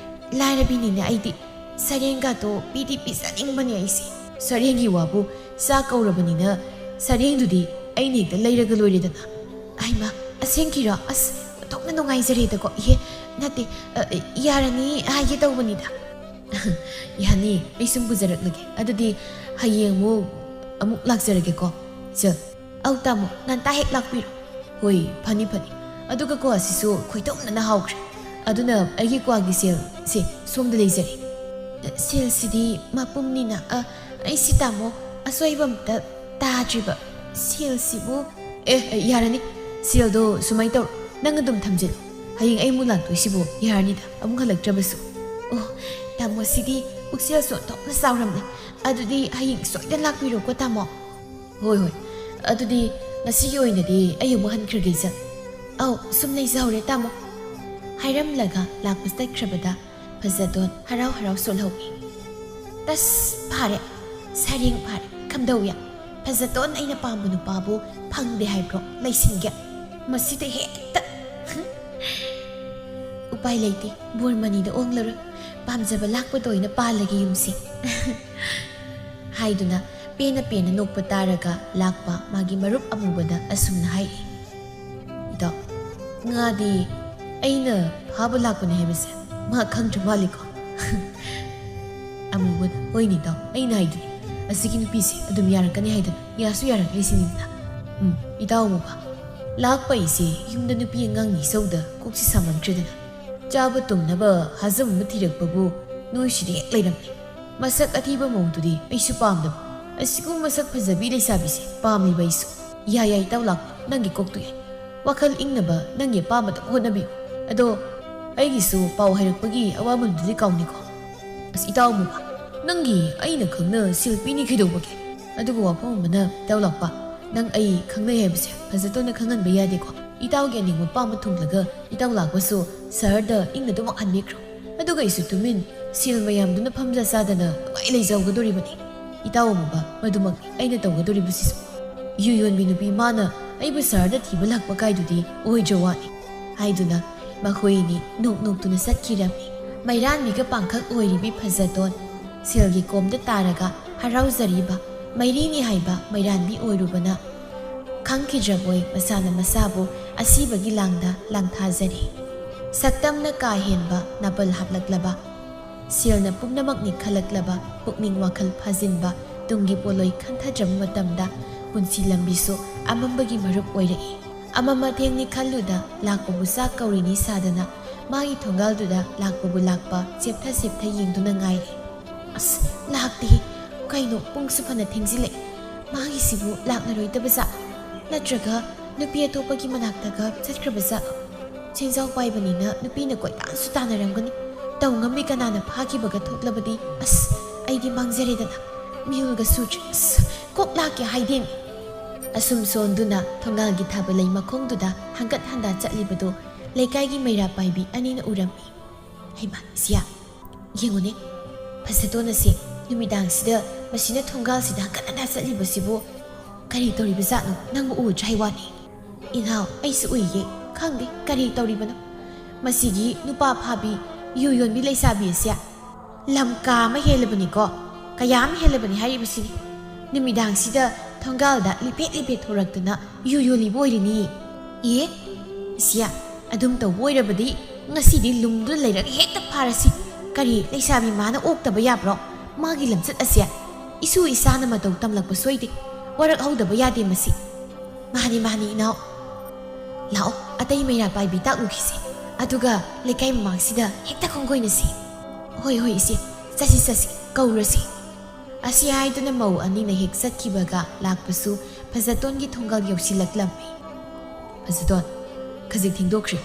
ꯂꯥꯏꯔꯕꯤꯅꯤꯅ ꯑꯩꯗꯤ꯫ ꯁꯔꯦꯡꯒꯗꯣ ꯄꯤꯗꯤ ꯄꯤꯖꯅꯤꯡꯕꯅꯦ ꯑꯩꯁꯦ꯫ ꯁꯔꯦꯡꯒꯤ ꯋꯥꯕꯨ, ꯆꯥꯛ ꯀꯧꯔꯕꯅꯤꯅ ꯁꯔꯦꯡꯗꯨꯗꯤ ꯑꯩꯅ ꯍꯦꯛꯇ ꯂꯩꯔꯒ ꯂꯣꯏꯔꯦꯗꯅ꯫ ꯍꯩꯃꯥ, ꯑꯁꯦꯡꯀꯤꯔꯣ? ꯑꯁ, ꯑꯣꯟꯊꯣꯛꯅ ꯅꯨꯡꯉꯥꯏꯖꯔꯦꯗꯀꯣ꯫ ꯏꯍꯦ, ꯅꯠꯇꯦ, ꯑ, ꯌꯥꯔꯅꯤ ꯍꯥꯏꯒꯦ ꯇꯧꯕꯅꯤꯗ꯫ ꯌꯥꯅꯤ, ꯑꯩ ꯁꯨꯝ ꯄꯨꯖꯔꯛꯂꯒꯦ꯫ ꯑꯗꯨꯗꯤ ꯍꯌꯦꯡ ꯑꯃꯨꯛ, ꯑꯃꯨꯛ ꯂꯥꯛꯆꯔꯒꯦꯀꯣ, ꯏꯆꯜ꯫ ꯑꯧ ꯇꯥꯃꯣ, ꯉꯟꯇꯥ ꯍꯦꯛ ꯂꯥꯛꯄꯤꯔꯣ꯫ ꯍꯣꯏ, ꯐꯅꯤ, ꯐꯅꯤ꯫ ꯑꯗꯨꯒ ꯀ꯭ꯋꯥꯁꯤꯁꯨ ꯈꯣꯏꯗꯧꯅꯅ ꯍꯥꯎꯈ꯭ꯔꯦ꯫ ꯑꯗꯨꯅ ꯑꯩꯒꯤ ꯀ꯭ꯋꯥꯒꯤ ꯁꯦꯜ, ꯁꯦ, ꯁꯣꯝꯗ ꯂꯩꯖꯔꯦ꯫ ꯁꯦꯜꯁꯤꯗꯤ ꯃꯄꯨꯝꯅꯤꯅ, ꯑ, ꯑꯩꯁꯤ ꯇꯥꯃꯣ, ꯑꯁꯣꯏꯕ ꯑꯝꯇ ꯇꯥꯗ꯭ꯔꯤꯕ꯫ ꯁꯦꯜꯁꯤꯕꯨ? ꯑꯦ, ꯑꯦ, ꯌꯥꯔꯅꯤ꯫ ꯁꯦꯜꯗꯣ ꯁꯨꯃꯥꯏꯅ ꯇꯧꯔꯣ, ꯅꯪ ꯑꯗꯨꯝ ꯊꯝꯖꯤꯜꯂꯣ꯫ ꯍꯌꯦꯡ ꯑꯩ ꯑꯃꯨꯛ ꯂꯥꯛꯇꯣꯏꯁꯤꯕꯨ ꯌꯥꯔꯅꯤꯗ, ꯑꯃꯨꯛ ꯍꯜꯂꯛꯇ꯭ꯔꯕꯁꯨ꯫ ꯑꯣ, ꯇꯥꯃꯣꯁꯤꯗꯤ ꯄꯨꯛꯆꯦꯜꯁꯨ ꯑꯣꯟꯊꯣꯛꯅ ꯆꯥꯎꯔꯝꯂꯦ꯫ ꯑꯗꯨꯗꯤ ꯍꯌꯦꯡ ꯁꯣꯏꯗꯅ ꯂꯥꯛꯄꯤꯔꯣꯀꯣ, ꯇꯥꯃꯣ꯫ ꯍꯣꯏ, ꯍꯣꯏ꯫ ꯑꯗꯨꯗꯤ ꯉꯁꯤꯒꯤ ꯑꯣꯏꯅꯗꯤ ꯑꯩ ꯑꯃꯨꯛ ꯍꯟꯈ꯭ꯔꯒꯦ, ꯏꯆꯜ꯫ ꯑꯧ, ꯁꯨꯝ ꯂꯩꯖꯍꯧꯔꯦ, ꯇꯥꯃꯣ꯫ ꯍꯥꯏꯔꯝꯂꯒ ꯂꯥꯛꯄ ꯆꯠꯈ꯭ꯔꯕꯗ ꯐꯖꯗꯣꯟ ꯍꯔꯥꯎ ꯍꯔꯥꯎ ꯁꯣꯜꯍꯧꯏ꯫ ꯇꯁ, ꯐꯥꯔꯦ꯫ ꯁꯔꯦꯡ ꯐꯥꯔꯦ꯫ ꯀꯝꯗꯧꯏ? ꯐꯖꯗꯣꯟ ꯑꯩꯅ ꯄꯥꯝꯕ ꯅꯨꯄꯥꯕꯨ ꯐꯪꯗꯦ ꯍꯥꯏꯕ꯭ꯔꯣ? ꯂꯩꯁꯤꯟꯒꯦ꯫ ꯃꯁꯤꯗ ꯍꯦꯛꯇ꯫ ꯎꯄꯥꯏ ꯂꯩꯇꯦ꯫ ꯕꯣꯔꯃꯅꯤꯗ ꯑꯣꯡꯂꯔꯣꯏ꯫ ꯄꯥꯝꯖꯕ ꯂꯥꯛꯄꯗ ꯑꯣꯏꯅ ꯄꯥꯜꯂꯒꯦ ꯌꯨꯝꯁꯦ꯫ ꯍꯥꯏꯗꯨꯅ ꯄꯦꯟꯅ ꯄꯦꯟꯅ ꯅꯣꯛꯄ ꯇꯥꯔꯒ ꯂꯥꯛꯄ ꯃꯥꯒꯤ ꯃꯔꯨꯞ ꯑꯃꯨꯕꯗ ꯑꯁꯨꯝꯅ ꯍꯥꯏꯔꯛꯏ꯫ ꯏꯇꯥꯎ, ꯉꯥꯗꯤ ꯑꯩꯅ ꯐꯥꯕ ꯂꯥꯛꯄꯅꯦ ꯍꯥꯏꯕꯁꯦ ꯃꯥ ꯈꯪꯗ꯭ꯔ ꯃꯥꯜꯂꯤꯀꯣ? ꯑꯃꯨꯕꯅ, ꯍꯣꯏꯅꯦ ꯏꯇꯥꯎ, ꯑꯩꯅ ꯍꯥꯏꯗꯨꯅꯤ, ꯑꯁꯤꯒꯤ ꯅꯨꯄꯤꯁꯦ ꯑꯗꯨꯝ ꯌꯥꯔꯛꯀꯅꯤ ꯍꯥꯏꯗꯅ, ꯌꯥꯁꯨ ꯌꯥꯔꯛꯂꯤꯁꯤꯅꯤꯗꯅ꯫ ꯎꯝ, ꯏꯇꯥꯎ ꯑꯃꯨꯕ, ꯂꯥꯛꯄ ꯑꯩꯁꯦ ꯌꯨꯝꯗ ꯅꯨꯄꯤ ꯑꯉꯥꯡ ꯅꯤꯁꯧꯗ ꯀꯣꯛꯁꯤ ꯁꯥꯃꯟꯈ꯭ꯔꯦꯗꯅ꯫ ꯆꯥꯕ ꯇꯨꯝꯅꯕ ꯍꯥꯖꯝ ꯑꯃ ꯊꯤꯔꯛꯄꯕꯨ ꯅꯣꯏꯁꯤꯗ ꯍꯦꯛ ꯂꯩꯔꯝꯃꯤ꯫ ꯃꯁꯛ ꯑꯊꯤꯕ ꯃꯧꯗꯨꯗꯤ ꯑꯩꯁꯨ ꯄꯥꯝꯗꯕ꯫ ꯑꯁꯤꯒꯨꯝꯕ ꯃꯁꯛ ꯐꯖꯕꯤ ꯂꯩꯁꯥꯕꯤꯁꯦ ꯄꯥꯝꯂꯤꯕ ꯑꯩꯁꯨ꯫ "ꯌꯥꯏ ꯌꯥꯏ, ꯏꯇꯥꯎ ꯂꯥꯛꯄ, ꯅꯪꯒꯤ ꯀꯣꯛꯇꯨ ꯌꯥꯏ꯫ ꯋꯥꯈꯜ ꯏꯪꯅꯕ ꯅꯪꯒꯤ ꯑꯄꯥꯝꯕꯗ ꯍꯣꯠꯅꯕꯤꯌꯨ꯫ ꯑꯗꯣ ꯑꯩꯒꯤꯁꯨ ꯄꯥꯎ ꯍꯥꯏꯔꯛꯄꯒꯤ ꯑꯋꯥꯃꯟꯗꯨꯗꯤ ꯀꯥꯎꯅꯤꯀꯣ꯫ ꯑꯁ, ꯏꯇꯥꯎ ꯑꯃꯨꯕ, ꯅꯪꯒꯤ ꯑꯩꯅ ꯈꯪꯅ ꯁꯤꯜ ꯄꯤꯅꯤ ꯀꯩꯗꯧꯕꯒꯦ? ꯑꯗꯨꯕꯨ ꯋꯥꯐꯝ ꯑꯃꯅ, ꯏꯇꯥꯎ ꯂꯥꯛꯄ, ꯅꯪ ꯑꯩ ꯈꯪꯅꯩ ꯍꯥꯏꯕꯁꯦ ꯐꯖꯇꯣꯟꯅ ꯈꯪꯍꯟꯕ ꯌꯥꯗꯦꯀꯣ꯫ ꯏꯇꯥꯎꯒꯤ ꯑꯅꯤꯡꯕ ꯑꯄꯥꯝꯕ ꯊꯨꯡꯂꯒ ꯏꯇꯥꯎ ꯂꯥꯛꯄꯁꯨ ꯁꯍꯔꯗ ꯏꯪꯅ ꯑꯗꯨꯃꯛ ꯍꯟꯕꯤꯈ꯭ꯔꯣ꯫ ꯑꯗꯨꯒ ꯑꯩꯁꯨ ꯇꯨꯃꯤꯟ ꯁꯤꯜ ꯃꯌꯥꯝꯗꯨꯅ ꯐꯝꯖ ꯆꯥꯗꯅ ꯅꯨꯡꯉꯥꯏ ꯂꯩꯖꯍꯧꯒꯗꯣꯔꯤꯕꯅꯤ꯫ ꯏꯇꯥꯎ ꯑꯃꯨꯕ, ꯃꯗꯨꯃꯛꯅꯤ ꯑꯩꯅ ꯇꯧꯒꯗꯣꯔꯤꯕꯁꯤꯁꯨ꯫ ꯌꯨ ꯌꯣꯟꯕꯤ ꯅꯨꯄꯤ ꯃꯥꯅ ꯑꯩꯕꯨ ꯁꯍꯔꯗ ꯊꯤꯕ ꯂꯥꯛꯄ ꯀꯥꯏꯗꯨꯗꯤ ꯑꯣꯏꯗ꯭ꯔ ꯋꯥꯅꯤ," ꯍꯥꯏꯗꯨꯅ ꯃꯈꯣꯏ ꯑꯅꯤ ꯅꯣꯛ ꯅꯣꯛꯇꯨꯅ ꯆꯠꯈꯤꯔꯝꯃꯤ꯫ ꯃꯩꯔꯥꯟꯕꯤꯒ ꯄꯥꯡꯈꯛ ꯑꯣꯏꯔꯤꯕꯤ ꯐꯖꯇꯣꯟ, ꯁꯤꯜꯒꯤ ꯀꯣꯝꯗ ꯇꯥꯔꯒ ꯍꯔꯥꯎꯖꯔꯤꯕ ꯃꯩꯔꯤꯅꯤ ꯍꯥꯏꯕ ꯃꯩꯔꯥꯟꯕꯤ ꯑꯣꯏꯔꯨꯕꯅ, ꯈꯪꯈꯤꯗ꯭ꯔꯕꯣꯏ ꯃꯁꯥꯅ ꯃꯁꯥꯕꯨ ꯑꯁꯤꯕꯒꯤ ꯂꯥꯡꯗ ꯂꯥꯡꯊꯥꯖꯔꯤ꯫ ꯁꯛꯇꯝꯅ ꯀꯥ ꯍꯦꯟꯕ ꯅꯥꯄꯜ ꯍꯥꯞꯂꯛꯂꯕ, ꯁꯦꯜꯅ ꯄꯨꯝꯅꯃꯛꯅꯤ ꯈꯜꯂꯛꯂꯕ ꯄꯨꯛꯅꯤꯡ ꯋꯥꯈꯜ ꯐꯥꯖꯤꯟꯕ ꯇꯨꯡꯒꯤ ꯄꯣꯠꯂꯣꯏ ꯈꯟꯊꯗ꯭ꯔꯕ ꯃꯇꯝꯗ ꯄꯨꯟꯁꯤ ꯂꯝꯕꯤꯁꯨ ꯑꯃꯝꯕꯒꯤ ꯃꯔꯨꯞ ꯑꯣꯏꯔꯛꯏ꯫ ꯑꯃꯝ ꯑꯊꯦꯡꯅꯤ ꯈꯜꯂꯨꯗ ꯂꯥꯛꯄꯕꯨ ꯆꯥꯛ ꯀꯧꯔꯤꯅꯤ ꯁꯥꯗꯅ ꯃꯥꯒꯤ ꯊꯣꯡꯒꯥꯜꯗꯨꯗ ꯂꯥꯛꯄꯕꯨ ꯂꯥꯛꯄ ꯆꯦꯞꯊ ꯆꯦꯞꯊ ꯌꯦꯡꯗꯨꯅ ꯉꯥꯏꯔꯤ꯫ "ꯑꯁ, ꯂꯥꯛꯇꯦꯍꯦ꯫ ꯀꯩꯅꯣ, ꯄꯨꯡꯁꯨ ꯐꯅ ꯊꯦꯡꯖꯤꯜꯂꯛꯑꯦ꯫ ꯃꯥꯒꯤꯁꯤꯕꯨ ꯂꯥꯛꯂꯔꯣꯏꯗꯕ ꯖꯥꯠ? ꯅꯠꯇ꯭ꯔꯒ ꯅꯨꯄꯤ ꯑꯇꯣꯞꯄꯒꯤ ꯃꯅꯥꯛꯇꯒ ꯆꯠꯈ꯭ꯔꯕ ꯖꯥꯠ?" ꯁꯦꯟꯖꯥꯎ ꯄꯥꯏꯕꯅꯤꯅ ꯅꯨꯄꯤꯅ ꯀꯣꯏꯇꯥꯟꯁꯨ ꯇꯥꯟꯅꯔꯝꯒꯅꯤ꯫ ꯇꯧ ꯉꯝꯃꯤ ꯀꯅꯥꯅ ꯐꯥꯈꯤꯕꯒ ꯊꯣꯛꯂꯕꯗꯤ, ꯑꯁ, ꯑꯩꯗꯤ ꯃꯥꯡꯖꯔꯦꯗꯅ꯫ ꯃꯤꯍꯨꯜꯒ ꯁꯨꯗ꯭ꯔꯦ꯫ ꯑꯁ, ꯀꯣꯛ ꯂꯥꯛꯀꯦ ꯍꯥꯏꯗꯦꯅꯦ꯫ ꯑꯁꯨꯝ ꯁꯣꯟꯗꯨꯅ ꯊꯣꯡꯒꯥꯜꯒꯤ ꯊꯥꯕꯜꯂꯩ ꯃꯈꯣꯡꯗꯨꯗ ꯍꯪꯒꯠ ꯍꯟꯗꯥ ꯆꯠꯂꯤꯕꯗꯨ ꯂꯩꯀꯥꯏꯒꯤ ꯃꯩꯔꯥ ꯄꯥꯏꯕꯤ ꯑꯅꯤꯅ ꯎꯔꯝꯃꯤ꯫ "ꯍꯩꯃꯥ, ꯏꯆꯦ, ꯌꯦꯡꯉꯨꯅꯦ, ꯐꯖꯗꯣꯟ ꯑꯁꯤ ꯅꯨꯃꯤꯗꯥꯡꯁꯤꯗ ꯃꯁꯤꯅ ꯊꯣꯡꯒꯥꯜꯁꯤꯗ ꯍꯪꯒꯠ ꯍꯟꯗꯥ ꯆꯠꯂꯤꯕꯁꯤꯕꯨ ꯀꯔꯤ ꯇꯧꯔꯤꯕꯖꯥꯠꯅꯣ? ꯅꯪꯕꯨ ꯎꯗ꯭ꯔꯥ ꯍꯥꯏ ꯋꯥꯅꯤ?" "ꯏꯅꯥꯎ, ꯑꯩꯁꯨ ꯎꯏꯌꯦ, ꯈꯪꯗꯦ ꯀꯔꯤ ꯇꯧꯔꯤꯕꯅꯣ꯫ ꯃꯁꯤꯒꯤ ꯅꯨꯄꯥ ꯐꯥꯕꯤ, ꯌꯨ ꯌꯣꯟꯕꯤ ꯂꯩꯁꯥꯕꯤ ꯑꯁꯦ ꯂꯝ ꯀꯥ ꯑꯃ ꯍꯦꯜꯂꯕꯅꯤꯀꯣ, ꯀꯌꯥ ꯑꯃ ꯍꯦꯜꯂꯕꯅꯤ ꯍꯥꯏꯔꯤꯕꯁꯤꯅꯤ꯫ ꯅꯨꯃꯤꯗꯥꯡꯁꯤꯗ ꯊꯣꯡꯒꯥꯜꯗ ꯂꯤꯐꯦꯠ ꯂꯤꯐꯦꯠ ꯊꯣꯔꯛꯇꯨꯅ ꯌꯨ ꯌꯣꯜꯂꯤꯕ ꯑꯣꯏꯔꯤꯅꯤ꯫ ꯑꯦ, ꯏꯆꯦ, ꯑꯗꯨꯝ ꯇꯧꯕ ꯑꯣꯏꯔꯕꯗꯤ ꯉꯁꯤꯗꯤ ꯂꯨꯝꯗꯨꯅ ꯂꯩꯔꯒ ꯍꯦꯛꯇ ꯐꯥꯔꯁꯤ꯫ ꯀꯔꯤ, ꯂꯩꯁꯥꯕꯤ ꯃꯥꯅ ꯑꯣꯛꯇꯕ ꯌꯥꯕ꯭ꯔꯣ? ꯃꯥꯒꯤ ꯂꯝꯆꯠ ꯑꯁꯦ ꯏꯁꯨ ꯏꯆꯥꯅ ꯃꯇꯧ ꯇꯝꯂꯛꯄ ꯁꯣꯏꯗꯦ꯫ ꯋꯥꯔꯛꯍꯧꯗꯕ ꯌꯥꯗꯦ ꯃꯁꯤ꯫" "ꯃꯥꯅꯤ, ꯃꯥꯅꯤ, ꯏꯅꯥꯎ꯫ ꯂꯥꯛꯑꯣ, ꯑꯇꯩ ꯃꯩꯔꯥ ꯄꯥꯏꯕꯤ ꯇꯥꯛꯂꯨꯈꯤꯁꯤ꯫ ꯑꯗꯨꯒ ꯂꯩꯀꯥꯏ ꯃꯃꯥꯡꯁꯤꯗ ꯍꯦꯛꯇ ꯈꯣꯡꯒꯣꯏꯅꯁꯤ꯫" "ꯍꯣꯏ, ꯍꯣꯏ, ꯏꯆꯦ, ꯆꯠꯁꯤ, ꯆꯠꯁꯤ, ꯀꯧꯔꯁꯤ꯫" ꯑꯁꯤ ꯍꯥꯏꯗꯨꯅ ꯃꯧ ꯑꯅꯤꯅ ꯍꯦꯛ ꯆꯠꯈꯤꯕꯒ ꯂꯥꯛꯄꯁꯨ ꯐꯖꯇꯣꯟꯒꯤ ꯊꯣꯡꯒꯥꯜ ꯌꯧꯁꯤꯜꯂꯛꯂꯝꯃꯤ꯫ "ꯐꯖꯇꯣꯟ, ꯈꯖꯤꯛ ꯊꯦꯡꯗꯣꯛꯈ꯭ꯔꯦ꯫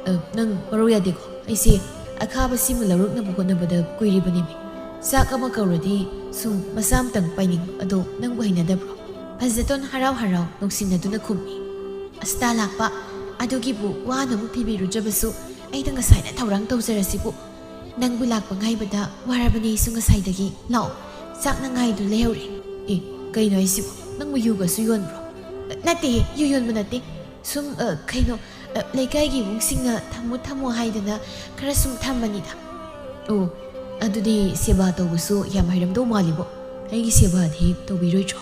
ꯑ, ꯅꯪ ꯋꯥꯔꯧ ꯌꯥꯗꯦꯀꯣ? ꯑꯩꯁꯦ ꯑꯈꯥꯕꯁꯤꯃ ꯂꯧꯔꯛꯅꯕ ꯍꯣꯠꯅꯕꯗ ꯀꯨꯏꯔꯤꯕꯅꯦꯃꯤ꯫ ꯆꯥꯛ ꯑꯃ ꯀꯧꯔꯗꯤ ꯁꯨꯝ ꯃꯁꯥ ꯑꯃꯇꯪ ꯄꯥꯏꯅꯤꯡꯕ ꯑꯗꯣ ꯅꯪꯕꯨ ꯍꯩꯅꯗꯕ꯭ꯔꯣ?" ꯐꯖꯇꯣꯟ ꯍꯔꯥꯎ ꯍꯔꯥꯎ ꯅꯣꯛꯁꯤꯟꯅꯗꯨꯅ ꯈꯨꯝꯃꯤ꯫ "ꯑꯁ, ꯇꯥ ꯂꯥꯛꯄ, ꯑꯗꯨꯒꯤꯕꯨ ꯋꯥꯅ ꯑꯃꯨꯛ ꯊꯤꯕꯤꯔꯨꯗ꯭ꯔꯕꯁꯨ ꯑꯩꯅ ꯉꯁꯥꯏꯅ ꯊꯧꯔꯥꯡ ꯇꯧꯖꯔꯁꯤꯕꯨ꯫ ꯅꯪꯕꯨ ꯂꯥꯛꯄ ꯉꯥꯏꯕꯗ ꯋꯥꯔꯕꯅꯦ ꯑꯩꯁꯨ ꯉꯁꯥꯏꯗꯒꯤ꯫ ꯂꯥꯛꯑꯣ, ꯆꯥꯛꯅ ꯉꯥꯏꯗꯨ ꯂꯩꯍꯧꯔꯦ꯫" "ꯑꯦ, ꯀꯩꯅꯣ ꯍꯥꯏꯁꯤꯕꯣ? ꯅꯪꯕꯨ ꯌꯨꯒꯁꯨ ꯌꯣꯟꯕ꯭ꯔꯣ?" "ꯅꯠꯇꯦ, ꯌꯨ ꯌꯣꯟꯕ ꯅꯠꯇꯦ꯫ ꯁꯨꯝ, ꯑ, ꯀꯩꯅꯣ, ꯑ, ꯂꯩꯀꯥꯏꯒꯤ ꯏꯃꯨꯡꯁꯤꯡꯅ ꯊꯝꯃꯨ ꯊꯝꯃꯨ ꯍꯥꯏꯗꯅ ꯈꯔ ꯁꯨꯝ ꯊꯝꯕꯅꯤꯗ꯫" "ꯑꯣ, ꯑꯗꯨꯗꯤ ꯁꯦꯕꯥ ꯇꯧꯕꯁꯨ ꯌꯥꯝ ꯍꯩꯔꯝꯗꯧ ꯃꯥꯜꯂꯤꯕꯣ꯫ ꯑꯩꯒꯤ ꯁꯦꯕꯥꯗꯤ ꯇꯧꯕꯤꯔꯣꯏꯗ꯭ꯔꯣ?"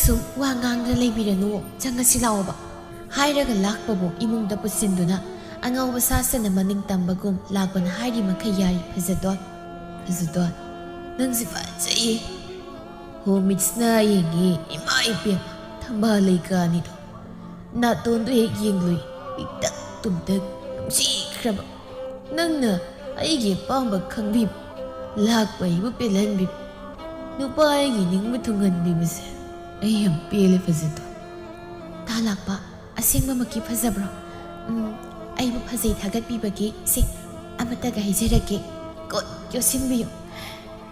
"ꯁꯨꯝ ꯋꯥ ꯉꯥꯡꯗꯅ ꯂꯩꯕꯤꯔꯅꯨ, ꯆꯪꯉꯁꯤ ꯂꯥꯛꯑꯣꯕ꯫" ꯍꯥꯏꯔꯒ ꯂꯥꯛꯄꯕꯨ ꯏꯃꯨꯡꯗ ꯄꯨꯁꯤꯟꯗꯨꯅ ꯑꯉꯧꯕ ꯁꯥ ꯁꯟꯅ ꯃꯅꯤꯡ ꯇꯝꯕꯒꯨꯝ ꯂꯥꯛꯄꯅ ꯍꯥꯏꯔꯤ ꯃꯈꯩ ꯌꯥꯔꯤ ꯐꯖꯇꯣꯟ꯫ "ꯐꯖꯇꯣꯟ, ꯅꯪꯁꯤ ꯐꯖꯩꯌꯦ꯫ ꯍꯣ, ꯃꯤꯠꯁꯤꯅ ꯌꯦꯡꯉꯤ, ꯏꯃꯥ ꯏꯕꯦꯝꯃ, ꯊꯝꯕꯥꯜ ꯂꯩꯀꯥꯅꯤꯗꯣ꯫ ꯅꯥꯇꯣꯟꯗꯣ ꯍꯦꯛ ꯌꯦꯡꯂꯨꯏ, ꯄꯤꯛꯇꯛ ꯇꯨꯝꯇꯛ, ꯅꯨꯡꯁꯤꯈ꯭ꯔꯕ꯫ ꯅꯪꯅ ꯑꯩꯒꯤ ꯑꯄꯥꯝꯕ ꯈꯪꯕꯤꯕ, ꯂꯥꯛꯄ ꯑꯩꯕꯨ ꯄꯦꯜꯍꯟꯕꯤꯕ, ꯅꯨꯄꯥ ꯑꯩꯒꯤ ꯅꯤꯡꯕ ꯊꯨꯡꯍꯟꯕꯤꯕꯁꯦ ꯑꯩ ꯌꯥꯝ ꯄꯦꯜꯂꯦ ꯐꯖꯇꯣꯟ꯫" "ꯇꯥ ꯂꯥꯛꯄ, ꯑꯁꯦꯡꯕꯃꯛꯀꯤ ꯐꯖꯕ꯭ꯔꯣ? ꯎꯝ, ꯑꯩꯕꯨ ꯐꯖꯩ ꯊꯥꯒꯠꯄꯤꯕꯒꯤ ꯁꯦ ꯑꯃꯠꯇꯒ ꯍꯥꯏꯖꯔꯛꯀꯦ, ꯀꯣꯠ ꯌꯣꯠꯁꯤꯟꯕꯤꯌꯨ꯫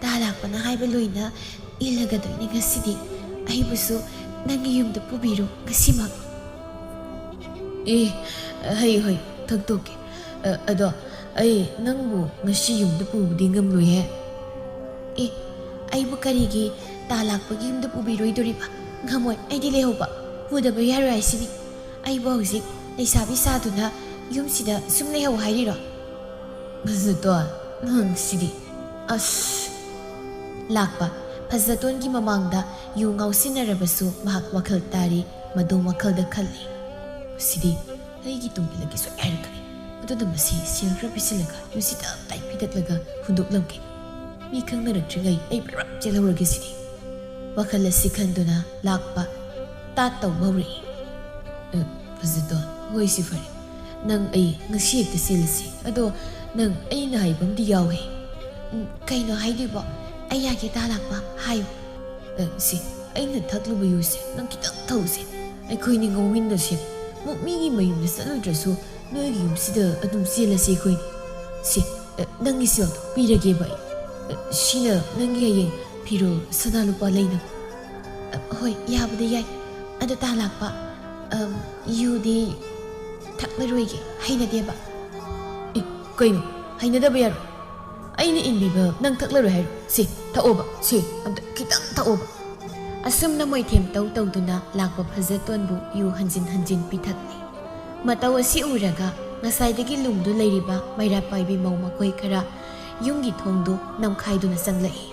ꯇꯥ ꯂꯥꯛꯄꯅ ꯍꯥꯏꯕ ꯂꯣꯏꯅ ꯏꯜꯂꯒꯗꯣꯏꯅꯤ ꯉꯁꯤꯗꯤ꯫ ꯑꯩꯕꯨꯁꯨ ꯅꯪꯒꯤ ꯌꯨꯝꯗ ꯄꯨꯕꯤꯔꯣ ꯉꯁꯤꯃꯛ꯫" "ꯑꯦ, ꯍꯩ ꯍꯣꯏ, ꯊꯛꯇꯣꯛꯀꯦ꯫ ꯑ, ꯑꯗꯣ ꯑꯩ ꯅꯪꯕꯨ ꯉꯁꯤ ꯌꯨꯝꯗ ꯄꯨꯕꯗꯤ ꯉꯝꯂꯣꯏꯍꯦ꯫" "ꯑꯦ, ꯑꯩꯕꯨ ꯀꯔꯤꯒꯤ ꯇꯥ ꯂꯥꯛꯄꯒꯤ ꯌꯨꯝꯗ ꯄꯨꯕꯤꯔꯣꯏꯗꯣꯔꯤꯕ? ꯉꯝꯃꯣꯏ, ꯑꯩꯗꯤ ꯂꯩꯍꯧꯕ꯫ ꯄꯨꯗꯕ ꯌꯥꯔꯣꯏ ꯍꯥꯏꯁꯤꯅꯤ꯫ ꯑꯩꯕꯨ ꯍꯧꯖꯤꯛ ꯂꯩꯁꯥꯕꯤ ꯁꯥꯗꯨꯅ ꯌꯨꯝꯁꯤꯗ ꯁꯨꯝ ꯂꯩꯍꯧ ꯍꯥꯏꯔꯤꯔꯣ?" "ꯐꯖꯇꯣꯟ, ꯅꯪ ꯁꯤꯗꯤ꯫ ꯑꯁ!" ꯂꯥꯛꯄ ꯐꯖꯇꯣꯟꯒꯤ ꯃꯃꯥꯡꯗ ꯌꯨ ꯉꯥꯎꯁꯤꯟꯅꯔꯕꯁꯨ ꯃꯍꯥꯛ ꯋꯥꯈꯜ ꯇꯥꯔꯤ, ꯃꯗꯨ ꯋꯥꯈꯜꯗ ꯈꯜꯂꯤ꯫ "ꯁꯤꯗꯤ ꯑꯩꯒꯤ ꯇꯨꯡ ꯏꯜꯂꯛꯀꯦ ꯁꯣꯏ ꯍꯥꯏꯔꯛꯀꯅꯤ꯫ ꯑꯗꯨꯅ ꯃꯁꯤ ꯁꯦꯜ ꯈꯔ ꯄꯤꯁꯤꯜꯂꯒ ꯌꯨꯁꯤꯗ ꯇꯥꯏ ꯄꯤꯊꯛꯂꯒ ꯍꯨꯟꯗꯣꯛꯂꯝꯒꯦ꯫ ꯃꯤ ꯈꯪꯅꯔꯛꯇ꯭ꯔꯤꯉꯩ ꯑꯩ ꯄꯔꯞ ꯆꯦꯜꯍꯧꯔꯒꯦ ꯁꯤꯗꯤ꯫" ꯋꯥꯈꯜ ꯑꯁꯤ ꯈꯟꯗꯨꯅ ꯂꯥꯛꯄ ꯇꯥꯠ ꯇꯧꯕ ꯍꯧꯔꯛꯏ꯫ "ꯑ, ꯐꯖꯇꯣꯟ, ꯍꯣꯏ, ꯁꯤ ꯐꯔꯦ꯫ ꯅꯪ ꯑꯩ ꯉꯁꯤ ꯍꯦꯛꯇ ꯆꯦꯜꯂꯁꯤ꯫ ꯑꯗꯣ ꯅꯪ ꯑꯩꯅ ꯍꯥꯏꯕ ꯑꯃꯗꯤ ꯌꯥꯎꯍꯦ꯫" "ꯎꯝ, ꯀꯩꯅꯣ ꯍꯥꯏꯗꯣꯏꯕꯣ? ꯑꯩ ꯌꯥꯒꯦ ꯇꯥ ꯂꯥꯛꯄ, ꯍꯥꯏꯌꯨ꯫" "ꯑ, ꯁꯤ, ꯑꯩꯅ ꯊꯛꯂꯨꯕ ꯌꯨꯁꯦ ꯅꯪ ꯈꯤꯇꯪ ꯊꯛꯎꯁꯦ꯫ ꯑꯩꯈꯣꯏꯅꯤ ꯉꯧꯃꯤꯟꯅꯁꯦ꯫ ꯑꯃꯨꯛ ꯃꯤꯒꯤ ꯃꯌꯨꯝꯗ ꯆꯠꯂꯨꯗ꯭ꯔꯁꯨ ꯅꯣꯏꯒꯤ ꯌꯨꯝꯁꯤꯗ ꯑꯗꯨꯝ ꯆꯦꯜꯂꯁꯦ ꯑꯩꯈꯣꯏꯅꯤ꯫ ꯁꯦ, ꯑ, ꯅꯪꯒꯤ ꯁꯦꯜꯗꯣ ꯄꯤꯔꯒꯦꯕ ꯑꯩ꯫ ꯑ, ꯁꯤꯅ ꯅꯪꯒꯤ ꯍꯌꯦꯡ ꯐꯤꯔꯣꯜ ꯁꯅꯥ ꯂꯨꯄꯥ ꯂꯩꯅꯕ꯫ ꯑ, ꯍꯣꯏ, ꯌꯥꯕꯨꯗꯤ ꯌꯥꯏ꯫ ꯑꯗꯣ ꯇꯥ ꯂꯥꯛꯄ, ꯑꯝ, ꯌꯨꯗꯤ ꯊꯛꯂꯔꯣꯏꯒꯦ, ꯍꯩꯅꯗꯦꯕ꯫ ꯑꯦ, ꯀꯩꯅꯣ? ꯍꯩꯅꯗꯕ ꯌꯥꯔꯣꯏ꯫ ꯑꯩꯅ ꯏꯟꯕꯤꯕ ꯅꯪ ꯊꯛꯂꯔꯣꯏ ꯍꯥꯏꯔꯣ? ꯁꯤ, ꯊꯛꯑꯣꯕ, ꯁꯤ, ꯑꯝꯇ ꯈꯤꯇꯪ ꯊꯛꯑꯣꯕ꯫ ꯑꯁꯨꯝꯅ ꯃꯣꯏꯊꯦꯝ ꯇꯧ ꯇꯧꯗꯨꯅ ꯂꯥꯛꯄ ꯐꯖꯇꯣꯟꯕꯨ ꯌꯨ ꯍꯟꯖꯤꯟ ꯍꯟꯖꯤꯟ ꯄꯤꯊꯛꯂꯦ꯫ ꯃꯇꯧ ꯑꯁꯤ ꯎꯔꯒ ꯉꯁꯥꯏꯗꯒꯤ ꯂꯨꯝꯗꯨ ꯂꯩꯔꯤꯕ ꯃꯩꯔꯥ ꯄꯥꯏꯕꯤ ꯃꯧ ꯃꯈꯣꯏ ꯈꯔ ꯌꯨꯝꯒꯤ ꯊꯣꯡꯗꯨ ꯅꯝꯈꯥꯏꯗꯨꯅ ꯆꯪꯂꯛꯏ꯫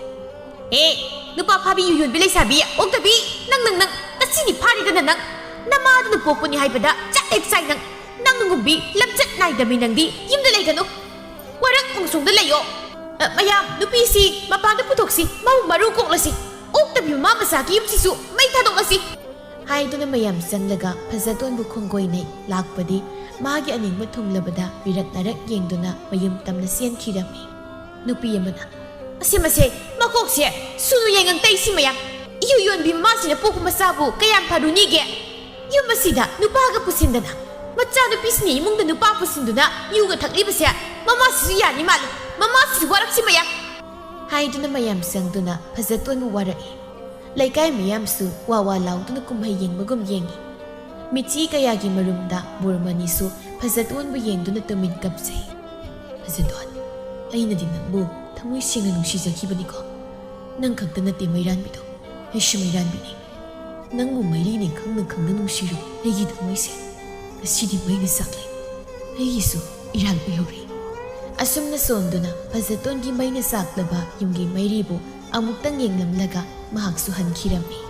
ꯑꯦ, ꯅꯨꯄꯥ ꯐꯥꯕꯤ ꯌꯨ ꯌꯣꯟꯕꯤ ꯂꯩꯁꯥꯕꯤ, ꯑꯣꯛꯇꯕꯤ, ꯅꯪ, ꯅꯪ, ꯅꯪ, ꯉꯁꯤꯗꯤ ꯐꯥꯔꯦꯗꯅ ꯅꯪ, ꯅꯃꯥꯗꯨꯅ ꯄꯣꯛꯄꯅꯤ ꯍꯥꯏꯕꯗ ꯆꯥꯛ ꯍꯦꯛ ꯆꯥꯏ ꯅꯪ, ꯅꯪ ꯅꯨꯡꯒꯨꯝꯕꯤ ꯂꯝꯆꯠ ꯅꯥꯏꯗꯕꯤ ꯅꯪꯗꯤ ꯌꯨꯝꯗ ꯂꯩꯒꯅꯨ, ꯋꯥꯔꯛ ꯃꯣꯡꯁꯣꯡꯗ ꯂꯩꯌꯣ꯫ ꯑ, ꯃꯌꯥꯝ, ꯅꯨꯄꯤꯁꯤ ꯃꯄꯥꯟꯗ ꯄꯨꯊꯣꯛꯁꯤ, ꯃꯧ ꯃꯔꯨ ꯀꯣꯛꯂꯁꯤ, ꯑꯣꯛꯇꯕꯤ ꯃꯃꯥ ꯃꯆꯥꯒꯤ ꯌꯨꯝꯁꯤꯁꯨ ꯃꯩ ꯊꯥꯗꯣꯛꯂꯁꯤ꯫ ꯍꯥꯏꯗꯨꯅ ꯃꯌꯥꯝ ꯆꯪꯂꯒ ꯐꯖꯇꯣꯟꯕꯨ ꯈꯣꯡꯒꯣꯏꯅꯩ꯫ ꯂꯥꯛꯄꯗꯤ ꯃꯥꯒꯤ ꯑꯅꯤꯡꯕ ꯊꯨꯡꯂꯕꯗ ꯋꯤꯔꯛ ꯅꯥꯔꯛ ꯌꯦꯡꯗꯨꯅ ꯃꯌꯨꯝ ꯇꯝꯅ ꯆꯦꯟꯈꯤꯔꯝꯃꯤ꯫ ꯅꯨꯄꯤ ꯑꯃꯅ, "ꯑꯁꯦ ꯃꯁꯦ, ꯃꯀꯣꯛꯁꯦ ꯁꯨꯅꯨ ꯌꯦꯡꯉꯪ ꯇꯩꯁꯤ ꯃꯌꯥꯝ꯫ ꯏꯌꯨ ꯌꯣꯟꯕꯤ ꯃꯃꯥꯁꯤꯅ ꯄꯣꯛꯄ ꯃꯆꯥꯕꯨ ꯀꯌꯥꯝ ꯐꯔꯨꯅꯤꯒꯦ? ꯌꯨꯝ ꯑꯁꯤꯗ ꯅꯨꯄꯥꯒ ꯄꯨꯁꯤꯟꯗꯅ ꯃꯆꯥꯅꯨꯄꯤꯁꯤꯅ ꯏꯃꯨꯡꯗ ꯅꯨꯄꯥ ꯄꯨꯁꯤꯟꯗꯨꯅ ꯌꯨꯒ ꯊꯛꯂꯤꯕꯁꯦ ꯃꯃꯥꯁꯤꯁꯨ ꯌꯥꯅꯤ ꯃꯥꯜꯂꯤ꯫ ꯃꯃꯥꯁꯤꯁꯨ ꯋꯥꯔꯛꯁꯤ ꯃꯌꯥꯝ"꯫ ꯍꯥꯏꯗꯨꯅ ꯃꯌꯥꯝ ꯆꯪꯗꯨꯅ ꯐꯖꯇꯣꯟꯕꯨ ꯋꯥꯔꯛꯏ꯫ ꯂꯩꯀꯥꯏ ꯃꯤꯌꯥꯝꯁꯨ ꯋꯥ ꯋꯥ ꯂꯥꯎꯗꯨꯅ ꯀꯨꯝꯍꯩ ꯌꯦꯡꯕꯒꯨꯝ ꯌꯦꯡꯏ꯫ ꯃꯤꯆꯤ ꯀꯌꯥꯒꯤ ꯃꯔꯨꯝꯗ ꯕꯣꯔꯃꯅꯤꯁꯨ ꯐꯖꯇꯣꯟꯕꯨ ꯌꯦꯡꯗꯨꯅ ꯇꯨꯃꯤꯟ ꯀꯞꯆꯩ꯫ "ꯐꯖꯇꯣꯟ, ꯑꯩꯅꯗꯤ ꯅꯪꯕꯨ ꯊꯃꯣꯏ ꯁꯦꯡꯅ ꯅꯨꯡꯁꯤꯖꯈꯤꯕꯅꯤꯀꯣ꯫ ꯅꯪ ꯈꯛꯇ ꯅꯠꯇꯦ ꯃꯩꯔꯥꯟꯕꯤꯗꯣ, ꯑꯩꯁꯨ ꯃꯩꯔꯥꯟꯕꯤꯅꯤ꯫ ꯅꯪꯕꯨ ꯃꯩꯔꯤꯅꯤ ꯈꯪꯅ ꯈꯪꯅ ꯅꯨꯡꯁꯤꯔꯨ ꯑꯩꯒꯤ ꯊꯃꯣꯏꯁꯦ꯫ ꯉꯁꯤꯗꯤ ꯃꯩꯅ ꯆꯥꯛꯂꯦ꯫ ꯑꯩꯒꯤꯁꯨ ꯏꯔꯥꯜ ꯑꯣꯏꯍꯧꯔꯦ"꯫ ꯑꯁꯨꯝꯅ ꯁꯣꯟꯗꯨꯅ ꯐꯖꯇꯣꯟꯒꯤ ꯃꯩꯅ ꯆꯥꯛꯂꯕ ꯌꯨꯝꯒꯤ ꯃꯩꯔꯤꯕꯨ ꯑꯃꯨꯛꯇꯪ ꯌꯦꯡꯂꯝꯂꯒ ꯃꯍꯥꯛꯁꯨ ꯍꯟꯈꯤꯔꯝꯃꯤ꯫